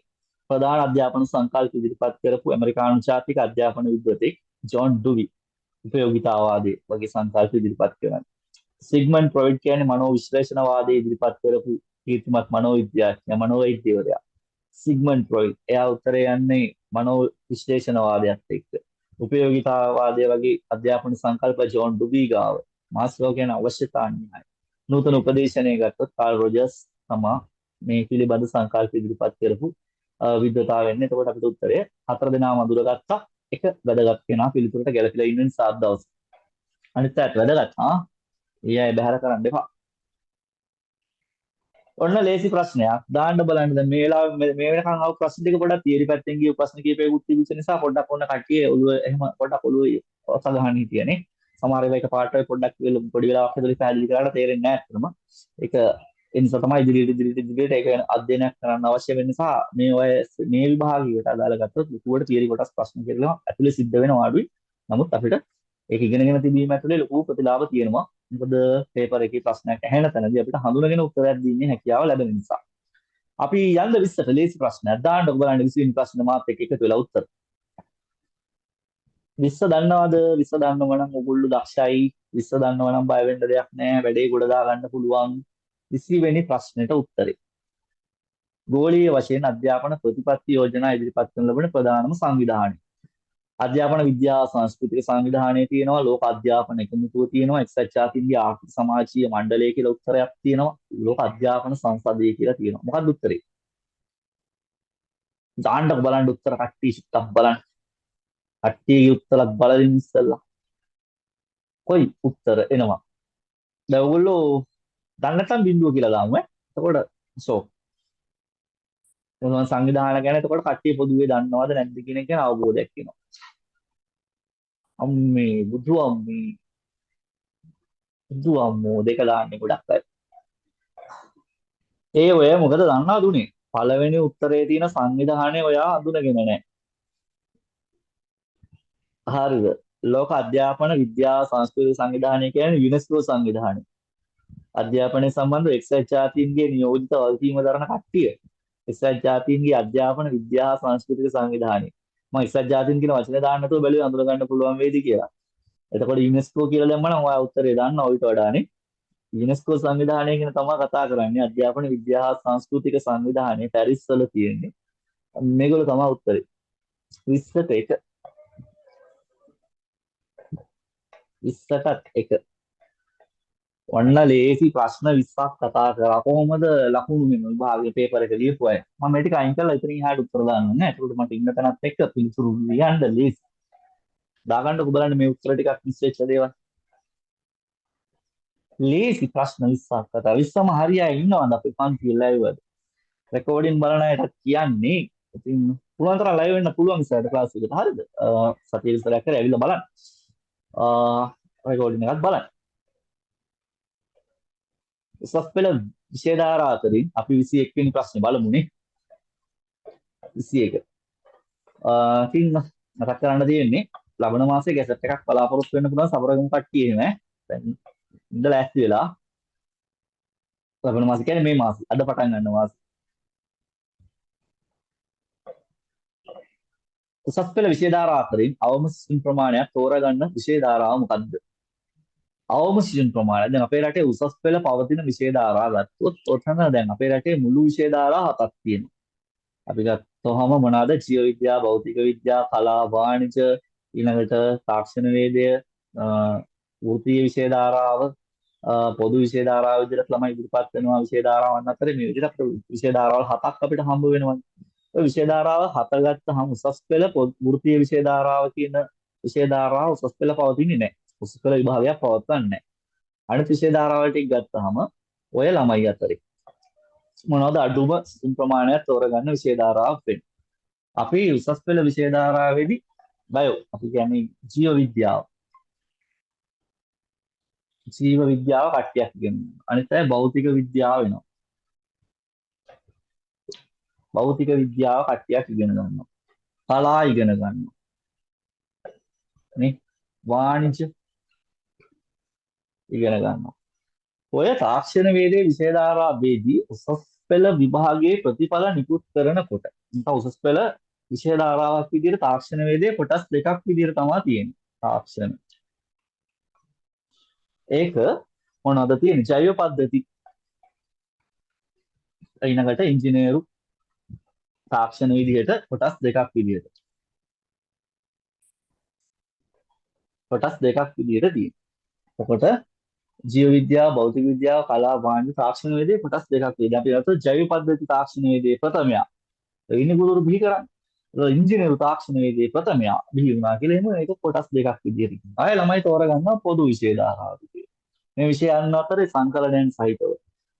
ප්‍රධාන අධ්‍යාපන සංකල්ප ඉදිරිපත් කරපු ඇමරිකානු ජාතික අධ්‍යාපන විද්වතෙක් ජෝන් ඩුවි උපයෝගිතාවාදී වගේ සංකල්ප ඉදිරිපත් කරන්නේ. සිග්මන්ඩ් ෆ්‍රොයිඩ් කියන්නේ මනෝ විශ්ලේෂණවාදී ඉදිරිපත් කරපු කීර්තිමත් මනෝවිද්‍යාඥයා, මනෝවෛද්‍යවරයා. සිග්මන්ඩ් ෆ්‍රොයිඩ් එයා උත්තරේ යන්නේ මනෝ විශ්ලේෂණවාදයත් එක්ක. උපයෝගිතාවාදය වගේ අධ්‍යාපන සංකල්ප ජෝන් ඩුවි ගාව. මාස්ලෝ කියන අවශ්‍යතා න්‍යාය. නූතන උපදේශනය ගත්තොත් කාල් රොජර්ස් තමා මේ පිළිබඳ සංකල්ප ඉදිරිපත් කරපු විද්වතා වෙන්නේ. එතකොට අපිට උත්තරය හතර දෙනාම අඳුරගත්තා. එක වැදගත් කෙනා පිළිතුරට ගැලපිලා ඉන්න නිසා අද දවසේ. අනිත් අයත් වැදගත්. ආ ඒ අය බැහැර කරන්න එපා. ඔන්න ලේසි ප්‍රශ්නයක් දාන්න බලන්න. දැන් මේ වෙලාවේ මේ වෙනකන් ආව ප්‍රශ්න ටික පොඩ්ඩක් තියරි පැත්තෙන් ගිය ප්‍රශ්න කීපයකුත් තිබිච්ච නිසා පොඩ්ඩක් ඔන්න කට්ටිය ඔළුව එහෙම පොඩ්ඩක් ඔළුව ඔස ගහන්න හිටියනේ. සමහර වෙලාව එක පාට පොඩ්ඩක් පොඩි වෙලාවක් ඇතුළේ පැහැදිලි කරලා තේරෙන්නේ නැහැ අත්තටම. ඒක ඒ නිසා තමයි ඉදිරියට ඉදිරියට ඉදිරියට ඒක ගැන අධ්‍යයනයක් කරන්න අවශ්‍ය වෙන නිසා මේ ඔය මේ විභාගයකට අදාළ ගත්තොත් ලොකුවට තියරි කොටස් ප්‍රශ්න කියලා ඇතුලේ සිද්ධ වෙනවා අඩුයි. නමුත් අපිට ඒක ඉගෙනගෙන තිබීම ඇතුලේ ලොකු ප්‍රතිලාභ තියෙනවා. මොකද පේපර් එකේ ප්‍රශ්නයක් ඇහෙන තැනදී අපිට හඳුනගෙන උත්තරයක් දීමේ හැකියාව ලැබෙන නිසා. අපි යන්න 20ට ලේසි ප්‍රශ්නයක් දාන්න බලන්න. 20 වෙනි ප්‍රශ්න මාත් එක්ක එකතු වෙලා උත්තර. 20 දන්නවද? 20 දන්නව නම් ඔයගොල්ලෝ දක්ෂයි. 20 දන්නව නම් බය වෙන්න දෙයක් නෑ. වැඩේ ගොඩ දා ගන්න පුළුවන්. 20 වෙනි ප්‍රශ්නෙට උත්තරේ. ගෝලීය වශයෙන් අධ්‍යාපන ප්‍රතිපත්ති යෝජනා ඉදිරිපත් කරන ලබන ප්‍රධානම සංවිධානය. අධ්‍යාපන විද්‍යා සංස්කෘතික සංවිධානය තියෙනවා, ලෝක අධ්‍යාපන එකමුතුව තියෙනවා, එක්සත් ජාතීන්ගේ ආර්ථික සමාජීය මණ්ඩලය කියලා උත්තරයක් තියෙනවා, ලෝක අධ්‍යාපන සංසදය කියලා තියෙනවා. මොකක්ද උත්තරේ? දාන්නකො බලන්න උත්තර කට්ටිය චුට්ටක් බලන්න. කට්ටියගේ උත්තරත් බලමින් ඉස්සෙල්ලා. කොයි උත්තර එනවා? දැන් ඔයගොල්ලෝ දන්නේ නැත්නම් බිඳුව කියලා දාමු ඈ. එතකොට සෝ මොනවා සංවිධාන ගැන එතකොට කට්ටිය පොදුවේ දන්නවද නැද්ද කියන එක ගැන අවබෝධයක් එනවා. අම්මේ බුදු අම්මේ. බුදු අම්මෝ දෙක දාන්නේ ගොඩක් අය. ඒ ඔය මොකද දන්නවද උනේ? පළවෙනි උත්තරේ තියෙන සංවිධානය ඔයා අඳුනගෙන නැහැ. හරිද? ලෝක අධ්‍යාපන විද්‍යා සංස්කෘතික සංවිධානය කියන්නේ යුනෙස්කෝ සංවිධානය. අධ්‍යාපනය සම්බන්ධව එක්සත් ජාතීන්ගේ නියෝජිත වගකීම දරන කට්ටිය. එක්සත් ජාතීන්ගේ අධ්‍යාපන විද්‍යා සංස්කෘතික සංවිධානය. මම එක්සත් ජාතීන් කියන වචනේ දාන්න නැතුව බැලුවේ අඳුර ගන්න පුළුවන් වේද කියලා. එතකොට යුනෙස්කෝ කියලා දැම්මම නම් ඔයා උත්තරේ දන්නවා ඔయిత වඩානේ. යුනෙස්කෝ සංවිධානය ගැන තමයි කතා කරන්නේ. අධ්‍යාපන විද්‍යා හා සංස්කෘතික සංවිධානය පැරිස් වල තියෙන්නේ. මේගොල්ලෝ තමයි උත්තරේ. 20ට 1. 20ටත් 1. ඔන්න ලේසි ප්‍රශ්න 20ක් කතා කරා. කොහොමද ලකුණු මෙන්න විභාගයේ පේපර් එක ලියපු අය? මම මේ ටික අයින් කරලා ඉතින් එහාට උත්තර දාන්න ඕනේ. එතකොට මට ඉන්න තැනත් එක්ක පිළිතුරු ලියන්න ලේසි. දාගන්නකො බලන්න මේ උත්තර ටිකක් මිස් වෙච්ච දේවල්. ලේසි ප්‍රශ්න 20ක් කතා. 20ම හරි අය ඉන්නවද අපේ පන්තියේ ලයිව් වල? රෙකෝඩින් බලන අයටත් කියන්නේ. ඉතින් පුළුවන් තරම් ලයිව් වෙන්න පුළුවන් ඉස්සරහට ක්ලාස් එකට. හරිද? සතිය විතරක් කරලා ඇවිල්ලා බලන්න. රෙකෝඩින් එකත් බලන්න. උසස් පෙළ විෂය ධාරා අතරින් අපි 21 වෙනි ප්‍රශ්නේ බලමුනේ. 21. ඉතින් මතක් කරන්න තියෙන්නේ ලබන මාසේ ගැසට් එකක් බලාපොරොත්තු වෙන්න පුළුවන් සබරගමු කට්ටිය එහෙම ඈ. දැන් ඉඳලා ලෑස්ති වෙලා ලබන මාසේ කියන්නේ මේ මාසේ අද පටන් ගන්න මාසේ. උසස් පෙළ විෂය ධාරා අතරින් අවම සිසුන් ප්‍රමාණයක් තෝරාගන්න විෂය ධාරාව මොකද්ද? අවම සිසුන් ප්‍රමාණය. දැන් අපේ රටේ උසස් පෙළ පවතින විෂය ධාරා ගත්තොත් ඔතන දැන් අපේ රටේ මුළු විෂය ධාරා හතක් තියෙනවා. අපි ගත්තොහම මොනවාද? ජීව විද්‍යාව, භෞතික විද්‍යාව, කලා, වාණිජ, ඊළඟට තාක්ෂණ වේදය, වෘත්තීය විෂය ධාරාව, පොදු විෂය ධාරාව විදිහට ළමයි ඉදිරිපත් වෙනවා විෂය ධාරාවන් අතරේ මේ විදිහට අපිට විෂය ධාරාවල් හතක් අපිට හම්බ වෙනවා. ඔය විෂය ධාරාව හත ගත්තහම උසස් පෙළ වෘත්තීය විෂය ධාරාව කියන විෂය ධාරාව උසස් පෙළ පවතින්නේ නැහැ. උසස් පෙළ විභාගයක් පවත්වන්නේ නැහැ. අනිත් විෂය ධාරාවල් ටික ගත්තහම ඔය ළමයි අතරේ මොනවද අඩුම සිසුන් ප්‍රමාණයක් තෝරගන්න විෂය ධාරාවක් වෙන්නේ. අපි උසස් පෙළ විෂය ධාරාවේදී බයෝ අපි කියන්නේ ජීව විද්‍යාව. ජීව විද්‍යාව කට්ටියක් ඉගෙන ගන්නවා. අනිත් අය භෞතික විද්‍යාව වෙනවා. භෞතික විද්‍යාව කට්ටියක් ඉගෙන ගන්නවා. කලා ඉගෙන ගන්නවා. නේ? වාණිජ ඉගෙන ගන්නවා. ඔය තාක්ෂණ වේදයේ විෂය ධාරාවේදී උසස් පෙළ විභාගයේ ප්‍රතිඵල නිකුත් කරනකොට නැත්නම් උසස් පෙළ විෂය ධාරාවක් විදිහට තාක්ෂණ වේදයේ කොටස් දෙකක් විදිහට තමයි තියෙන්නේ. තාක්ෂණ. ඒක මොනවද තියෙන්නේ? ජෛව පද්ධති. ඊළඟට ඉංජිනේරු තාක්ෂණ විදිහට කොටස් දෙකක් විදිහට. කොටස් දෙකක් විදිහට තියෙනවා. එතකොට ජීව විද්‍යාව, භෞතික විද්‍යාව, කලා, වාණිජ තාක්ෂණ වේදයේ කොටස් දෙකක් විදිහට. අපි ගත්තොත් ජෛව පද්ධති තාක්ෂණ වේදයේ ප්‍රථමයා. ඒ ඉන්නේ ගුරුවරු බිහි කරන්නේ. ඒක ඉංජිනේරු තාක්ෂණ වේදයේ ප්‍රථමයා බිහි වුණා කියලා එහෙම ඒක කොටස් දෙකක් විදිහට කියනවා. ආය ළමයි තෝරගන්නවා පොදු විෂය ධාරාව විදිහට. මේ විෂයන් අතරේ සංකලනයන් සහිතව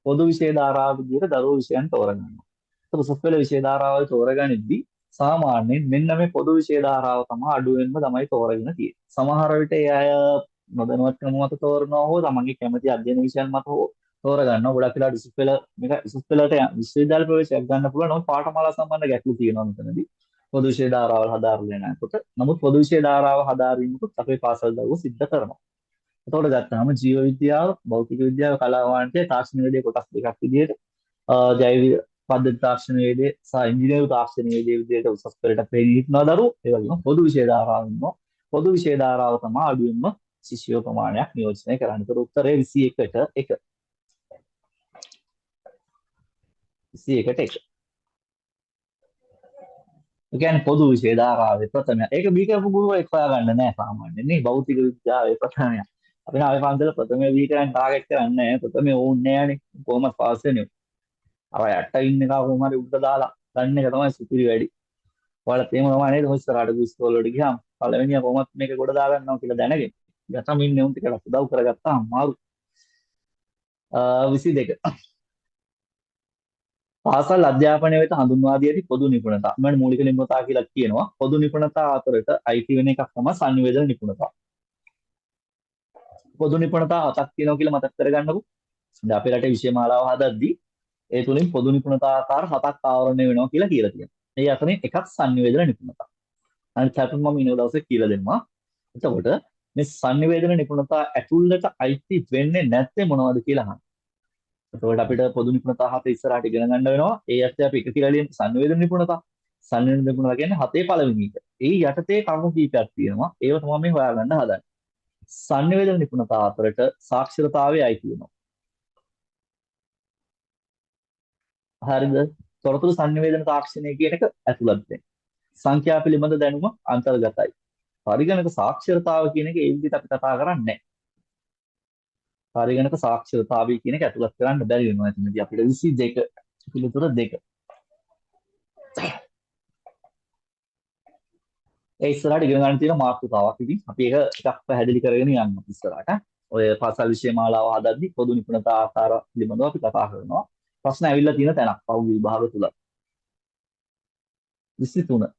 පොදු විෂය ධාරාව විදිහට දරුවෝ විෂයන් තෝරගන්නවා. ඒත් උසස් පෙළ විෂය ධාරාවල් තෝරගනිද්දී සාමාන්‍යයෙන් මෙන්න මේ පොදු විෂය ධාරාව තමයි අඩුවෙන්ම තමයි තෝරගෙන තියෙන්නේ. සමහර විට ඒ අය නොදැනුවත්කම මත තෝරනවා හෝ තමන්ගේ කැමති අධ්‍යයන විෂයන් මත හෝ තෝරගන්නවා. ගොඩක් වෙලාවට උසස් පෙළ මේක උසස් පෙළට විශ්වවිද්‍යාල ප්‍රවේශයක් ගන්න පුළුවන්. නමුත් පාඨමාලා සම්බන්ධ ගැටලු තියෙනවා මෙතනදී. පොදු විෂය ධාරාවල් හදාරලා යනකොට. නමුත් පොදු විෂය ධාරාව හදාරීමකුත් අපේ පාසල් දරුවෝ සිද්ධ කරනවා. එතකොට ගත්තාම ජීව විද්‍යාව, භෞතික විද්‍යාව, කලා වාණිජය, තාක්ෂණ වේදයේ කොටස් දෙකක් විදිහට ජෛව පද්ධති තාක්ෂණ වේදයේ සහ ඉංජිනේරු තාක්ෂණ වේදයේ විදිහට උසස් පෙළට පෙනී හිටිනවා දරුවෝ. ඒ වගේම පොදු විෂය ධාරාව ඉන්නවා. පොදු විෂය ධාරාව තමයි අඩුවෙන්ම ශිෂ්‍ය ප්‍රමාණයක් නියෝජනය කරන්නේ. ඒතර උත්තරේ 21ට 1. 21ට 1. ඒ කියන්නේ පොදු විෂය ධාරාවේ ප්‍රථමය. ඒක බී කරපු ගුරුවරයෙක් හොයාගන්න නෑ සාමාන්‍යයෙන් නේ. භෞතික විද්‍යාවේ ප්‍රථමය. අපි නාවේ පන්සල ප්‍රථමය බී කරන්න ටාගට් කරන්නේ නෑ. ප්‍රථමය ඕනේ නෑනේ. කොහොමද පාස් වෙන්නේ? අර යට ඉන්න එක කොහොම හරි උඩට දාලා ගන්න එක තමයි සුපිරි වැඩි. ඔයාලත් එහෙම තමයි නේද? ඔය ඉස්සරහට ඉස්කෝල වලට ගියාම පළවෙනියා කොහොමත් මේක ගොඩ දාගන්නවා කියලා දැනගෙන යටම ඉන්නේ උන් ටිකක් උදව් කරගත්තා අමාරු. 22. පාසල් අධ්‍යාපනය වෙත හඳුන්වා දී ඇති පොදු නිපුණතා. මම මූලික නිපුණතා කියලා කියනවා. පොදු නිපුණතා අතරට අයිති වෙන එකක් තමයි සංනිවේදන නිපුණතා. පොදු නිපුණතා හතක් තියෙනවා කියලා මතක් කරගන්නකෝ. දැන් අපේ රටේ විෂය මාලාව හදද්දී ඒ තුලින් පොදු නිපුණතා ආකාර හතක් ආවරණය වෙනවා කියලා කියලා තියෙනවා. ඒ අතරින් එකක් සන්නිවේදන නිපුණතා. අනිත් හතම මම ඊළඟ දවසේ කියලා දෙන්නවා. එතකොට මේ සන්නිවේදන නිපුණතා ඇතුළට අයිති වෙන්නේ නැත්තේ මොනවද කියලා අහනවා. එතකොට අපිට පොදු නිපුණතා හත ඉස්සරහට ඉගෙන ගන්න වෙනවා. ඒ යටතේ අපි එක කියලා ලියන සන්නිවේදන නිපුණතා. සන්නිවේදන නිපුණතා කියන්නේ හතේ පළවෙනි එක. ඒ යටතේ කරුණු කීපයක් තියෙනවා. ඒව තමයි මේ හොයාගන්න හදන්නේ. සන්නිවේදන නිපුණතා අතරට සාක්ෂරතාවය අයිති වෙනවා. හරිද? තොරතුරු සන්නිවේදන තාක්ෂණය කියන එක ඇතුළත් වෙනවා. සංඛ්‍යා පිළිබඳ දැනුම අන්තර්ගතයි. පරිගණක සාක්ෂරතාව කියන එක ඒ විදිහට අපි කතා කරන්නේ නැහැ. පරිගණක සාක්ෂරතාවය කියන එක ඇතුළත් කරන්න බැරි වෙනවා. එතනදී අපිට 22 පිළිතුර 2. ඒ ඉස්සරහට ඉගෙන ගන්න තියෙන මාතෘකාවක්. ඉතින් අපි ඒක ටිකක් පැහැදිලි කරගෙන යන්න ඉස්සරහට. ඔය පාසල් විෂය මාලාව හදද්දී පොදු නිපුණතා ආකාර පිළිබඳව අපි කතා කරනවා. ප්‍රශ්න ඇවිල්ලා තියෙන තැනක් පහුගිය විභාග තුල. 23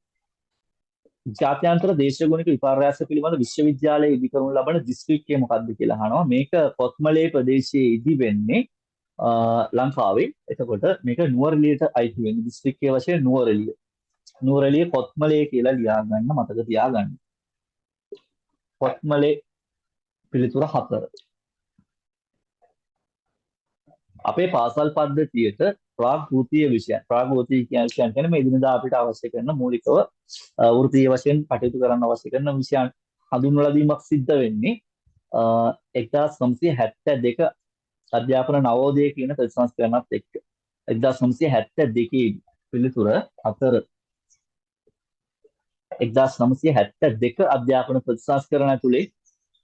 ජාත්‍යන්තර දේශගුණික විපර්යාස පිළිබඳ විශ්වවිද්‍යාලයේ ඉදි කරනු ලබන දිස්ත්‍රික්කය මොකක්ද කියලා අහනවා. මේක කොත්මලේ ප්‍රදේශයේ ඉදි වෙන්නේ ලංකාවේ. එතකොට මේක නුවරඑළියට අයිති වෙන්නේ දිස්ත්‍රික්කයේ වශයෙන් නුවරඑළිය. නුවරඑළිය කොත්මලේ කියලා ලියා ගන්න මතක තියාගන්න. කොත්මලේ පිළිතුර 4. අපේ පාසල් පද්ධතියට ප්‍රාග් වෘත්තීය විෂයන්, ප්‍රාග් වෘත්තීය කියන විෂයන් කියන්නේ මේ එදිනෙදා අපිට අවශ්‍ය කරන මූලිකව වෘත්තීය වශයෙන් කටයුතු කරන්න අවශ්‍ය කරන විෂයන් හඳුන්වලා දීමක් සිද්ධ වෙන්නේ 1972 අධ්‍යාපන නවෝදය කියන ප්‍රතිසංස්කරණත් එක්ක. 1972 පිළිතුර 4. 1972 අධ්‍යාපන ප්‍රතිසංස්කරණ ඇතුලේ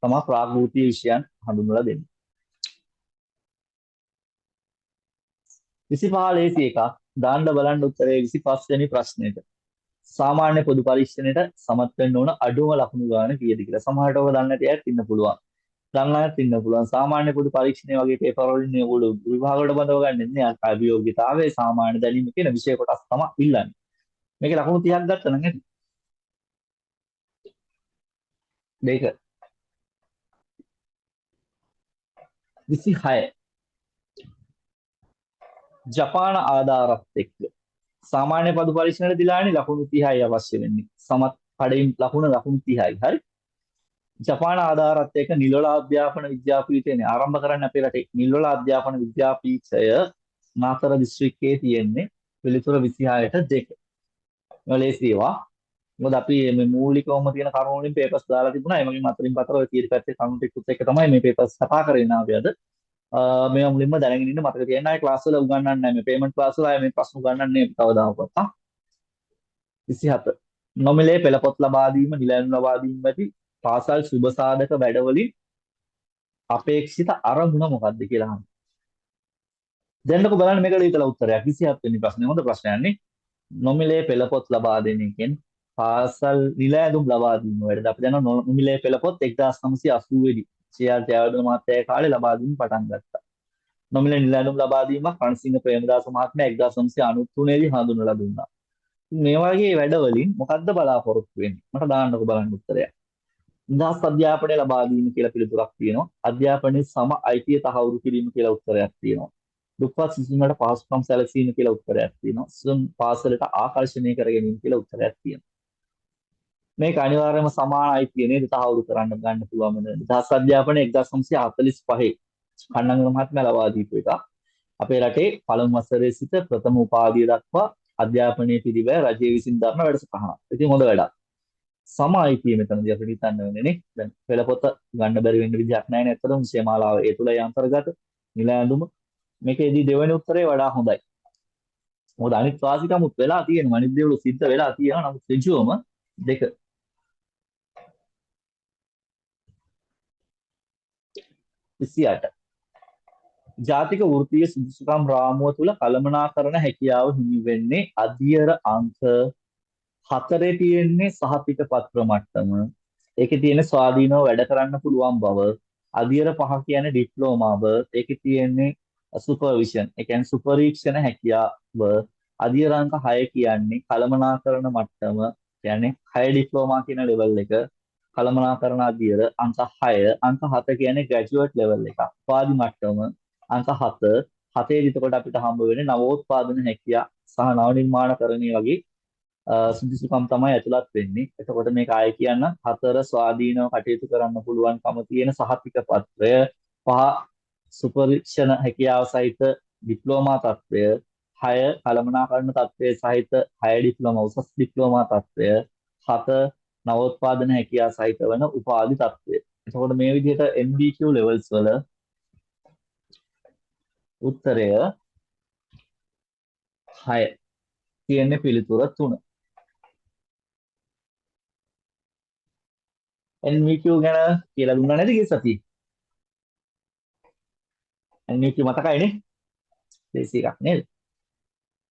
තමා ප්‍රාග් වෘත්තීය විෂයන් හඳුන්වලා දෙන්නේ. 25 ලේසි එකක් දාන්න බලන්න උත්තරේ 25 වෙනි ප්‍රශ්නෙට. සාමාන්‍ය පොදු පරීක්ෂණයට සමත් වෙන්න ඕන අඩුම ලකුණු ගාන කීයද කියලා. සමහරට ඔබ දන්නේ නැති අයත් ඉන්න පුළුවන්. දන්න අයත් ඉන්න පුළුවන්. සාමාන්‍ය පොදු පරීක්ෂණය වගේ පේපර් වලින් ඔයගොල්ලෝ විභාග වලට බඳව ගන්නෙ නෑ. අභියෝග්‍යතාවය සාමාන්‍ය දැනීම කියන විෂය කොටස් තමයි ඉල්ලන්නේ. මේකේ ලකුණු 30ක් ගත්තා නම් ඇති. දෙක 26 ජපාන ආධාරත් එක්ක සාමාන්‍ය පොදු පරීක්ෂණයට දිලානේ ලකුණු 30යි අවශ්‍ය වෙන්නේ. සමත් කඩින් ලකුණු 30යි. හරි. ජපාන ආධාරත් එක්ක නිලවල අධ්‍යාපන විද්‍යාපීඨයනේ ආරම්භ කරන්න අපේ රටේ නිලවල අධ්‍යාපන විද්‍යාපීඨය මාතර දිස්ත්‍රික්කයේ තියෙන්නේ. පිළිතුර 26ට 2. මේවා ලේසි ඒවා. මොකද අපි මේ මූලිකවම තියෙන කරුණු වලින් පේපර්ස් දාලා තිබුණා. ඒ වගේම අතරින් පතර ඔය තීර පැත්තේ කරුණු ටිකත් එක්ක තමයි මේ පේපර්ස් කතා කරගෙන ආවේ අද. මේවා මුලින්ම දැනගෙන ඉන්න මතක තියාගන්න. ආයේ ක්ලාස් වල උගන්වන්නේ නැහැ. මේ පේමන්ට් ක්ලාස් වල ආයේ මේ ප්‍රශ්න උගන්වන්නේ නැහැ කවදාකවත්. 27 නොමිලේ පෙළපොත් ලබා දීම, නිලැඳුම් ලබා දීම ඇති පාසල් සුබ සාධක වැඩවලින් අපේක්ෂිත අරමුණ මොකක්ද කියලා අහනවා. දැන්නකෝ බලන්න මේකට විතර උත්තරයක්. 27 වෙනි ප්‍රශ්නේ හොඳ ප්‍රශ්නයක් නේ. නොමිලේ පෙළපොත් ලබා දෙන එකෙන් පාසල් නිලැඳුම් ලබා දීම වැඩද. අපි දන්නවා නොමිලේ පෙළපොත් 1980 දී සී.ආර්. ජයවර්ධන මහත්තයා කාලේ ලබා දීම පටන් ගත්තා. නොමිලේ නිලැඳුම් ලබා දීමක් රණසිංහ ප්‍රේමදාස මහත්මයා 1993 දී හඳුන්වලා දුන්නා. මේ වගේ වැඩවලින් මොකද්ද බලාපොරොත්තු වෙන්නේ? මට දාන්නකෝ බලන්න උත්තරයක්. නිදහස් අධ්‍යාපනය ලබා දීම කියලා පිළිතුරක් තියෙනවා. අධ්‍යාපනයේ සම අයිතිය තහවුරු කිරීම කියලා උත්තරයක් තියෙනවා. දුප්පත් සිසුන්ට පහසුකම් සැලසීම කියලා උත්තරයක් තියෙනවා. සිසුන් පාසලට ආකර්ෂණය කර ගැනීම කියලා උත්තරයක් තියෙනවා. මේක අනිවාර්යයෙන්ම සමාන අයිතිය නේද තහවුරු කරන්න ගන්න පුළුවන් වෙන. නිදහස් අධ්‍යාපනය 1945 කන්නංගල මහත්මයා ලබා දීපු එකක්. අපේ රටේ පළමු වසරේ සිට ප්‍රථම උපාධිය දක්වා අධ්‍යාපනයේ පිළිවෙල රජය විසින් දරන වැඩසටහනක්. ඉතින් හොඳ වැඩක්. සම අයිතිය මෙතනදී අපිට හිතන්න වෙන්නේ නේ. දැන් පෙළපොත ගන්න බැරි වෙන්න විදිහක් නැහැ නේ. ඇත්තටම විෂය මාලාව ඒ තුලයි අන්තර්ගත. නිල ඇඳුම මේකේදී දෙවෙනි උත්තරේ වඩා හොඳයි. මොකද අනිත් වාසිකමුත් වෙලා තියෙනවා. අනිත් දේවල් සිද්ධ වෙලා තියෙනවා. නමුත් ඍජුවම දෙක 28 ජාතික වෘත්තීය සුදුසුකම් රාමුව තුල කළමනාකරණ හැකියාව හිමි වෙන්නේ අධියර අංක 4 තියෙන්නේ සහතික පත්‍ර මට්ටම. ඒකේ තියෙන ස්වාධීනව වැඩ කරන්න පුළුවන් බව. අධියර 5 කියන්නේ ඩිප්ලෝමාව. ඒකේ තියෙන්නේ සුපර්විෂන්. ඒ කියන්නේ සුපරීක්ෂණ හැකියාව. අධියර අංක 6 කියන්නේ කළමනාකරණ මට්ටම. කියන්නේ 6 ඩිප්ලෝමා කියන ලෙවල් එක. කළමනාකරණ අධියර අංක 6. අංක 7 කියන්නේ ග්‍රැජුවේට් ලෙවල් එකක්. උපාධි මට්ටම අංක 7. හතේදී එතකොට අපිට හම්බ වෙන්නේ නවෝත්පාදන හැකියා සහ නව නිර්මාණකරණය වගේ සුදුසුකම් තමයි ඇතුළත් වෙන්නේ. එතකොට මේක ආයෙ කියන්න 4 ස්වාධීනව කටයුතු කරන්න පුළුවන්කම තියෙන සහතික පත්‍රය, 5 සුපරික්ෂණ හැකියාව සහිත ඩිප්ලෝමා තත්ත්වය, 6 කළමනාකරණ තත්ත්වය සහිත 6 ඩිප්ලෝමා උසස් ඩිප්ලෝමා තත්ත්වය, 7 නවෝත්පාදන හැකියාව සහිත වන උපාධි තත්ත්වය. එතකොට මේ විදිහට NVQ levels වල උත්තරය 6 තියෙන්නේ පිළිතුර 3. NVQ ගැන කියලා දුන්නා නේද ගිය සතියේ? NVQ මතකයි නේ? ලේසි එකක් නේද?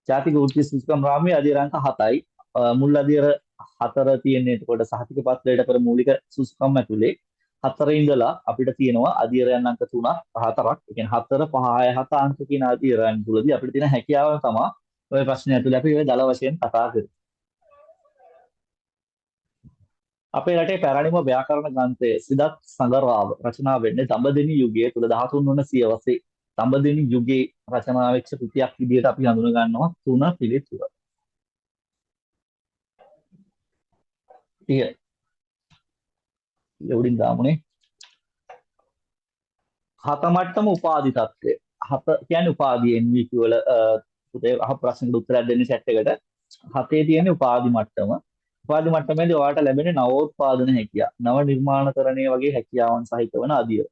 ජාතික වෘත්තීය සුදුසුකම් රාමුවේ අධියර අංක 7යි. මුල් අධියර 4 තියෙන්නේ එතකොට සහතික පත්‍රයට පෙර මූලික සුදුසුකම් ඇතුලේ 4 ඉඳලා අපිට තියෙනවා අධියරයන් අංක 3ක් 4ක්. ඒ කියන්නේ 4 5 6 7 අංක කියන අධියරයන් තුලදී අපිට තියෙන හැකියාව තමයි ඔය ප්‍රශ්නය ඇතුලේ අපි ඔය දල වශයෙන් කතා කරන්නේ. අපේ රටේ පැරණිම ව්‍යාකරණ ග්‍රන්ථය සිදත් සඟරාව රචනා වෙන්නේ දඹදෙණි යුගයේ තුල 13 වන සියවසේ. දඹදෙණි යුගයේ රචනා වෙච්ච කෘතියක් විදිහට අපි හඳුන ගන්නවා 3 පිළිතුර. 30. උඩින් දාමුනේ. හත මට්ටම උපාධි තත්ත්වය. හත කියන්නේ උපාධි NVQ වල පුතේ අහ ප්‍රශ්නකට උත්තරයක් දෙන්න චැට් එකට. හතේ තියෙන උපාධි මට්ටම. උපාධි මට්ටමේදී ඔයාලට ලැබෙන්නේ නවෝත්පාදන හැකියාව, නව නිර්මාණකරණය වගේ හැකියාවන් සහිත වන අධියර.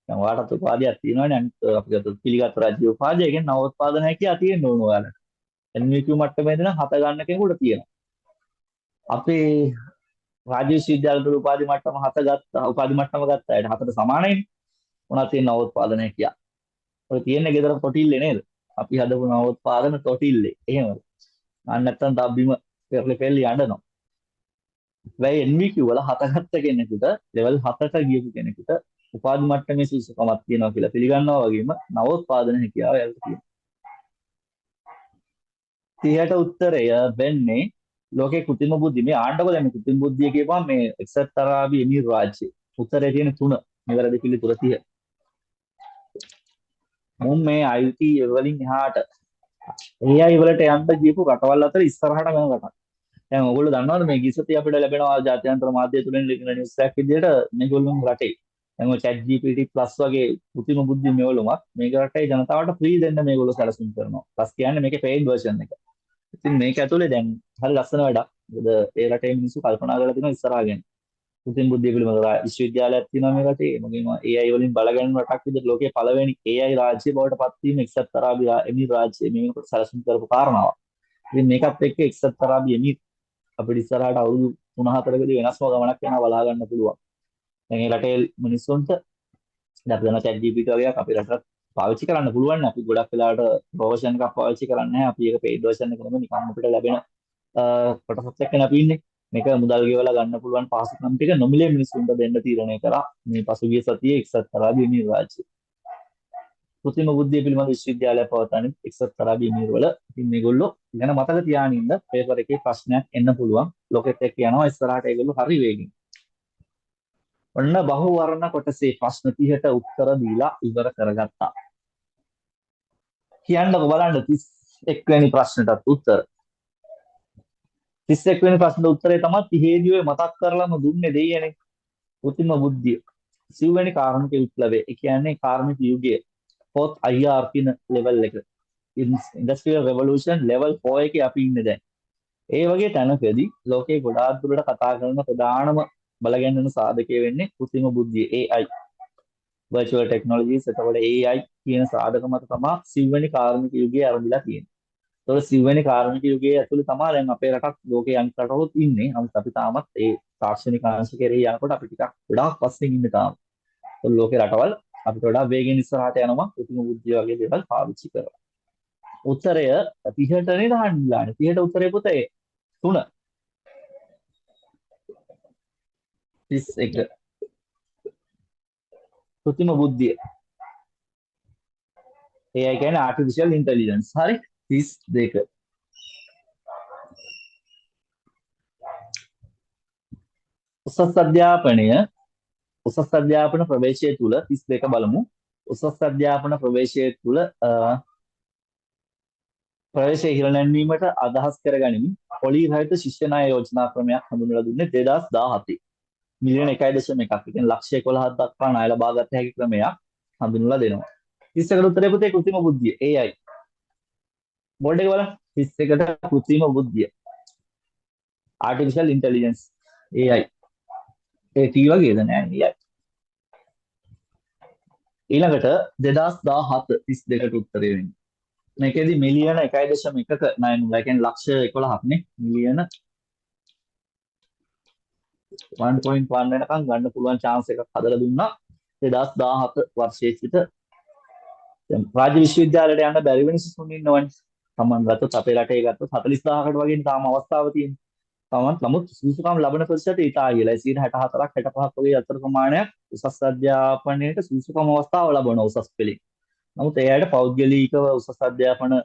දැන් ඔයාලටත් උපාධියක් තියෙනවනේ. අනිත් අපි ගත්තොත් පිළිගත් රාජ්‍ය උපාධිය, ඒ කියන්නේ නවෝත්පාදන හැකියාව තියෙන්න ඕන ඔයාලට. NVQ මට්ටමේදී නම් හත ගන්න කෙනෙකුට තියෙනවා. අපේ රාජ්‍ය විශ්වවිද්‍යාල වල උපාධි මට්ටම හත ගත්තා, උපාධි මට්ටම ගත්ත අයට හතට සමානයිනේ. මොනවද තියෙන නවෝත්පාදන හැකියාව? ඔය තියෙන්නේ ගෙදර තොටිල්ලේ නේද? අපි හදපු නවෝත්පාදන තොටිල්ලේ. එහෙමද? අන්න නැත්තම් තව බිම පෙරලි පෙරලි අඬනවා. හැබැයි NVQ වල හත ගත්ත කෙනෙකුට ලෙවල් 7ට ගියපු කෙනෙකුට උපාධි මට්ටමේ සුදුසුකමක් තියෙනවා කියලා පිළිගන්නවා වගේම නවෝත්පාදන හැකියාව එයාලට තියෙනවා. 30ට උත්තරය වෙන්නේ ලෝකේ කෘත්‍රිම බුද්ධිය. මේ ආණ්ඩුව දැන් මේ කෘත්‍රිම බුද්ධිය කියපුවම මේ එක්සත් අරාබි එමීර් රාජ්‍ය. උත්තරේ තියෙන 3. නිවැරදි පිළිතුර 30. මුන් මේ IT වලින් එහාට AI වලට යන්න ගියපු රටවල් අතර ඉස්සරහට යන රටක්. දැන් ඔයගොල්ලෝ දන්නවද මේ ගිය සතියේ අපිට ලැබෙනවා ජාත්‍යන්තර මාධ්‍ය තුලින් ලිඛිත නිවුස් එකක් විදියට මේගොල්ලෝ රටේ දැන් ඔය chat GPT plus වගේ කෘත්‍රිම බුද්ධි මෙවලුමක් මේක රටේ ජනතාවට ෆ්‍රී දෙන්න මේගොල්ලෝ සැලසුම් කරනවා. ප්ලස් කියන්නේ මේකේ පේයිඩ් වර්ෂන් එක. ඉතින් මේක ඇතුලේ දැන් හරි ලස්සන වැඩක්. මොකද ඒ රටේ මිනිස්සු කල්පනා කරලා තියෙනවා ඉස්සරහා ගැන. කෘත්‍රිම බුද්ධිය පිළිබඳව විශ්වවිද්‍යාලයක් තියෙනවා මේ රටේ. ඒ වගේම AI වලින් බලගන්න රටක් විදිහට ලෝකයේ පළවෙනි AI රාජ්‍ය බවට පත්වීම එක්සත් අරාබි එමීර් රාජ්‍ය මේ වෙනකොට සැලසුම් කරපු කාරණාවක්. ඉතින් මේකත් එක්ක එක්සත් අරාබි එමීර් අපිට ඉස්සරහට අවුරුදු 3-4කදී වෙනස්ම ගමනක් යනවා බලා ගන්න පුළුවන්. දැන් ඒ රටේ මිනිස්සුන්ට දැන් අපි දන්නවා chat GPT වගේ එකක් අපේ රටට පාවිච්චි කරන්න පුළුවන් නේ. අපි ගොඩක් වෙලාවට ප්‍රෝ වර්ෂන් එකක් පාවිච්චි කරන්නේ නැහැ. අපි ඒක පේයිඩ් වර්ෂන් එක නෙමෙයි නිකන් අපිට ලැබෙන කොටසක් එක්කනේ අපි ඉන්නේ. මේක මුදල් ගෙවලා ගන්න පුළුවන් පහසුකම් ටික නොමිලේ මිනිස්සුන්ට දෙන්න තීරණය කරා මේ පසුගිය සතියේ එක්සත් අරාබි එමීර් රාජ්‍යය. කෘත්‍රිම බුද්ධිය පිළිබඳ විශ්වවිද්‍යාලය පවත්වන්නේ එක්සත් අරාබි එමීර් වල. ඉතින් මේගොල්ලෝ ගැන මතක තියාගෙන ඉන්න පේපර් එකේ ප්‍රශ්නයක් එන්න පුළුවන්. ලෝකෙත් එක්ක යනවා ඉස්සරහට ඒගොල්ලෝ හරි වේගෙන්. ඔන්න බහුවර්ණ කොටසේ ප්‍රශ්න 30ට උත්තර දීලා ඉවර කරගත්තා. කියන්නකෝ බලන්න 31 වෙනි ප්‍රශ්නටත් උත්තර. 31 වෙනි ප්‍රශ්නට උත්තරේ තමයි 30 දී ඔය මතක් කරලම දුන්නේ දෙයියනේ. කෘත්‍රිම බුද්ධිය. සිව්වෙනි කාර්මික විප්ලවය. ඒ කියන්නේ කාර්මික යුගය. ෆෝර්ත් IR කියන ලෙවල් එක. ඉන්ඩස්ට්‍රියල් රෙවොලූෂන් ලෙවල් 4 එකේ අපි ඉන්නේ දැන්. ඒ වගේ තැනකදී ලෝකේ ගොඩාක් දුරට කතා කරන ප්‍රධානම බලගැන්වෙන සාධකය වෙන්නේ කෘත්‍රිම බුද්ධිය AI. Virtual technologies එතකොට AI කියන සාධක මත තමයි සිව්වෙනි කාර්මික යුගය ආරම්භලා තියෙන්නේ. ඒතකොට සිව්වෙනි කාර්මික යුගයේ ඇතුලේ තමයි දැන් අපේ රටක් ලෝකේ අනිත් රටවලුත් ඉන්නේ. නමුත් අපි තාමත් ඒ තාක්ෂණික අංශ කෙරෙහි යනකොට අපි ටිකක් ගොඩාක් පස්සෙන් ඉන්නේ තාම. ඒතකොට ලෝකේ රටවල් අපිට වඩා වේගෙන් ඉස්සරහට යනවා කෘත්‍රිම බුද්ධිය වගේ දේවල් පාවිච්චි කරලා. උත්තරය 30ට නේද අහන්න 30ට උත්තරේ පුතේ 3. 31. කෘත්‍රිම බුද්ධිය. AI කියන්නේ ආටිෆිෂියල් ඉන්ටෙලිජන්ස්. හරි 32. උසස් අධ්‍යාපනය උසස් අධ්‍යාපන ප්‍රවේශය තුල 32 බලමු. උසස් අධ්‍යාපන ප්‍රවේශය තුල ප්‍රවේශය ඉහළ නැන්වීමට අදහස් කරගනිමින් පොලී රහිත ශිෂ්‍ය ණය යෝජනා ක්‍රමයක් හඳුන්වලා දුන්නේ 2017. මිලියන 1.1ක්. ඒ කියන්නේ ලක්ෂ 11ක් දක්වා ණය ලබා ගත හැකි ක්‍රමයක් හඳුන්වලා දෙනවා. 31ට උත්තරේ පුතේ කෘත්‍රිම බුද්ධිය AI. Board එක බලන්න. 31ට කෘත්‍රිම බුද්ධිය. Artificial intelligence AI. ඒ T වගේද නෑ AI. ඊළඟට 2017 32ට උත්තරේ වෙන්නේ. මේකෙදි මිලියන 1.1ක ණය මුල, ඒ කියන්නේ ලක්ෂ 11ක් නේ. මිලියන 1.1 වෙනකන් ගන්න පුළුවන් chance එකක් හදලා දුන්නා 2017 වර්ෂයේ සිට. දැන් රාජ්‍ය විශ්වවිද්‍යාලයට යන්න බැරි වෙන සිසුන් ඉන්නවනේ. තමන් ගත්තොත් අපේ රටේ ගත්තොත් 40000කට වගේ තාම අවස්ථාව තියෙනවා. තමන් නමුත් සුදුසුකම් ලබන ප්‍රතිශතය ඉතා ඉහළයි. 64ක් 65ක් වගේ අතර ප්‍රමාණයක් උසස් අධ්‍යාපනයට සුදුසුකම් අවස්ථාව ලබන උසස් පෙළේ. නමුත් ඒ අයට පෞද්ගලිකව උසස් අධ්‍යාපන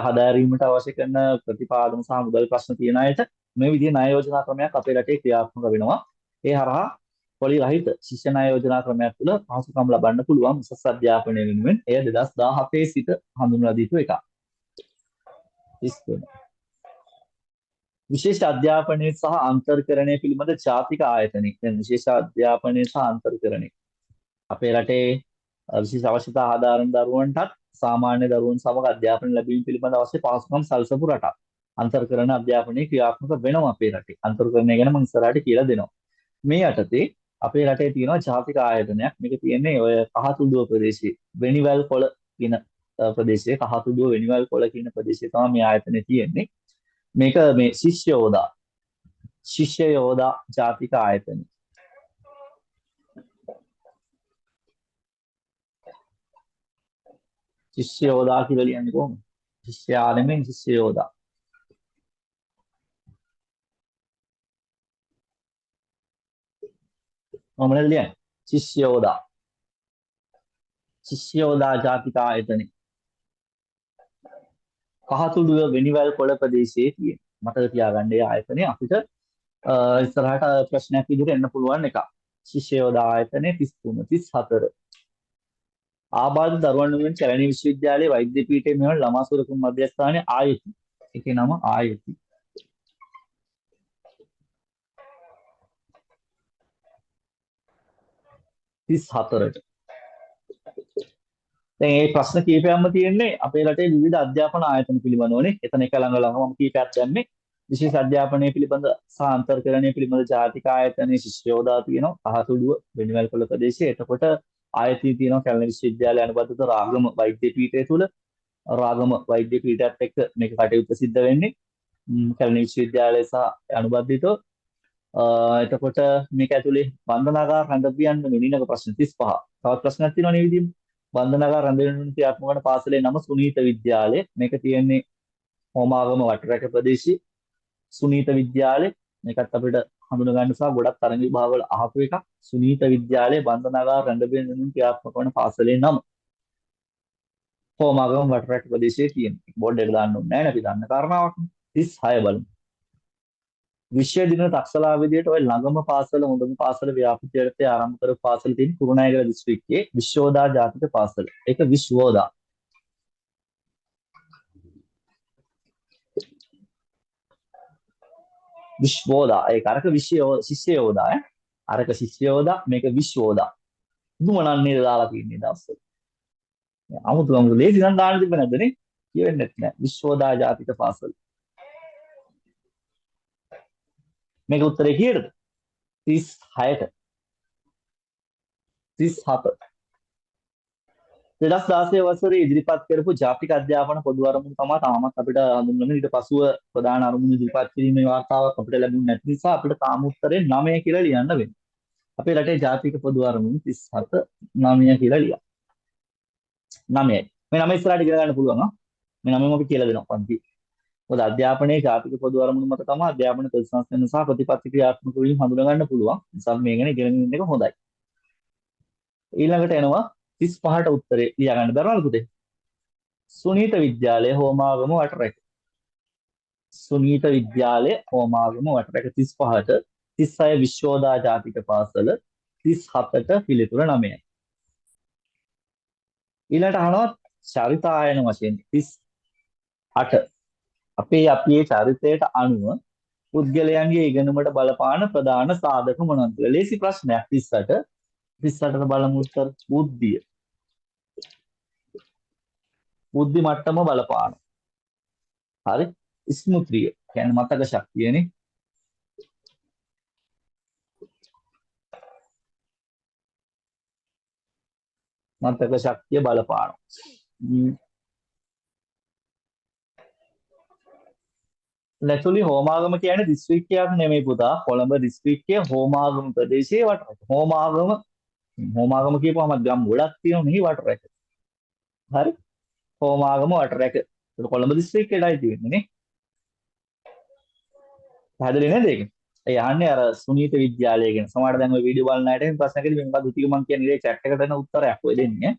හදාරීමට අවශ්‍ය කරන ප්‍රතිපාදන සහ මුදල් ප්‍රශ්න තියෙන අයට මේ විදිහේ ණය යෝජනා ක්‍රමයක් අපේ රටේ ක්‍රියාත්මක වෙනවා. ඒ හරහා පොලි රහිත ශිෂ්‍ය ණය යෝජනා ක්‍රමයක් තුළ පහසුකම් ලබන්න පුළුවන් උසස් අධ්‍යාපනය වෙනුවෙන්. එය 2017 සිට හඳුන්වලා දීපු එකක්. 33. විශේෂ අධ්‍යාපනය සහ අන්තර්කරණය පිළිබඳ ජාතික ආයතනය. දැන් විශේෂ අධ්‍යාපනය සහ අන්තර්කරණය අපේ රටේ විශේෂ අවශ්‍යතා ආධාරණ දරුවන්ටත් සාමාන්‍ය දරුවන් සමග අධ්‍යාපන ලැබීම පිළිබඳ අවශ්‍ය පහසුකම් සලසපු රටක්. අන්තර්කරණ අධ්‍යාපනය ක්‍රියාත්මක වෙනවා අපේ රටේ. අන්තර්කරණය ගැන මම ඉස්සරහට කියලා දෙනවා. මේ යටතේ අපේ රටේ තියෙනවා ජාතික ආයතනයක්. මේක තියෙන්නේ ඔය කහතුඩුව ප්‍රදේශයේ වෙනිවැල් කොළ කියන ප්‍රදේශයේ, කහතුඩුව වෙනිවැල් කොළ කියන ප්‍රදේශයේ තමයි මේ ආයතනය තියෙන්නේ. මේක මේ ශිෂ්‍යෝදා ශිෂ්‍යයෝදා ජාතික ආයතනය. ශිෂ්‍යයෝදා කියලා ලියන්නේ කොහොමද? ශිෂ්‍යයා නෙමෙයි ශිෂ්‍යයෝදා. කොහොමද ලියන්නේ? ශිෂ්‍යයෝදා. ශිෂ්‍යයෝදා ජාතික ආයතනය. කහතුඩුව වෙනිවැල් කොළ ප්‍රදේශයේ තියෙන. මතක තියාගන්න මේ ආයතනය අපිට ඉස්සරහට ප්‍රශ්නයක් විදිහට එන්න පුළුවන් එකක්. ශිෂ්‍යයෝදා ආයතනය 33 34. ආබාධ දරුවන් වෙනුවෙන් කැලණි විශ්වවිද්‍යාලයේ වෛද්‍ය පීඨයේ මෙවන ළමා සුරකුම් මධ්‍යස්ථානයේ ආයති. ඒකේ නම ආයති. 34ට. දැන් මේ ප්‍රශ්න කීපයක්ම තියෙන්නේ අපේ රටේ විවිධ අධ්‍යාපන ආයතන පිළිබඳවනේ. එතන එක ළඟ ළඟ මම කීපයක් දැම්මේ. විශේෂ අධ්‍යාපනය පිළිබඳ සහ අන්තර්කරණය පිළිබඳ ජාතික ආයතනයේ ශිෂ්‍යයෝදා තියෙනවා කහතුඩුව වෙනිවැල් කොළ ප්‍රදේශයේ. එතකොට ආයතනය තියෙනවා කැලණි විශ්වවිද්‍යාලය අනුබද්ධ රාගම වෛද්‍ය පීඨය තුල. රාගම වෛද්‍ය පීඨයත් එක්ක මේක කටයුත්ත සිද්ධ වෙන්නේ කැලණි විශ්වවිද්‍යාලය සහ අනුබද්ධිතව. එතකොට මේක ඇතුලේ බන්ධනාගාර රැඳවියන් වෙන ඊළඟ ප්‍රශ්න 35. තවත් ප්‍රශ්නයක් තියෙනවා නේ විදිහම. බන්ධනාගාර රැඳවෙන ක්‍රියාත්මක වන පාසලේ නම සුනීත විද්‍යාලය. මේක තියෙන්නේ හෝමාගම වටරැක ප්‍රදේශයේ සුනීත විද්‍යාලය. මේකත් අපිට හඳුන ගන්න සහ ගොඩක් තරඟ විභාගවල අහපු එකක්. සුනීත විද්‍යාලය බන්ධනාගාර රැඳවෙන ක්‍රියාත්මක වන පාසලේ නම හෝමාගම වටරැක ප්‍රදේශයේ තියෙන. බෝඩ් එකට දාන්න ඕනේ නෑ නේ, අපි දන්න කාරණාවක් නේ. 36 බලමු. විශ්ව දින තක්සලා විදියට ඔය ළඟම පාසල හොඳම පාසල ව්‍යාපෘතියට ආරම්භ කරපු පාසල තියෙන කුරුණෑගල දිස්ත්‍රික්කයේ විශ්වෝදා ජාතික පාසල. ඒක විශ්වෝදා. විශ්වෝදා. ඒක අරක ශිෂ්‍යයෝදා ඈ. අරක ශිෂ්‍යයෝදා මේක විශ්වෝදා. පුදුම නම් නේද දාලා තියෙන්නේ දවස්වල. අමුතු අමුතු ලේසි නම් දාන්න තිබ්බ නැද්ද නේ? කියවෙන්නෙත් නෑ. විශ්වෝදා ජාතික පාසල. මේක උත්තරේ කීයටද? 36ට. 37. 2016 වසරේ ඉදිරිපත් කරපු ජාතික අධ්‍යාපන පොදු අරමුණු තමයි තාමත් අපිට හඳුන්වන්නේ. ඊට පසුව ප්‍රධාන අරමුණු ඉදිරිපත් කිරීමේ වාර්තාවක් අපිට ලැබුණ නැති නිසා අපිට තාම උත්තරේ 9 කියලා ලියන්න වෙනවා. අපේ රටේ ජාතික පොදු අරමුණු 37 9 කියලා ලියන්න. 9යි. මේ 9 ඉස්සරහට ඉගෙන ගන්න පුළුවන් ආ. මේ 9ම අපි කියලා දෙනවා පන්ති. මොකද අධ්‍යාපනයේ ජාතික පොදු අරමුණු මත තමයි අධ්‍යාපන ප්‍රතිසංස්කරණ සහ ප්‍රතිපත්ති ක්‍රියාත්මක වීම හඳුනා ගන්න පුළුවන්. නිසා මේ ගැන ඉගෙන ගන්න එක හොඳයි. ඊළඟට එනවා 35ට උත්තරේ ලියා ගන්න බැරවල පුතේ. සුනීත විද්‍යාලය හෝමාගම වටරැක. සුනීත විද්‍යාලය හෝමාගම වටරැක 35ට. 36 විශ්වෝදා ජාතික පාසල. 37ට පිළිතුර 9යි. ඊළඟට අහනවා චරිතායන වශයෙන් 38. අපේ අපේ චරිතයට අනුව පුද්ගලයන්ගේ ඉගෙනුමට බලපාන ප්‍රධාන සාධක මොනවද කියලා. ලේසි ප්‍රශ්නයක් 38. 38ට බලමු උත්තර. බුද්ධිය. බුද්ධි මට්ටම බලපාන. හරි. ස්මෘතිය කියන්නේ මතක ශක්තියනේ. මතක ශක්තිය බලපාන. ලැතුලි හෝමාගම කියන්නේ දිස්ත්‍රික්කයක් නෙමෙයි පුතා. කොළඹ දිස්ත්‍රික්කයේ හෝමාගම ප්‍රදේශයේ වටරැක. හෝමාගම හෝමාගම කියපුවම ගම් ගොඩක් තියෙනවා මෙහි වටරැක. හරි. හෝමාගම වටරැක. ඒක කොළඹ දිස්ත්‍රික්කයටයි තියෙන්නේ නේ. පැහැදිලි නේද ඒක? ඒ අහන්නේ අර සුනීත විද්‍යාලය ගැන. සමහරට දැන් ඔය වීඩියෝ බලන අයට එහෙම ප්‍රශ්නයක් ඇති මේ මොකද්ද ටික මං කියන්නේ ඉතින් චැට් එකට එන උත්තරයක් ඔය දෙන්නේ.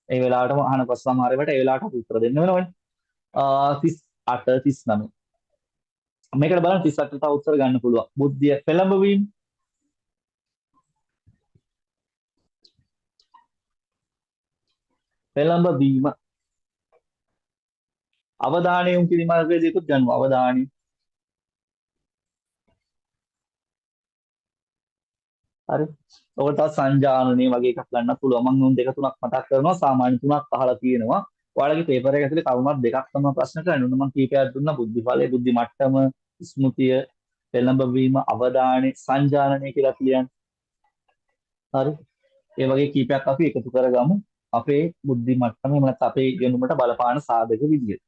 ඒ වෙලාවටම අහන ප්‍රශ්න සමහර ඒවාට ඒ වෙලාවට අපි උත්තර දෙන්න වෙනවනේ. 38 39. මේකට බලන්න 38 තව උත්තර ගන්න පුළුවන්. බුද්ධිය පෙළඹවීම. පෙළඹවීම. අවධානය යොමු කිරීම වගේදීකුත් ගන්නවා. අවධානය. හරි. ඔකට තව සංජානනය වගේ එකක් ගන්න පුළුවන්. මම උන් දෙක තුනක් මතක් කරනවා. සාමාන්‍ය තුනක් අහලා තියෙනවා. ඔයාලගේ පේපර් එක ඇතුලේ කරුණක් දෙකක් තමයි ප්‍රශ්න කරන්නේ. උන් මම කීපයක් දුන්නා. බුද්ධි ඵලය, බුද්ධි මට්ටම, ස්මෘතිය, පෙළඹවීම, අවධානය, සංජානනය කියලා කියන්නේ. හරි. ඒ වගේ කීපයක් අපි එකතු කරගමු. අපේ බුද්ධි මට්ටම එහෙම නැත්නම් අපේ ඉගෙනුමට බලපාන සාධක විදියට.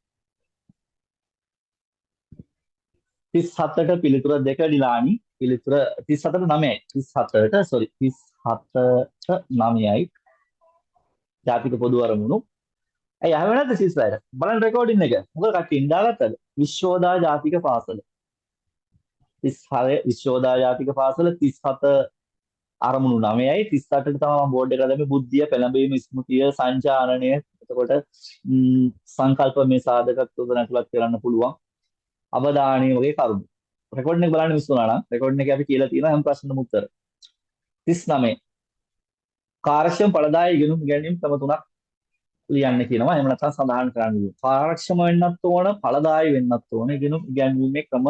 37ට පිළිතුර 2 ඩිලානි. පිළිතුර 37ට 9යි. 37ට සෝරි 37ට 9යි. ජාතික පොදු අරමුණු. ඇයි අහුවේ නැද්ද සිස්ලයිට? බලන්න රෙකෝඩින් එක. මොකද කට්ටිය ඉඳාගත්තද? විශ්වෝදා ජාතික පාසල. 36 විශ්වෝදා ජාතික පාසල 37 අරමුණු 9යි. 38ට තමයි මම බෝඩ් එකට දැම්මේ බුද්ධිය, පෙළඹවීම, ස්මෘතිය, සංචාරණය. එතකොට සංකල්පමය සාධකත් උදන ඇතුළත් කරන්න පුළුවන්. අවධානය වගේ කරුණු. රෙකෝඩින් එක බලන්න මිස් වුණා නම් රෙකෝඩින් එකේ අපි කියලා තියෙනවා හැම ප්‍රශ්නෙම උත්තර. 39 කාර්යක්ෂම ඵලදායී ඉගෙනුම් ඉගැන්වීම් ක්‍රම තුනක් ලියන්න කියනවා. එහෙම නැත්නම් සඳහන් කරන්න කියනවා. කාර්යක්ෂම වෙන්නත් ඕන, ඵලදායී වෙන්නත් ඕන ඉගෙනුම් ඉගැන්වීමේ ක්‍රම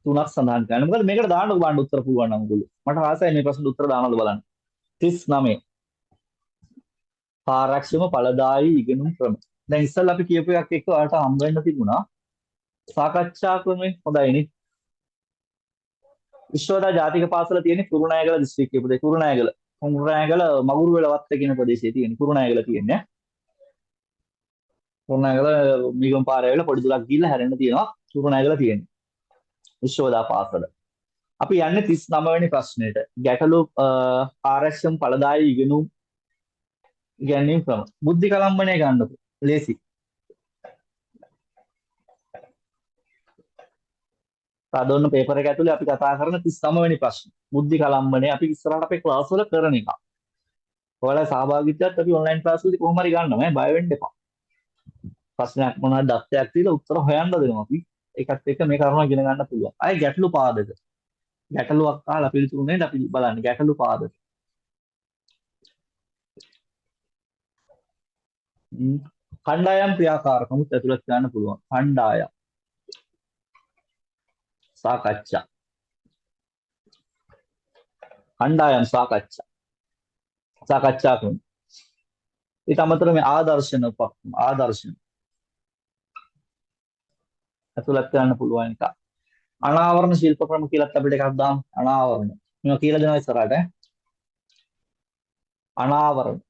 තුනක් සඳහන් කරන්න. මොකද මේකට දාන්නකො බලන්න උත්තර පුළුවන් නම් ඔයගොල්ලෝ. මට ආසයි මේ ප්‍රශ්නෙට උත්තර දානවද බලන්න. 39 කාර්යක්ෂම ඵලදායී ඉගෙනුම් ක්‍රම. දැන් ඉස්සෙල්ලා අපි කියපු එකක් එක්ක ඔයාලට හම්බ වෙන්න තිබුණා. සාකච්ඡා ක්‍රමේ හොඳයිනේ. විශ්වදා ජාතික පාසල තියෙන්නේ කුරුණෑගල දිස්ත්‍රික්කයේ පුතේ. කුරුණෑගල. කුරුණෑගල මගුරුවෙල වත්ත කියන ප්‍රදේශයේ තියෙන කුරුණෑගල තියෙන්නේ. කුරුණෑගල මීගම පාරේ ඇවිල්ලා පොඩි දුරක් ගිහිල්ලා හැරෙන්න තියෙනවා. කුරුණෑගල තියෙන්නේ. විශ්වදා පාසල. අපි යන්නේ 39 වෙනි ප්‍රශ්නෙට. ගැටලු කාර්යක්ෂම ඵලදායී ඉගෙනුම් ඉගැන්වීම් ක්‍රම. බුද්ධි කලම්බනය ගන්නකො. ලේසි. තදොන්න පේපර් එක ඇතුලේ අපි කතා කරන 39 වෙනි ප්‍රශ්න. බුද්ධි කලම්බනය අපි ඉස්සරහට අපේ ක්ලාස් වල කරන එක. ඔයාලා සහභාගීත්වයත් අපි ඔන්ලයින් ක්ලාස් වලදී කොහොම හරි ගන්නවා ඈ බය වෙන්න එපා. ප්‍රශ්නයක් මොනවද දත්තයක් දීලා උත්තර හොයන්න දෙනවා අපි. ඒකත් එක්ක මේ කරුණ ඉගෙන ගන්න පුළුවන්. ආයේ ගැටලු පාදක. ගැටලුවක් අහලා පිළිතුරු නේද අපි බලන්නේ ගැටලු පාදක. කණ්ඩායම් ක්‍රියාකාරකමුත් ඇතුළත් ගන්න පුළුවන්. කණ්ඩායම් සාකච්ඡා. කණ්ඩායම් සාකච්ඡා. සාකච්ඡා කරන. ඊට අමතරව මේ ආදර්ශන උපක්‍රම ආදර්ශන ඇතුළත් කරන්න පුළුවන් එක. අනාවරණ ශිල්ප ක්‍රම කියලාත් අපිට එකක් දාමු. අනාවරණ. මේවා කියලා දෙනවා ඉස්සරහට ඈ. අනාවරණ.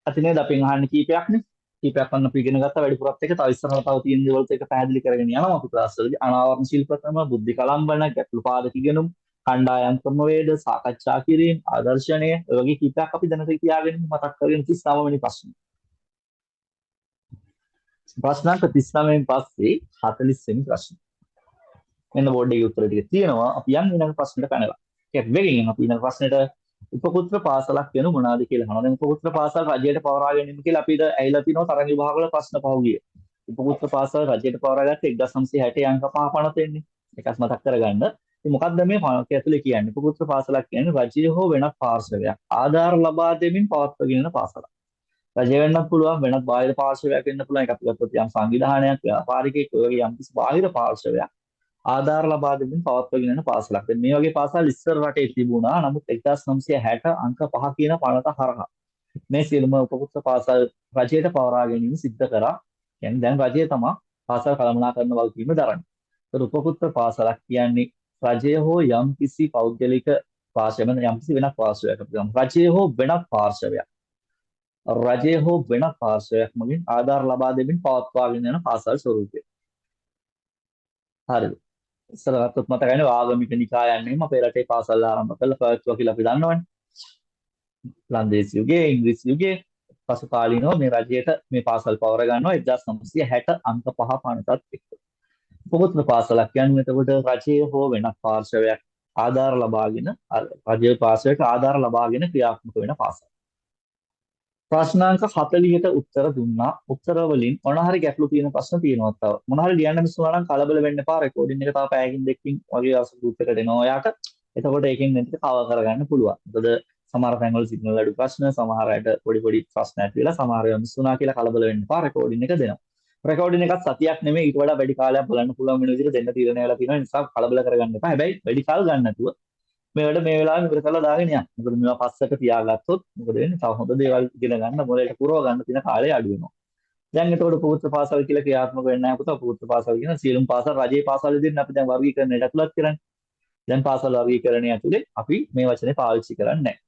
අති නේද අපෙන් අහන්නේ කීපයක්නේ. කීපයක් වන්න අපි ඉගෙන ගත්තා වැඩිපුරත් එක තව ඉස්සරහට තව තියෙන දේවල්ත් එක පැහැදිලි කරගෙන යනවා අපි ක්ලාස් වලදී. අනාවරණ ශිල්ප ක්‍රම, බුද්ධි කලම්බන, ගැටලු පාදක ඉගෙනුම්, කණ්ඩායම් ක්‍රමවේද, සාකච්ඡා කිරීම, ආදර්ශනය, ඔය වගේ කීපයක් අපි දැනට තියාගෙන මතක් කරගෙන 39 වෙනි ප්‍රශ්නේ. ප්‍රශ්න අංක 39 වෙනි පස්සේ 40 වෙනි ප්‍රශ්න. මෙන්න බෝඩ් එකේ උත්තර ටික තියෙනවා. අපි යන් ඊළඟ ප්‍රශ්නෙට පැනලා. ටිකක් වෙගෙන් අපි ඊළඟ ප්‍රශ්නෙට උපපුත්‍ර පාසලක් වෙන මොනවාද කියලා අහනවා. දැන් උපපුත්‍ර පාසල් රජයට පවරා ගැනීම කියලා අපිට ඇවිල්ලා තිනවා තරඟ විභාග වල ප්‍රශ්න පහුගිය. උපපුත්‍ර පාසල් රජයට පවරා ගත්තේ 1960 අංක 5 පනත එන්නේ. එකක් මතක් කරගන්න. ඉතින් මොකද්ද මේ පනත ඇතුලේ කියන්නේ? උපපුත්‍ර පාසලක් කියන්නේ රජය හෝ වෙනත් පාර්ශවයක් ආධාර ලබා දෙමින් පවත්වාගෙන යන පාසලක්. රජය වෙන්නත් පුළුවන්, වෙනත් බාහිර පාර්ශවයක් වෙන්න පුළුවන්. ඒක අපි ගත්තොත් යම් සංවිධානයක්, ව්‍යාපාරිකයෙක්, ඔය වගේ යම් කිසි බාහිර පාර්ශවයක් ආධාර ලබා දෙමින් පවත්වාගෙන යන පාසලක්. දැන් මේ වගේ පාසල් ඉස්සර රටේ තිබුණා. නමුත් 1960 අංක 5 කියන පනත හරහා මේ සියලුම උපපුත්‍ර පාසල් රජයට පවරා ගැනීම සිද්ධ කරා. කියන්නේ දැන් රජය තමයි පාසල් කළමනාකරන වගකීම දරන්නේ. ඒතර උපපුත්‍ර පාසලක් කියන්නේ රජය හෝ යම් කිසි පෞද්ගලික පාර්ශවයක්, යම් කිසි වෙනත් පාර්ශවයක් අපි ගමු. රජය හෝ වෙනත් පාර්ශවයක්. රජය හෝ වෙනත් පාර්ශවයක් මගින් ආධාර ලබා දෙමින් පවත්වාගෙන යන පාසල් ස්වරූපය. හරිද? ඉස්සර ගත්තොත් මතකයිනේ ආගමික නිකායන් එහෙම අපේ රටේ පාසල් ආරම්භ කරලා පැවැත්වුවා කියලා අපි දන්නවනේ. ලන්දේසි යුගයේ, ඉංග්‍රීසි යුගයේ පසු කාලීනව මේ රජයට මේ පාසල් පවර ගන්නවා 1960 අංක 5 පනතත් එක්ක. උපපුත්‍ර පාසලක් කියන්නේ එතකොට රජය හෝ වෙනත් පාර්ශවයක් ආධාර ලබාගෙන, රජයේ පාර්ශවයක ආධාර ලබාගෙන ක්‍රියාත්මක වෙන පාසල. ප්‍රශ්න අංක 40ට උත්තර දුන්නා. උත්තර වලින් මොන හරි ගැටලු තියෙන ප්‍රශ්න තියෙනවා තව. මොන හරි ලියන්න මිස් වුණා නම් කලබල වෙන්න එපා. රෙකෝඩින් එක තව පැයකින් දෙකකින් වගේ අවශ්‍ය ගෲප් එකට එනවා ඔයාට. එතකොට ඒකෙන් මේ ටික කවර් කරගන්න පුළුවන්. මොකද සමහර තැන්වල සිග්නල් අඩු ප්‍රශ්න, සමහර අයට පොඩි පොඩි ප්‍රශ්න ඇති වෙලා සමහර ඒවා මිස් වුණා කියලා කලබල වෙන්න එපා. රෙකෝඩින් එක දෙනවා. රෙකෝඩින් එකත් සතියක් නෙමෙයි, ඊට වඩා වැඩි කාලයක් බලන්න පුළුවන් වෙන විදිහට දෙන්න තීරණය වෙලා තියෙනවා. ඒ නිසා කලබල කරගන්න එපා. හැබැයි වැඩි කාල ගන්න නැතුව මේ වැඩ මේ වෙලාවෙම ඉවර කරලා දාගෙන යන්න. මොකද මේවා පස්සට තියාගත්තොත් මොකද වෙන්නේ? තව හොඳ දේවල් ඉගෙන ගන්න, මොලේට පුරව ගන්න තියෙන කාලය අඩු වෙනවා. දැන් එතකොට උපපුත්‍ර පාසල් කියලා ක්‍රියාත්මක වෙන්නේ නැහැ පුතා. උපපුත්‍ර පාසල් කියන සියලුම පාසල් රජයේ පාසල් විදිහට අපි දැන් වර්ගීකරණයට ඇතුළත් කරන්නේ. දැන් පාසල් වර්ගීකරණය ඇතුලේ අපි මේ වචනේ පාවිච්චි කරන්නේ නැහැ.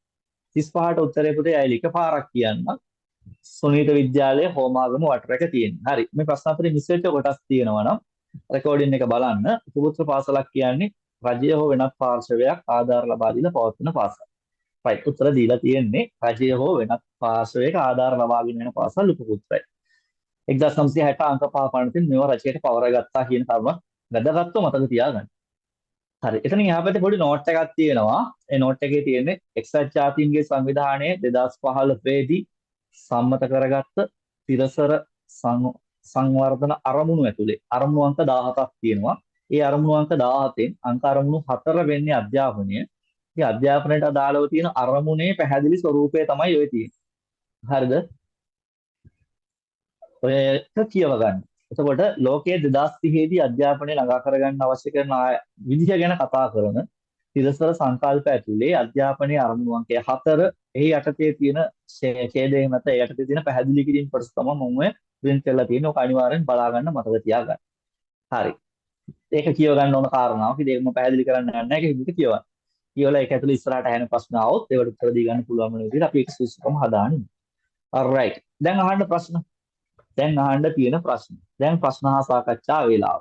35ට උත්තරේ පුතේ ඇයිල එකපාරක් කියන්න. සුනීත විද්‍යාලයේ හෝමාගම වටරක තියෙන්නේ. හරි. මේ ප්‍රශ්න අතරේ මිස් වෙච්ච කොටස් තියෙනවා නම් රෙකෝඩින් එක බලන්න. උපපුත්‍ර පාසලක් කියන්නේ රජය හෝ වෙනත් පාර්ශවයක් ආධාර ලබා දීලා පවත්වන පාසල්. රයිට්. උත්තර දීලා තියෙන්නේ රජය හෝ වෙනත් පාර්ශවයක ආධාර ලබාගෙන යන පාසල් උපපුත්‍රයි. 1960 අංක 5 පනතින් මේවා රජයට පවරගත්තා කියන කරුණ වැදගත්ව මතක තියාගන්න. හරි. එතනින් එහා පැත්තේ පොඩි නෝට් එකක් තියෙනවා. ඒ නෝට් එකේ තියෙන්නේ එක්සත් ජාතීන්ගේ සංවිධානයේ 2015 දී සම්මත කරගත්ත තිරසර සංවර්ධන අරමුණු ඇතුලේ අරමුණු අංක 17ක් තියෙනවා. ඒ අරමුණු අංක 17න් අංක අරමුණු 4 වෙන්නේ අධ්‍යාපනය. ඉතින් අධ්‍යාපනයට අදාළව තියෙන අරමුණේ පැහැදිලි ස්වරූපය තමයි ඔය තියෙන්නේ. හරිද? ඔය එක කියව ගන්න. එතකොට ලෝකයේ 2030 දී අධ්‍යාපනය ළඟා කරගන්න අවශ්‍ය කරන විදිහ ගැන කතා කරන තිරසර සංකල්ප ඇතුලේ අධ්‍යාපනයේ අරමුණු අංකය 4 එහි යටතේ තියෙන ඡේදයේ මත ඒ යටතේ තියෙන පැහැදිලි කිරීම කොටස තමයි මම ඔය ප්‍රින්ට් කරලා තියෙන්නේ. ඔක අනිවාර්යෙන් බලා ගන්න මතක තියාගන්න. හරි. ඒක කියව ගන්න ඕන කාරණාවක්. ඉතින් ඒක මම පැහැදිලි කරන්න යන්නේ නැහැ. ඒක හිමිට කියවන්න. කියවලා ඒක ඇතුලේ ඉස්සරහට ඇහෙන ප්‍රශ්න ආවොත් ඒවට උත්තර දී ගන්න පුළුවන් වෙන විදිහට අපි ඒක සුසුකම හදාන්න. Alright. දැන් අහන්න ප්‍රශ්න. දැන් අහන්න තියෙන ප්‍රශ්න. දැන් ප්‍රශ්න හා සාකච්ඡා වේලාව.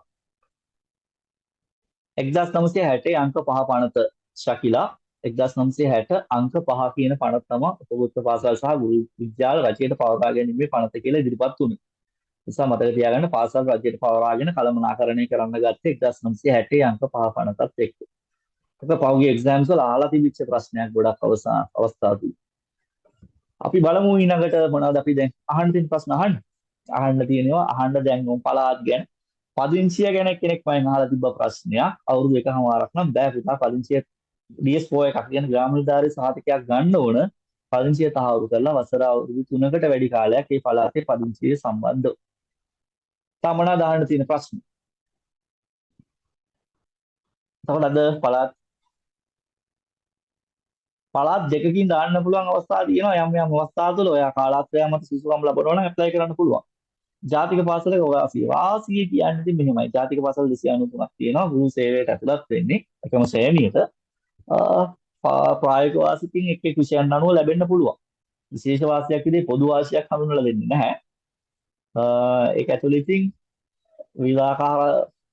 1960 අංක 5 පනත ශකිලා 1960 අංක 5 කියන පනත තමයි උපපුත්‍ර පාසල් සහ ගුරු විද්‍යාල රජයට පවරා ගැනීමේ පනත කියලා ඉදිරිපත් වුණේ. නිසා මතක තියාගන්න පාසල් රජයට පවරාගෙන කළමනාකරණය කරන්න ගත්තේ 1960 අංක 5 පනතත් එක්ක. ඒක පහුගිය එක්සෑම්ස් වල අහලා තිබිච්ච ප්‍රශ්නයක් ගොඩක් අවස්ථාවදී. අපි බලමු ඊළඟට මොනවද අපි දැන් අහන්න තියෙන ප්‍රශ්න අහන්න. අහන්න තියෙනවා අහන්න දැන් ඕන් පළාත් ගැන පදිංචිය ගැන කෙනෙක් මගෙන් අහලා තිබ්බ ප්‍රශ්නයක්. අවුරුදු එකහමාරක් නම් බෑ පුතා පදිංචිය DS4 එකක් කියන ග්‍රාම නිලධාරී සහතිකයක් ගන්න ඕන. පදිංචිය තහවුරු කරලා වසර අවුරුදු 3කට වැඩි කාලයක් ඒ පළාතේ පදිංචිය සම්බන්ධව. තව මොනවද අහන්න තියෙන ප්‍රශ්න? එතකොට අද පළාත් දෙකකින් දාන්න පුළුවන් අවස්ථා තියෙනවා. යම් යම් අවස්ථා තුළ ඔයා කාලාත්‍රය මත සුසුකම් ලැබනවා නම් ඇප්ලයි කරන්න පුළුවන්. ජාතික පාසලක වාසිය. වාසිය කියන්නේ ඉතින් මෙහෙමයි. ජාතික පාසල් 293ක් තියෙනවා. ගුරු සේවයට ඇතුළත් වෙන්නේ එකම ශ්‍රේණියට. ප්‍රායෝගික වාසියකින් එක් එක් විෂයන් අනුව ලැබෙන්න පුළුවන්. විශේෂ වාසියක් විදිහේ පොදු වාසියක් හඳුන්වලා දෙන්නේ නැහැ. ඒක ඇතුළේ ඉතින් විවිධාකාර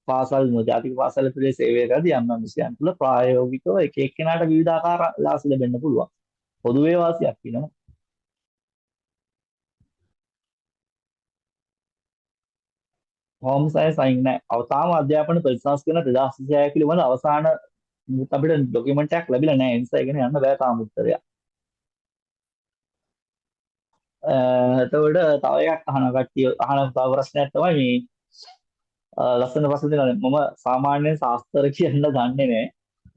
පාසල් ජාතික පාසල් ඇතුලේ සේවය කරදී යම් යම් විෂයන් තුළ ප්‍රායෝගිකව එක එක්කෙනාට විවිධාකාර වාසි ලැබෙන්න පුළුවන්. පොදුවේ වාසියක් තියෙනවා. හෝම් සයන්ස් අයින් නැහැ. තාම අධ්‍යාපන ප්‍රතිසංස්කරණ 2026 පිළිබඳ අවසාන අපිට ඩොකියුමන්ට් එකක් ලැබිලා නැහැ. ඒ නිසා ඒකන යන්න බෑ තාම උත්තරයක්. එතකොට තව එකක් අහන කට්ටිය අහන තව ප්‍රශ්නයක් තමයි මේ ලස්සන ප්‍රශ්න දෙනවා. මම සාමාන්‍යයෙන් සාස්ත්‍ර කියන්න දන්නේ නැහැ.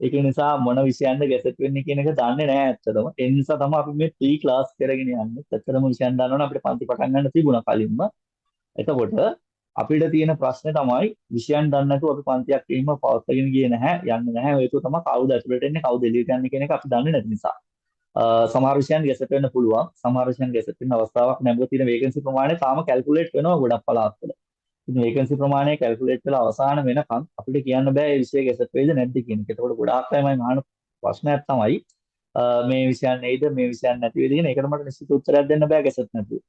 ඒක නිසා මොන විෂයන්ද ගැසට් වෙන්නේ කියන එක දන්නේ නැහැ ඇත්තටම. ඒ නිසා තමයි අපි මේ ප්‍රී ක්ලාස් කරගෙන යන්නේ. ඇත්තටම විෂයන් දන්නවනම් අපිට පන්ති පටන් ගන්න තිබුණා කලින්ම. එතකොට අපිට තියෙන ප්‍රශ්නේ තමයි විෂයන් දන්නේ නැතුව අපි පන්තියක් එහෙම පවත්වාගෙන ගියේ නැහැ, යන්නේ නැහැ. හේතුව තමයි කවුද ඇතුළට එන්නේ කවුද එළියට යන්නේ කියන එක අපි දන්නේ නැති නිසා. සමහර විෂයන් ගැසට් වෙන්න පුළුවන්. සමහර විෂයන් ගැසට් වෙන්න අවස්ථාවක් නැහැ. මොකද තියෙන වේකන්සි ප්‍රමාණය තාම කැල්කියුලේට් වෙනවා ගොඩක් පළාත්වල. ඉතින් වේකන්සි ප්‍රමාණය කැල්කියුලේට් වෙලා අවසාන වෙනකන් අපිට කියන්න බෑ මේ විෂය ගැසට් වෙයිද නැද්ද කියන එක. එතකොට ගොඩාක් අය මම අහන ප්‍රශ්නයක් තමයි මේ විෂයන් එයිද මේ විෂයන් නැති වෙයිද කියන එකට මට නිශ්චිත උත්තරයක් දෙන්න බෑ ගැසට් නැතුව.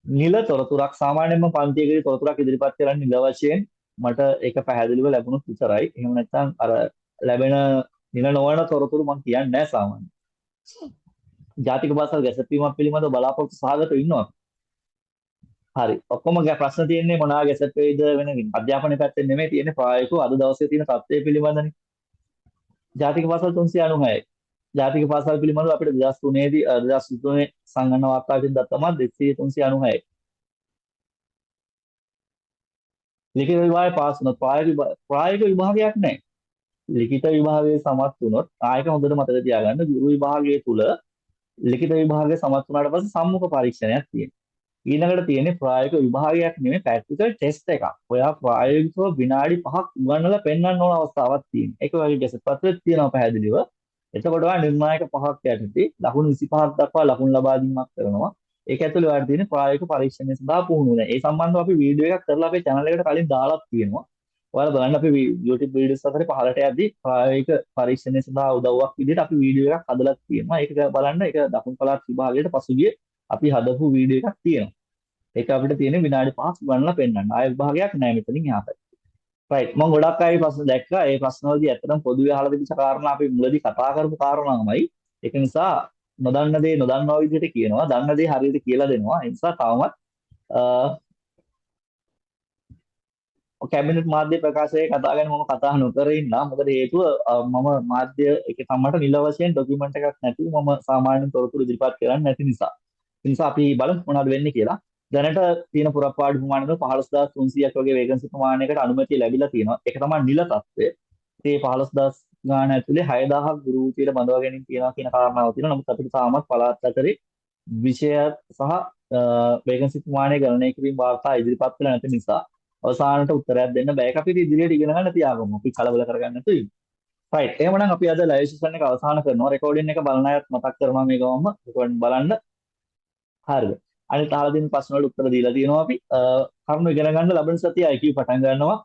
නිල තොරතුරක් සාමාන්‍යයෙන්ම පන්තියකදී තොරතුරක් ඉදිරිපත් කරන්නේ නිල වශයෙන් මට ඒක පැහැදිලිව ලැබුණොත් විතරයි. එහෙම නැත්නම් අර ලැබෙන නිල නොවන තොරතුරු මම කියන්නේ නැහැ සාමාන්‍යයෙන්. ජාතික පාසල් ගැසට් වීමක් පිළිබඳව බලාපොරොත්තු සහගතව ඉන්නවා. හරි. ඔක්කොම ප්‍රශ්න තියෙන්නේ මොනවා ගැසට් වෙයිද වෙන අධ්‍යාපනය පැත්තෙන් නෙමෙයි තියෙන්නේ ප්‍රායෝගිකව අද දවසේ තියෙන තත්ත්වය පිළිබඳනේ. ජාතික පාසල් 396යි. ජාතික පාසල් පිළිබඳව අපිට 2003 දී 2003 සංගණන වාර්තාවෙන් දත්තම 200 396යි. ලිඛිත විභාගය පාස් වුණොත් ප්‍රායෝගික විභාගයක් නැහැ. ලිඛිත විභාගයේ සමත් වුණොත් ආයක හොඳට මතක තියාගන්න ගුරු විභාගයේ තුල ලිඛිත විභාගයේ සමත් වුණාට පස්සේ සම්මුඛ පරීක්ෂණයක් තියෙනවා. ඊළඟට තියෙන්නේ ප්‍රායෝගික විභාගයක් නෙමෙයි ප්‍රැක්ටිකල් ටෙස්ට් එකක්. ඔයා ප්‍රායෝගිකව විනාඩි 5ක් උගන්වලා පෙන්වන්න ඕන අවස්ථාවක් තියෙනවා. ඒක වගේ ගැසට් පත්‍රෙත් තියෙනවා පැහැදිලිව. එතකොට ඔයා නිර්ණායක 5ක් යටතේ ලකුණු 25ක් දක්වා ලකුණු ලබා දීමක් කරනවා. ඒක ඇතුලේ ඔයාලට තියෙන ප්‍රායෝගික පරීක්ෂණය සඳහා පුහුණු වෙන. ඒ සම්බන්ධව අපි වීඩියෝ එකක් කරලා අපේ channel එකට කලින් දාලා තියෙනවා. ඔයාලා බලන්න අපි YouTube videos අතරේ පහළට යද්දි ප්‍රායෝගික පරීක්ෂණය සඳහා උදව්වක් විදිහට අපි වීඩියෝ එකක් හදලා තියෙනවා. ඒක බලන්න ඒක දකුණු පළාත් විභාගයට පසුගිය අපි හදපු වීඩියෝ එකක් තියෙනවා. ඒක අපිට තියෙන විනාඩි 5ක් ගණනලා පෙන්නන්න. ආයෙ විභාගයක් නෑ මෙතනින් එහා පැත්තේ. රයිට් මම ගොඩක් අය ප්‍රශ්න දැක්කා. ඒ ප්‍රශ්න වලදී ඇත්තටම පොදුවේ අහලා තිබිච්ච කාරණා අපි මුලදී කතා කරපු කාරණාමයි. ඒක නිසා නොදන්න දේ නොදන්නා විදිහට කියනවා. දන්න දේ හරියට කියලා දෙනවා. ඒ නිසා තවමත් කැබිනට් මාධ්‍ය ප්‍රකාශයේ කතා ගැන මම කතා නොකර ඉන්නා. මොකද හේතුව මම මාධ්‍ය ඒක තමයි නිල වශයෙන් ඩොකියුමන්ට් එකක් නැතිව මම සාමාන්‍යයෙන් තොරතුරු ඉදිරිපත් කරන්නේ නැති නිසා. ඒ නිසා අපි බලමු මොනවද වෙන්නේ කියලා. දැනට තියෙන පුරප්පාඩු ප්‍රමාණය 15300ක් වගේ වේකන්සි ප්‍රමාණයකට අනුමැතිය ලැබිලා තියෙනවා. ඒක තමයි නිල තත්ත්වය. ඒ 15000 ගාන ඇතුලේ 6000ක් ගුරු වෘත්තියට බඳවා ගැනීම තියෙනවා කියන කාරණාව තියෙනවා. නමුත් අපිට තාමත් පළාත් අතරේ විෂය සහ වේකන්සි ප්‍රමාණය ගණනය කිරීම වාර්තා ඉදිරිපත් වෙලා නැති නිසා අවසානට උත්තරයක් දෙන්න බෑ. ඒක අපිට ඉදිරියට ඉගෙන ගන්න තියාගමු. අපි කලබල කරගන්න නැතුව ඉමු. රයිට්. එහෙමනම් අපි අද ලයිව් සෙෂන් එක අවසන් කරනවා. රෙකෝඩින් එක බලන අයත් මතක් කරනවා මේ ගමන්ම රෙකෝඩින් බලන්න. හරිද? අනිත් අහලා තියෙන ප්‍රශ්න වලට උත්තර දීලා තියෙනවා අපි. කරුණු ඉගෙන ගන්න ලබන සතියේ IQ පටන් ගන්නවා.